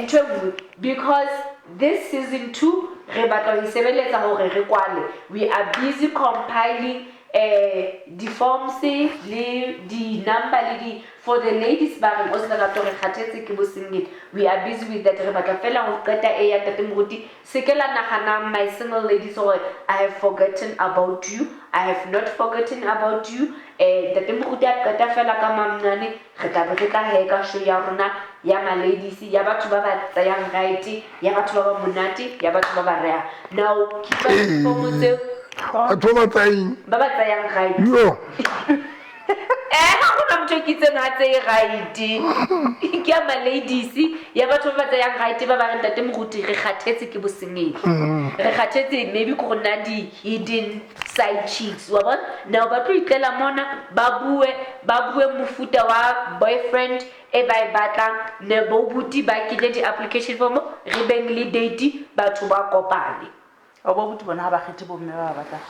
ntho e nngwe, because this season 2 re batla ho e sebeletsa hore re kwale. We are busy compiling di-forms le di-number le di for the ladies ba reng o se lerato re kgathetse ke bo single. We are busy with that. Re batla fela ho qeta e ya ntate moruti. Se ke la nahanang, my single ladies, hore I have forgotten about you. I have not forgotten about you. Ntate moruti a qeta fela ka mamncane, re tla be re tla he ka show ya rona ya ma ladies, ya batho ba ba tsayang right, ya batho ba ba monate, ya batho ba ba reha. Now, keep us difomo tseo. Batho ba ba tsayang Ba ba tsayang right. Yo. Ha hona motho ke itseng ha tseye right. Ke ya ma-ladies ya batho ba ba tseyang right ba ba re ntate moruti re kgathetse ke bosengele. Re kgathetse maybe ke go nna di-hidden side chicks wa bona. Now ba tlo itlela mona ba bue ba bue mofuta wa boyfriend e ba e batlang ne bo buti ba kenye di-application form re beng le date batho ba kopane. O bo buti bona ha ba kgethe bomme ba ba batlang.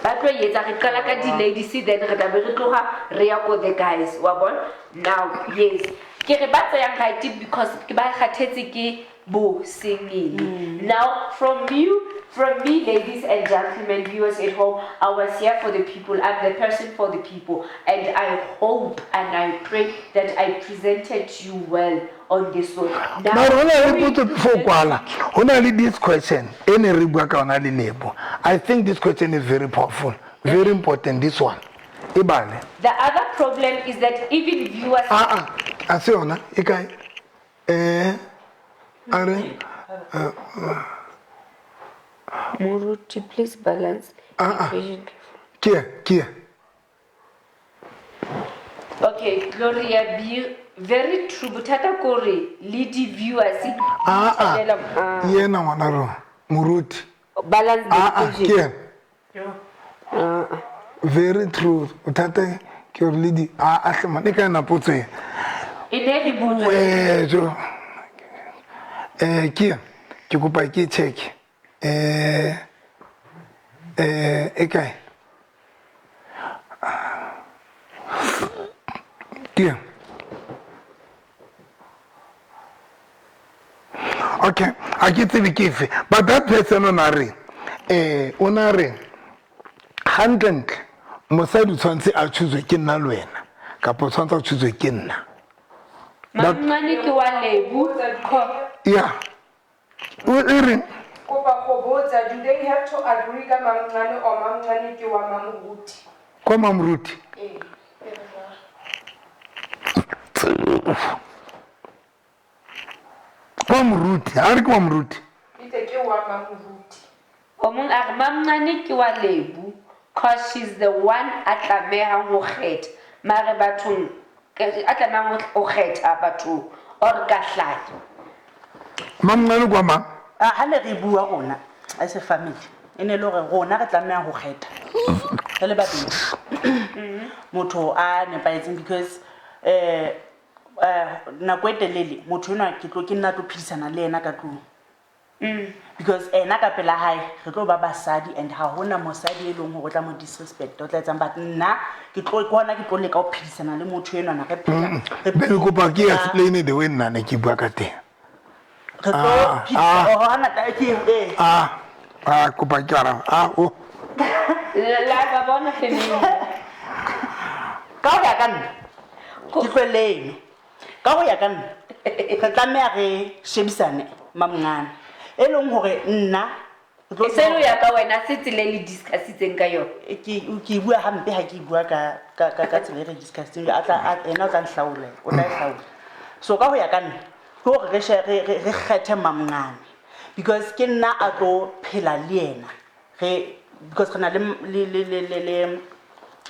Ba tlo etsa re qala ka di-ladies then re tla be re tloga re ya ko the guys wa bona. Now yes ke re ba tseyang right because ke ba kgathetse ke bosengele. Now from me ladies and gentlemen viewers at home, I was here for the people. I'm the person for the people, and I hope and I pray that I presented you well on this one. Now, Mara ho na le potso before kwala. Ho na le this question e ne re bua ka yona le Lebo. I think this question is very powerful, very important, this one. E bale. The other problem is that even viewers A se yona e kae? A re Moruti, please balance equation. Ke. Okay, Gloria B, very true. Bothata kore le di viewers. Yena ngwana rona, Moruti. Balance the equation. Ke. Very true. Bothata ke hore le di a hle e ka na potso e. E ne re botse. Jo. Ke kopa ke check. E kae? Ke. Okay, a ke tsebe ke efe. But that person o na re, o na re hantlentle mosadi o tshwanetse a choose ke nna le wena kapa o tshwanetse a choose ke nna. Mamncane ke wa Lebo. Yeah. O e reng? Kopa go botsa, do they have to agree ka mamncane or mamncane ke wa mamoruti? Kwa mamoruti? Kwa moruti, ha re ke wa moruti. Itse ke wa mamoruti. O mong a re mamncane ke wa Lebo cause she's the one a tlamehang ho kgetha. Mare bathong a tlamehang ho kgetha batho or ka hlaya. Mamncane kwa mang? Ha ne re bua rona as a family, e ne le hore rona re tlameha ho kgetha. Re le babedi. Motho a nepahetseng because nako e telele motho enwa ke tlo ke nna tlo phedisana le yena ka tlung. Because ena ka pela hae re tlo ba basadi and ha hona mosadi e leng hore o tla mo disrespect o tla etsang, but nna ke tlo ke hona ke tlo leka ho phedisana le motho enwa na re phela. Be kopa ke explain the way nna ne ke bua ka teng. Re tlo phedisa o hana ka ke kopa ke araba. O La ba bona family. Ka ho ya ka nna ke tlohelleng. Ka ho ya ka nna re tlameha re shebisane mamngane e leng hore nna e se lo ya ka wena se tsela le discussitseng ka yona. Ke bua hampe ha ke bua ka ka ka tsela e re discussitseng a tla ena o tla nhlaola, o tla hlaola. So ka ho ya ka nna ke hore re re kgethe mamngane because ke nna a tlo phela le yena re because re na le le le le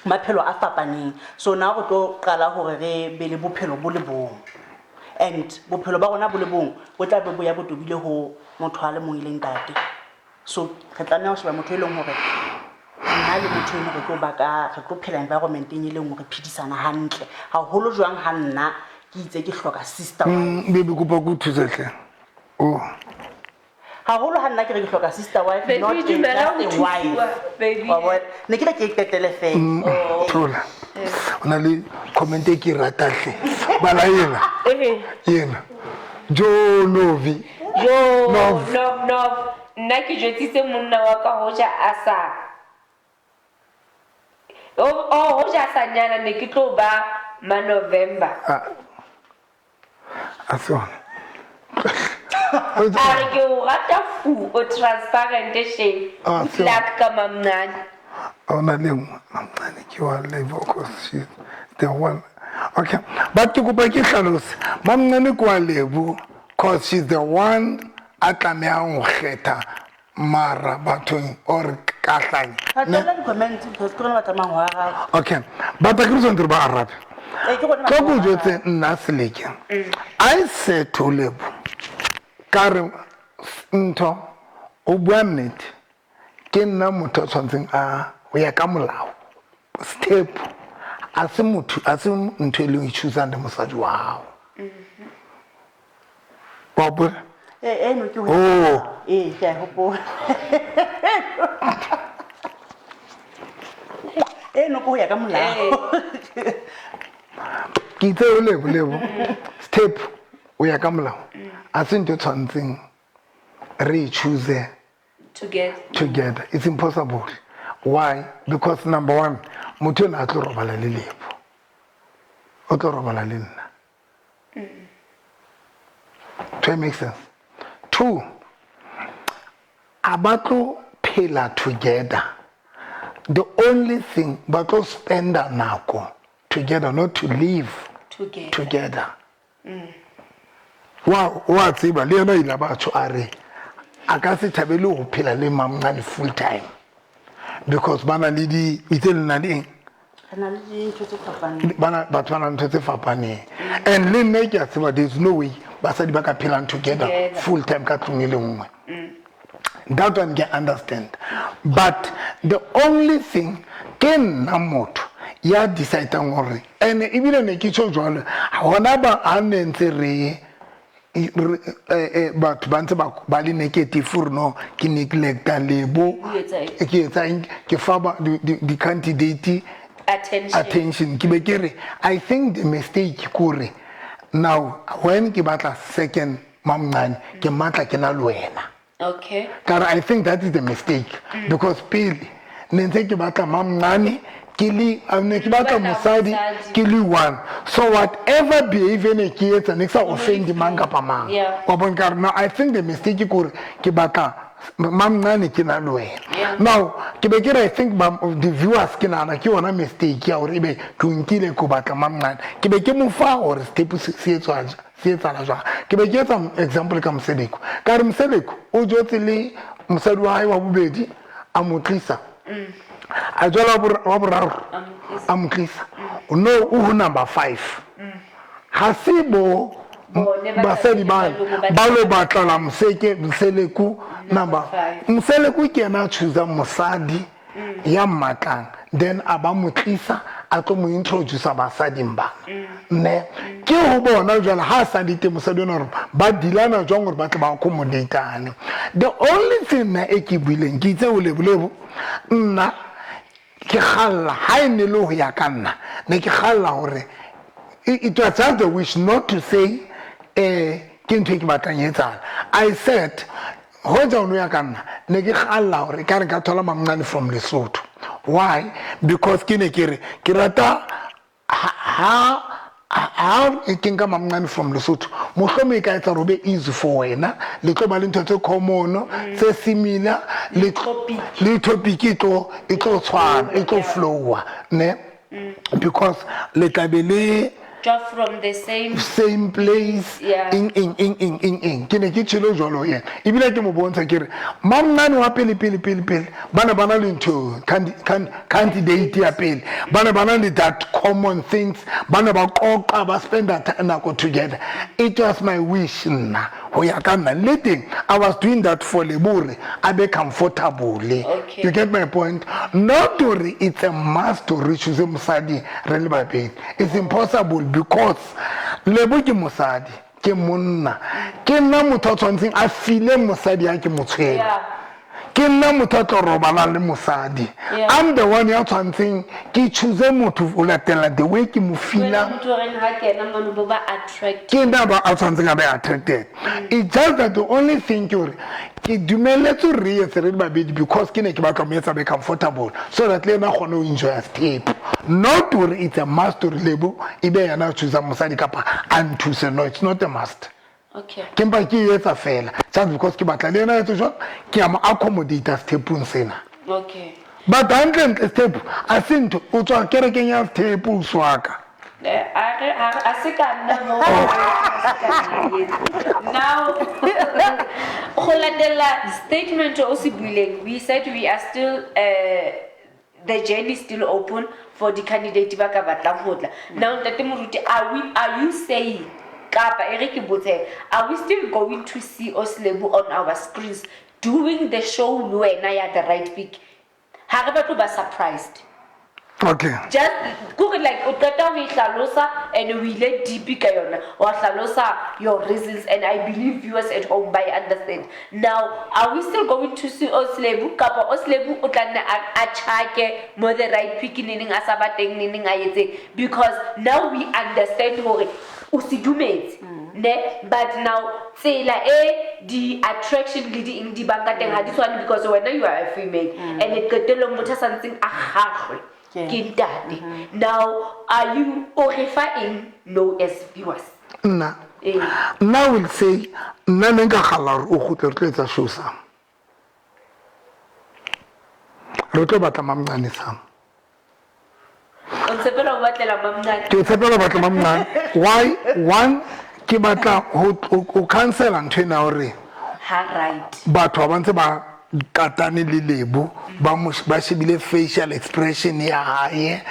maphelo a fapaneng. So now re tlo qala hore re be le bophelo bo le bong, and bophelo ba rona bo le bong bo tla be bo ya bo tobile ho motho a le mong e leng ntate. So re tlameha ho sheba motho e leng hore nna le motho eno re tlo ba ka re tlo phela environment-eng e leng hore phedisana hantle haholo jwang ha nna ke itse ke hloka sister wife. Baby kopa ke o thuse hle. Oh. Haholo ha nna ke re ke hloka sister wife, Baby, not a dumela just ho a thusiwa, wife. baby. Wa bona? Ne ke re ke qetele fela. Thola. O na le comment e ke e ratang hle. Bala ena. Ena. Jo Novi. Jo Nov. Nov Nov. Nna ke jwetsitse monna wa ka hoja a sa o hoja a sa nyala ne ke tlo ba ma November. A se ona. A re ke o rata fu o transparent shame. Good luck ka mamncane. Ona le nngwe mamncane ke wa Lebo cause she's the one. Okay, but ke kopa ke hlalose. Mamncane ke wa Lebo cause she's the one a tlamehang ho kgetha mara bathong or ka hlanya. A tlohela di-comment because ke rona ba tlamehang ho araba. Okay, but a ke re tshwanetse re ba arabe. Ee, ke gone Tlo ko batho ba jwetse nna Seleke. I said to Lebo, ka re ntho o bua nnete, ke nna motho a tshwanetseng a ho ya ka molao. Step a se motho, a se ntho e leng e choosang le mosadi wa hao. Wa hopola? Ee, eno ke ho Oh. Ee, ke a e hopola. Eno ke ho ya ka molao. Ke itse o Lebo, Lebo. Step o ya ka molao. A se ntho e tshwanetseng re e choose Together. together. It's impossible. Why? Because number one, motho ena a tlo robala le Lebo. O tlo robala le nna. Do it make sense? Two, a ba tlo phela together. The only thing ba tlo spenda nako together, not to live Together. together. Wa tseba le yena o ile a batho a re a ka se thabele ho phela le mamncane full time because ba na le di itse le na le eng? Re na le dintho tse fapaneng. Bana batho ba na le ntho tse fapaneng. And le nna ke a tseba there is no way basadi ba ka phelang together Together. full time ka tlung e le nngwe. That one can understand. But the only thing ke nna motho ya decide-ang hore ene ebile ne ke tjho jwalo hona ba ha ne ntse re batho ba ntse ba le negative hore no ke neglecta Lebo, O etsa eng? ke etsa eng, ke fa ba di-candidate Attention. attention. Ke be ke re I think the mistake ke hore now when ke batla second mamncane ke matla ke na le wena. Okay. Ka re I think that is the mistake because pele ne ntse ke batla mamncane ke le, ne ke batla Batla mosadi mosadi. ke le one, so whatever behavior ne ke etsa ne ke sa offend mang kapa mang. Yeah. Wa bona, ka re no, I think the mistake ke hore ke batla mamncane ke na le wena. Yeah. Now ke be ke re I think the viewers ke nahana ke yona mistake ya hore ebe ke o nkile ke o batla mamncane, ke be ke mo fa hore step se etswa se etsahala jwang. Ke be ke etsa example ka Mosebeko, ka re Mosebeko o jwetse le mosadi wa hae wa bobedi a mo tlisa, a jwala wa boraro a mo tlisa, no o ho number 5. Ha se bo Bone ba basadi tla ba lo batla. ba lo batlela Moseleku number five. Moseleku ke yena a choosang mosadi ya mmatlang, then a ba mo tlisa a tlo mo introduce basading bana. Ne ke ho bona jwale ha sa le teng mosadi ona hore ba dilana jwang hore ba tle ba accommodate-ane. The only thing nna e ke buileng ke itse ho Lebo, Lebo nna ke kgalla ha e ne le ho ya ka nna ne ke kgalla hore it was just the wish, not to say ke ntho e ke batlang e etsahala. I said hoja o no ya ka nna ne ke kgalla hore ka re nka thola mamncane from Lesotho. Why? Because ke ne ke re ke rata ha ke nka mamncane from Lesotho, mohlomong e ka etsa hore ho be easy for wena, le tlo ba le ntho tse common tse similar, le topic e tlo tshwana, e tlo flowa ne, because le tla be le Draw from the same place. Yeah. Eng eng eng eng eng eng. Ke ne ke tjhelo jwalo yena, ebile ke mo bontsha ke re mamncane wa pele pele pele pele ba ne ba na le ntho candidate ya pele, ba ne ba na le that common things, ba ne ba qoqa, ba spenda nako together. It was my wish nna ho ya ka nna le teng I was doing that for Lebo hore a be comfortable. Okay. You get my point? Not hore it's a must to re choose mosadi re le babedi. It's impossible because Lebo ke mosadi, ke monna, ke nna motho a tshwanetseng a file mosadi ya ke mo tshwere. Yeah. Ke nna motho a tlo robalang le mosadi. Yeah. I'm the one ya tshwanetseng ke choose motho o latela the way ke mo Wena feelang. motho o reng ha kena mono bo ba attracted. Ke nna ba a tshwanetseng a be attracted. It's just that the only thing ke hore ke dumelletse hore re etse re le babedi because ke ne ke batla mo etsa be comfortable so that le ena a kgone ho enjoy step. Not hore it's a must hore Lebo e be yena a choosang mosadi kapa a nthuse. No, it's not a must. Okay. Ke mpa ke e etsa fela just because ke batla le ena a etse jwang, ke a mo accommodate stepong sena. Okay. But hantle-ntle step a se ntho, o tswa kerekeng ya step o swaka. A se ka nna mo. Now, go latela statement o se buileng, we said we are still The journey is still open for di-candidate ba ka batlang ho tla. Now ntate Moruti, are you saying, kapa e re ke botse, are we still going to see Oslebu on our screens doing the show le wena ya The Right Pick? Ha re batle ho ba surprised. Okay. Just kore like o qeta ho e hlalosa and o ile deep ka yona, wa hlalosa your reasons, and I believe viewers at home ba e understand. Now are we still going to see Oslebu, kapa Oslebu o tla nne a tjhake mo The Right Pick neneng a sa ba teng, neneng a etseng? Because now we understand hore o se dumetse, ne? But now tsela e di attraction le di eng di bang ka teng ha di tshwane, because wena you are a female, and qetellong motho a sa ntseng a kgahlwe ke ntate. Now are you o re fa eng no as viewers? Nna. Nna will say nna ne nka kgalla hore o kgutle re tlo etsa show sa. Re tlo batla mamncane sa. O tshepela ho batlela mamncane? Ke tshepela ho batla mamncane. Why? One, ke batla ho cancela ntho ena hore ha right. Batho ba ntse ba katane le Lebo, ba mo ba shebile facial expression ya hae.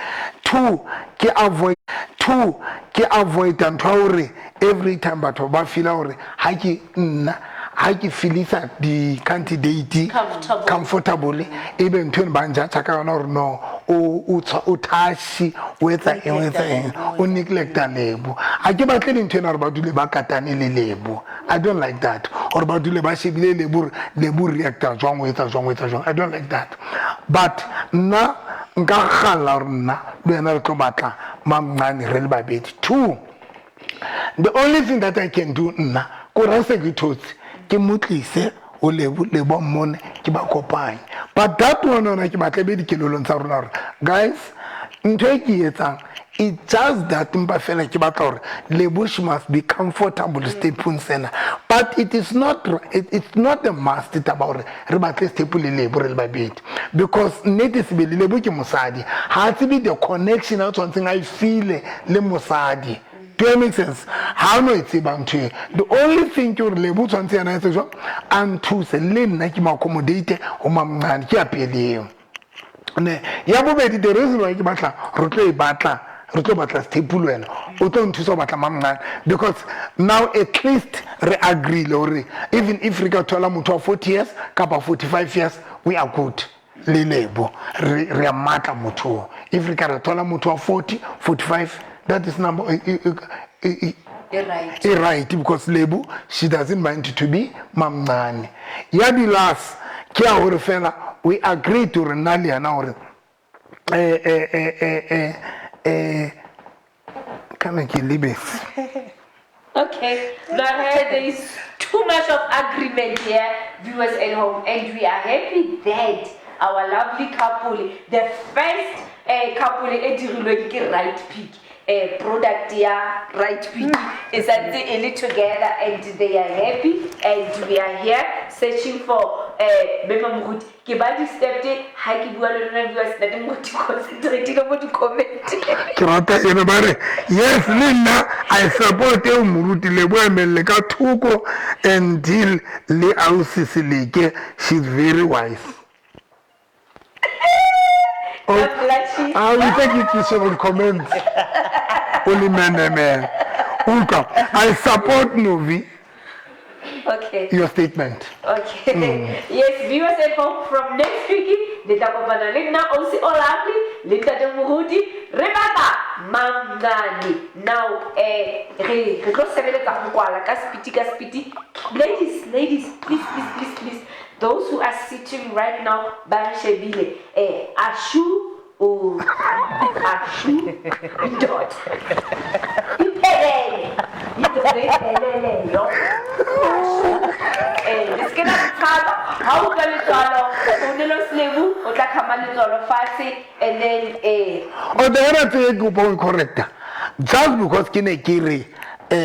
Two, ke avoid, two, ke avoid ntho ya hore every time batho ba feel hore ha ke nna, ha ke feelisa di candidate Comfortable. comfortable, ebe ntho eno ba njatja ka yona hore no, o touch, o etsa eng, o etsa eng, o neglecta Lebo. Ha ke batle dintho ena hore ba dule ba katane le Lebo. I don't like that. Hore ba dule ba shebile Lebo hore Lebo reacta jwang, o etsa jwang, o etsa jwang. I don't like that. But nna nka kgalla hore nna le wena re tlo batla mamncane re le babedi. Two, the only thing that I can do nna ko ra se ke thotse ke motlise o Lebo, Lebo mmone ke ba kopanye. But that one yona ke batla be dikelelong tsa rona hore guys, ntho e ke e etsang it just that mpa fela ke batla hore Lebo she must be comfortable stepong sena. But it is not, it's not a must taba hore re batle step le Lebo re le babedi, because nnete sebele Lebo ke mosadi, ha a tsebe the connection a tshwantseng a e feel le mosadi. Do it make sense? Ha no e tseba ntho e. The only thing ke hore Lebo tshwantse yena a etse jwang, a nthuse le nna ke mo accommodate ho mamncane, ke ya pele eo. Ne ya bobedi, the reason why ke batla re tlo e batla, re tlo batla Sthepu le wena o tlo nthusa ho batla mamncane, because now at least re agreele hore even if re ka thola motho wa 40 years kapa 45 years, we are good le Lebo, re a matla motho. If re ka re thola motho wa 40, 45, that is number E right. E right, because Lebo she doesn't mind to be mamncane. Ya di last ke ya hore fela we agree to re nna le yena hore kana ke lebetse. Okay, Mare, there is too much of agreement here, viewers at home, and we are happy that our lovely couple, the first couple e dirilweng ke Right Pick, product ya Right Pick, e santse e le together and they are happy, and we are here searching for Mema Moruti. Ke ba disturbed ha ke bua le lona viewers, ntate Moruti concentrate ka mo di-comment. Ke rata ena ba re yes, le nna I support eo Moruti, Lebo emelle ka thoko and deal le ausi Seleke, she's very wise. Oh, I'm blushing. ah, we take it to several comments. O le menemene. Utlwa, I support Novi. Okay. Your statement. Okay. Yes, viewers at home, from next week, le tla kopana le nna Ausi O Lovely le ntate Moruti, re batla mamncane. Now, re tlo sebeletsa ho kwala ka speedy, ka speedy. Ladies, ladies, please, please, please, please. Those who are sitting right now, ba re shebile. Ashu o ashu dot. Iphelele. Indoda iphelele yo. Le se ke la tshaba. Ha o utlwa letswalo, o nelo Slebu, o tla khama letswalo fatshe, and then O the other thing ke kopa o correcta. Just because ke ne ke re,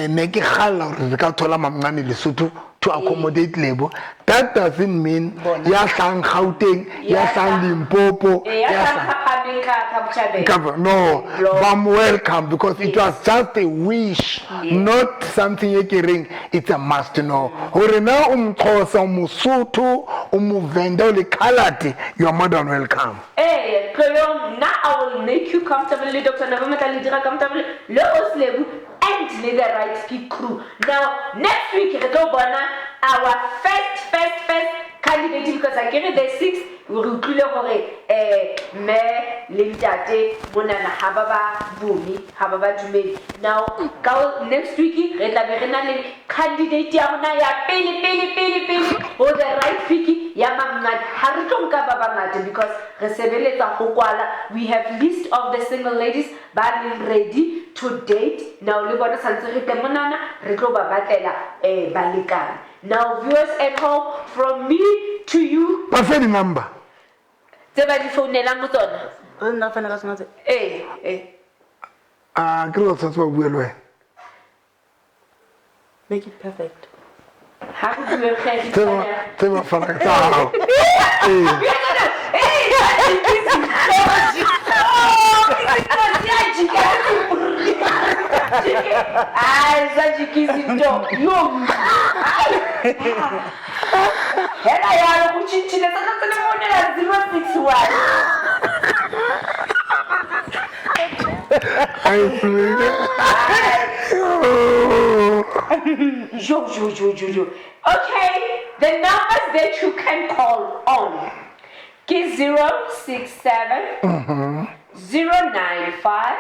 ne ke kgalla hore re ka thola mamncane Lesotho to accommodate Lebo. That doesn't mean ya hlahang Gauteng, ya hlahang Limpopo, Eh, ya ya hlahang Phaphameng ka Botjhabela. No, I'm welcome because it was just a wish, not something e ke reng it's a must no. Hore na o Mxhosa, o Mosotho, o Movenda, o le Khaladi, you are more than welcome. Ee, tloyong, nna I will make you comfortable le Dr. November tla le dira comfortable le Oslebu and le the right pick crew. Now, next week re tlo bona our first first first candidate because akere the six re utlwile gore mme le ntate monana ha ba ba bone, ha ba ba dumele. Now, ka next week re tla be re na le candidate ya rona ya pele pele pele pele ho the right pick ya mamncane. Ha re tlo nka ba bangata because re sebeletsa ho kwala. We have list of the single ladies ba leng ready to date. Now le bona santse re tle monana re tlo ba batlela balekane. Now viewers at home, from me to you, Ba fe di-number tse ba di founelang ho tsona. Re nna fana ka tsona tse. Eh, eh. A ke re ba tshwanetse ba bue le wena. Make it perfect. Ha re bue ge re Tse ba tse ba fana ka tsa hao. Ee. Ai, sa jikizinto. Yo. Hela yalo go tšhintšhile sa tla tsene monela 061. Ai, please. Jo, jo, jo, jo, jo. Okay, the numbers that you can call on ke 067 095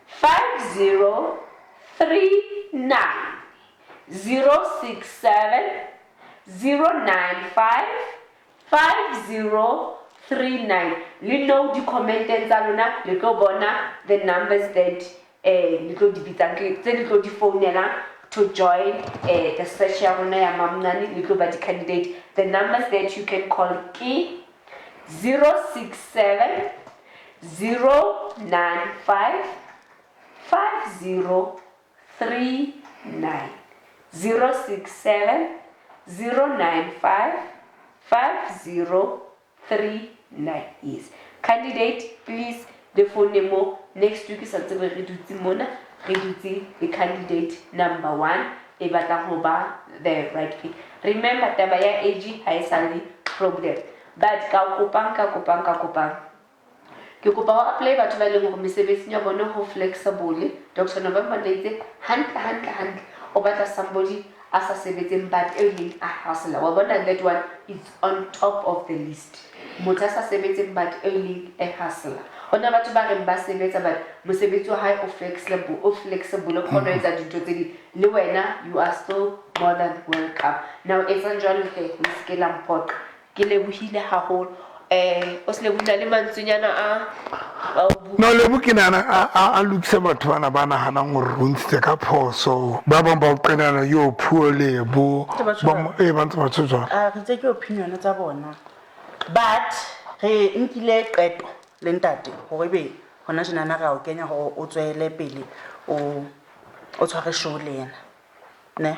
5039 067 095 5039. Le know di-commenteng tsa lona le tlo bona the numbers that le tlo di bitsang, ke tse le tlo di founelang to join the search ya rona ya mamncane, le tlo ba di-candidate. The numbers that you can call ke 067 095 5039 067 095 5039. Yes, candidate, please le phone mo next week sa tsebe re dutse mona, re dutse le candidate number 1 e batlang ho ba the right pick. Remember taba ya age ha e sa le problem, but ka kopang ka kopang ka kopang ke kopa ho apply batho ba leng hore mesebetsing ya bona ho flexible. Dr. November ne itse hantle hantle hantle o batla somebody a sa sebetseng but e leng a hustler. Wa bona that one is on top of the list. Motho a sa sebetseng but e leng a hustler. Hona batho ba reng ba sebetsa but mosebetsi wa hae o flexible, o flexible, o kgona ho etsa dintho tse ding. Le wena you are still more than welcome. Now etsang jwalo hle, le se ke la mphoqa. Ke lebohile haholo. O se lebohile le mantswenyana a o bua. No, Lebo ke nahana a lokise batho bana ba nahanang hore o ntshitse ka phoso. Ba bang ba o qenana, yo puo Lebo. Ntse ba tjho Ba mo-, ba ntse ba tjho jwalo. A re tse ke opinion tsa bona. But re nkile qeto le ntate hore ebe hona tjenana re a o kenya hore o tswele pele o tshware show le yena. Ne?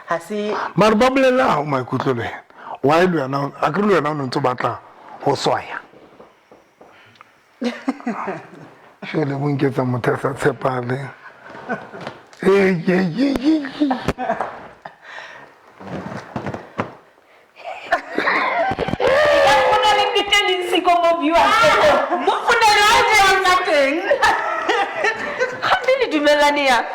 Ha se Mara ba bolela ha o maikutlo le wena. Why le wena, akere le wena o ne ntse o batla ho swaya? Jwale bo nketsa motho a sa tshepahaleng. Ho na le nnete e leng siko mo viewers. Mo ho na le nnete e leng teng. Gape le dumellane yang?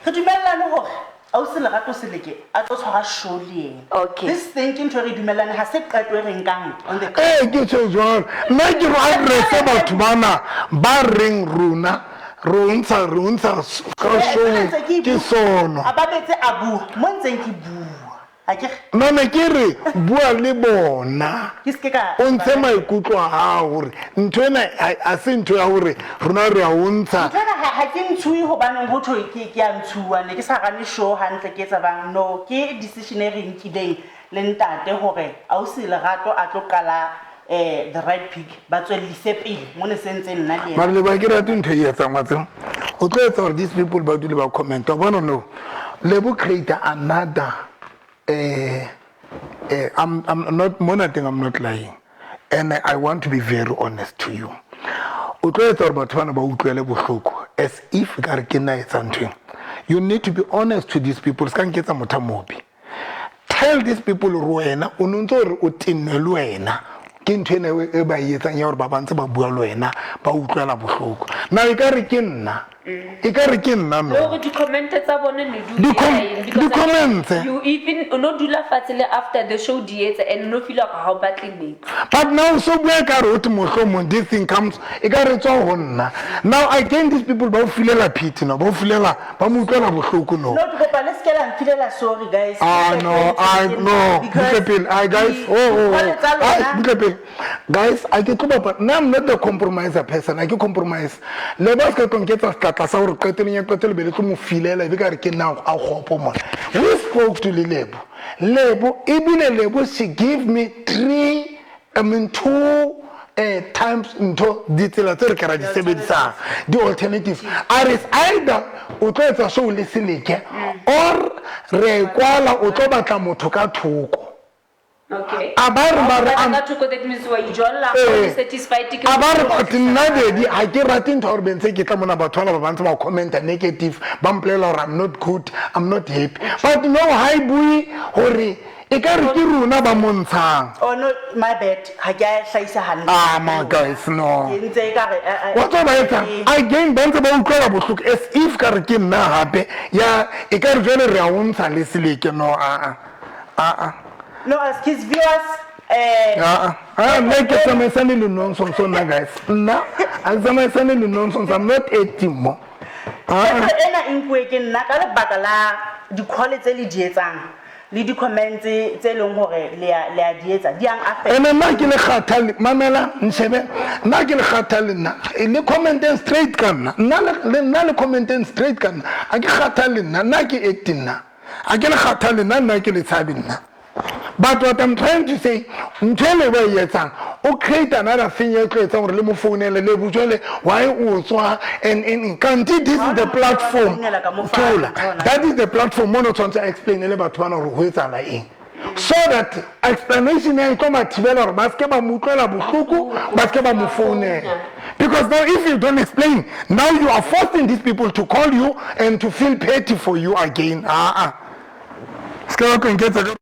Re dumellane hore ausi Lerato Seleke a tlo tshwara show le yena. Okay. This thing ke ntho e re dumellane, ha se qeto e re nkang on the Ee, ke tjho jwalo. Nna ke re address batho bana ba reng rona re o ntsha, re o ntsha ka show Ntse ke ke bua. sono. A ba betse a bua, mo ntseng ke bua. Ha ke re? No, ne ke re bua le bona. Ke se ke ka O ntshe maikutlo a hao hore ntho ena ha se ntho ya hore rona re a o ntsha. Ntho ena ha ke ntshuwe hobaneng ho thwe ke a ntshuwa, ne ke sa rane show hantle ke etsa bang. No, ke decision e re nkileng le ntate hore ausi Lerato a tlo qala the right pick, ba tswellise pele mo ne se ntse nna le yena. Mara le ba ke rate ntho e etsang wa tseba. O tlo etsa hore these people ba dule ba comment. Wa bona no, Lebo create another I'm not mona teng, I'm not lying, and I want to be very honest to you. O tlo etsa hore batho bana ba utlwele bohloko as if ka re ke nna etsang ntho ena. You need to be honest to these people. Se ka nketsa motho a mobe. Tell these people hore wena o no ntso hore o tennwe le wena ke ntho ena e ba e etsang ya hore ba ba ntse ba bua le wena, ba utlwela bohloko. Now e ka re ke nna, e ka re ke nna, no. Le hore di-comment tsa bone ne di Di because di-comments, eh? You even o no dula fatshe le after the show di etsa and no feel like ha o batle niks. But now so bua ka re o te mohlomong this thing comes e ka re tswa ho nna. Now again these people ba o filela pity no, ba o filela, ba mo utlwela bohloko no. No, ke kopa le se ke la nfilela sorry guys. Ah, no, I no, Because butle pele. Ah, guys, oh, oh, oh. di-call tsa Ah, lona- butle pele. Guys, a ke tlo bapa. Nna I'm not the compromiser person. A ke compromise. Le ba se ka tlo nketsa setlatla sa hore qetelong ya qetelo be le tlo mo filela, e be ka re ke nna a kgopo mona. We spoke to Lebo. Lebo, ebile Lebo, she give me three, I mean two, times ntho ditsela tse re ka ra di sebedisang, di-alternatives. A re either o tlo etsa show le Seleke or re e kwala, o tlo batla motho ka thoko. Okay. A ba re ba re Ka thoko, that means wa ijolla, Eh. o satisfied ke A ba re but nna daddy ha ke rate ntho ya hore be ntse ke tla mona batho bana ba ba ntse ba commenta negative, ba mpolelela hore I'm not good, I'm not happy. But no, ha e bue hore e ka re ke rona ba mo ntshang. Oh no, my bad. Ha ke a hlahisa hantle. Ah, my guys, no. Ke ntse e ka re, Wa tseba ba etsang? Again ba ntse ba utlwela bohloko as if ka re ke nna hape ya e ka re jwale re a o ntsha le Seleke. No, a a a. No, as his viewers, Ah, ah, nna ke tsamaisane le nonsense nna guys. Nna a ke tsamaisane le nonsense. I'm not acting mo. Ah, Qeto ena e nkuwe ke nna ka lebaka la di-call tse le di etsang le di-comments tse leng hore le a di etsa, di yang affect. Ene nna ke le kgathale, mamela nshebe, nna ke le kgathale nna. E le commenteng straight ka nna. Nna le nna le commenteng straight ka nna. Ha ke kgathale nna, nna ke acting nna. Ha ke le kgathale nna, nna ke le tshabe nna. But what I'm trying to say, ntho e le ba e etsang, o create another thing e tlo etsang hore le mo founele, le botse why o tswa and kanti this is the platform. Thola. That is the platform mo no tshwanetse a explain-ele batho bana hore ho etsahala eng. So that explanation ya e tlo ba thibela hore ba se ke ba mo utlwela bohloko, ba se ke ba mo founela. Because now if you don't explain, now you are forcing these people to call you and to feel pity for you again. Ah, ah. Se ke wa tlo nketsa ka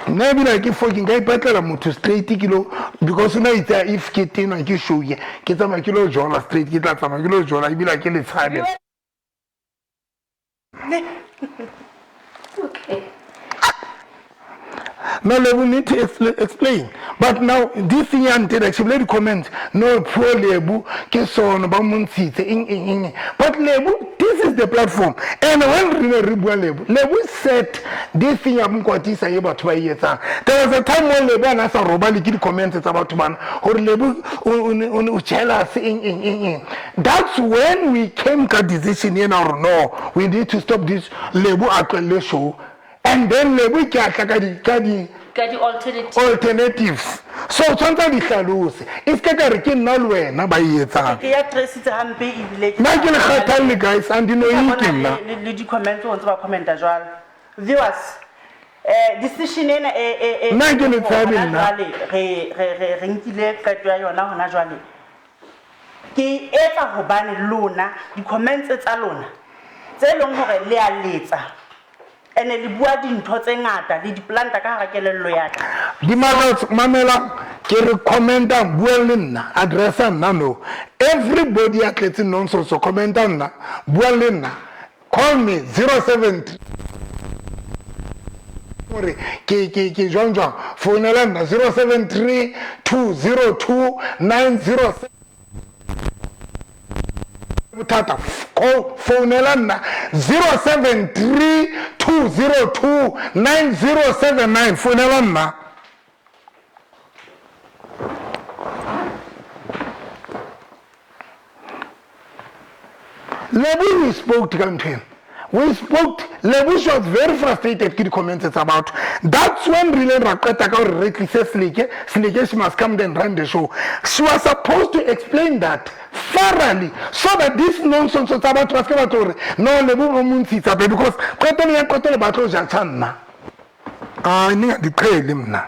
nna ebile ha ke foke, nka ipatlela motho straight ke lo, because o na itse if ke tenwa ke show ye, ke tsamaya ke lo jola straight, ke tla tsamaya ke lo jola ebile ha ke le tshabe. Okay. Now Lebo need to explain. But now this thing ya ntena, she made comment, no poor Lebo ke sono ba mo ntshitse eng eng eng. But Lebo, this is the platform. And when re ne re bua Lebo, Lebo said this thing ya nkwatisa e batho ba e etsang. There was a time when Lebo a na sa robale ke di-comments tsa batho bana hore Lebo o jealous eng eng eng eng. That's when we came ka decision ena hore no, we need to stop this. Lebo a tlohelle show. And then Lebo ke a tla ka di, ka di Ka di alternatives. Alternatives. So tshwanetse a di hlalose. E se ka re ke nna le wena ba e etsang. Ke ya tracitse hampe ebile ke Nna ke le kgathalle guys, and no Ke e bona ke nna. le di-comments o ntse ba commenta jwalo. Viewers, decision ena e, e, e, Nna ke le hona tshabe nna. jwale, re nkile qeto ya yona hona jwale. Ke e etsa hobane lona, di-comments tsa lona, tse leng hore le a letsa. Ene le bua dintho tse ngata le di-planta ka hara kelello ya ka. Di makatso, mamela, ke re commenta, bua le nna, addressa nna no. Everybody ya tletseng nonsense, commenta nna, bua le nna. Call me 073 hore ke jwang jwang, founela nna 073 202 907. Bothata, call, founela nna 073 202 9079, founela nna. Lebo we spoke to ka ntho ena. We spoke, Lebo she was very frustrated ke di-comments tsa batho. That's when re ileng ra qeta ka gore re tlise Seleke. Seleke, she must come then run the show. She was supposed to explain that thoroughly so that this nonsense tsa batho ba se ke ba tlo gore no, Lebo ba mo ntshitsa pe, because qetelo ya qetelo ba tlo judge nna. Ai, ningandiqheli mna.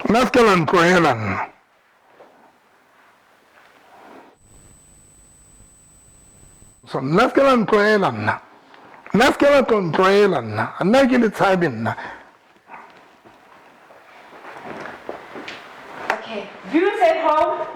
Nna se ke la ntlohela nna. So nna se ke la ntlwaela nna. Nna se ke la tlo ntlwaela nna. Nna ke le tshabe nna. Okay, viewers at home,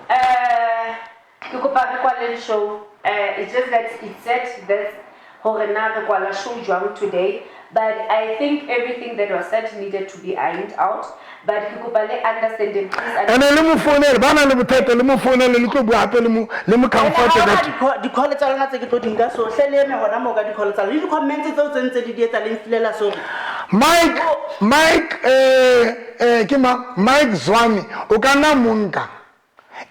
ke kopa re kwaleng show. It's just that it said that hore na re kwala show jwang today, but I think everything that was said needed to be ironed out. But ke kopa le understanding, please. Ene le mo founele, ba na le bothata le mo founele, le tlo bua hape le mo le mo comfort ka di-call tsa lona tse ke tlo di nka so hle le eme hona moo ka di-call tsa lona le di-comments tseo tse ntse di di etsa le nfilela sorry. Mike, Mike, ke mang? Mike Zwane, o ka nna mo nka.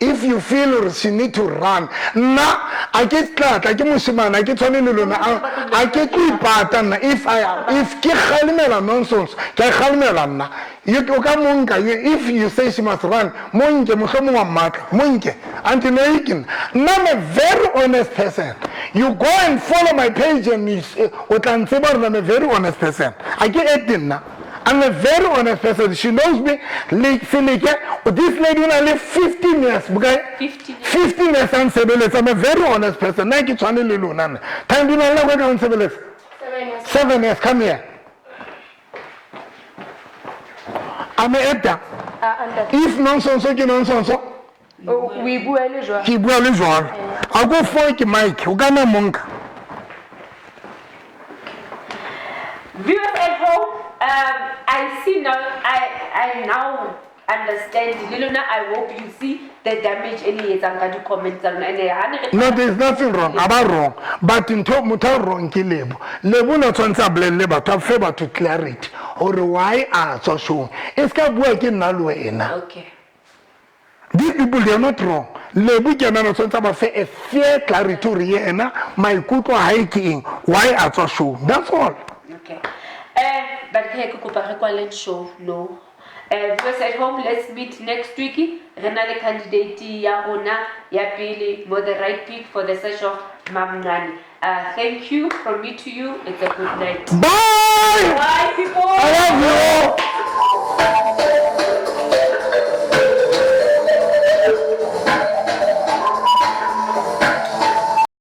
If you feel hore she need to run. Nna a ke tlatla, ke moshemane, a ke tshwane le lona, a ke tlo ipata nna. If I, if ke kgalemela nonsense, ke a kgalemela nna. You, o ka mo nka, you, if you say she must run, mo nke, mohlomong wa mmatla, mo nke. Auntie Noiki nna. Nna I'm a very honest person. You go and follow my page and you, o tla ntseba hore I'm a very honest person. A ke acte nna. I'm a very honest person. She knows me. Le, Seleke, this lady o na le 15 years, bokae? 15 years. 15 years a nsebeletsa. I'm a very honest person. Nna ke tshwane le lona nna. Thandi, o na le nako e kae o nsebeletsa? 7 years. 7 years, come here. I'm a actor. If nonsense ke nonsense. O e bua le jwang? Ke bua le jwalo. A ko fo ke Mike, o ka nna mo nka. Viewers at home, I see now, I now understand. Le lona, I hope you see the damage e le etsang ka di-comment tsa lona. And ha ne re No, there is nothing wrong. A ba wrong. But ntho motho a wrong ke Lebo. Lebo o ne tshwanetse a bolelle batho, a fe batho clarity hore why a tswa show. E ska bua ke nna le wena. Okay. These people, they are not wrong. Lebo ke yena a tshwanetse a ba fe a fair clarity hore yena maikutlo a hae ke eng, why a tswa show. That's all. Okay. But ke ke kopa re kwaleng show no. Viewers at home, let's meet next week. Re na le candidate ya rona ya pele mo the right pick for the search of Mamncane. Thank you from me to you. It's a good night. Bye. Bye, people. I love you.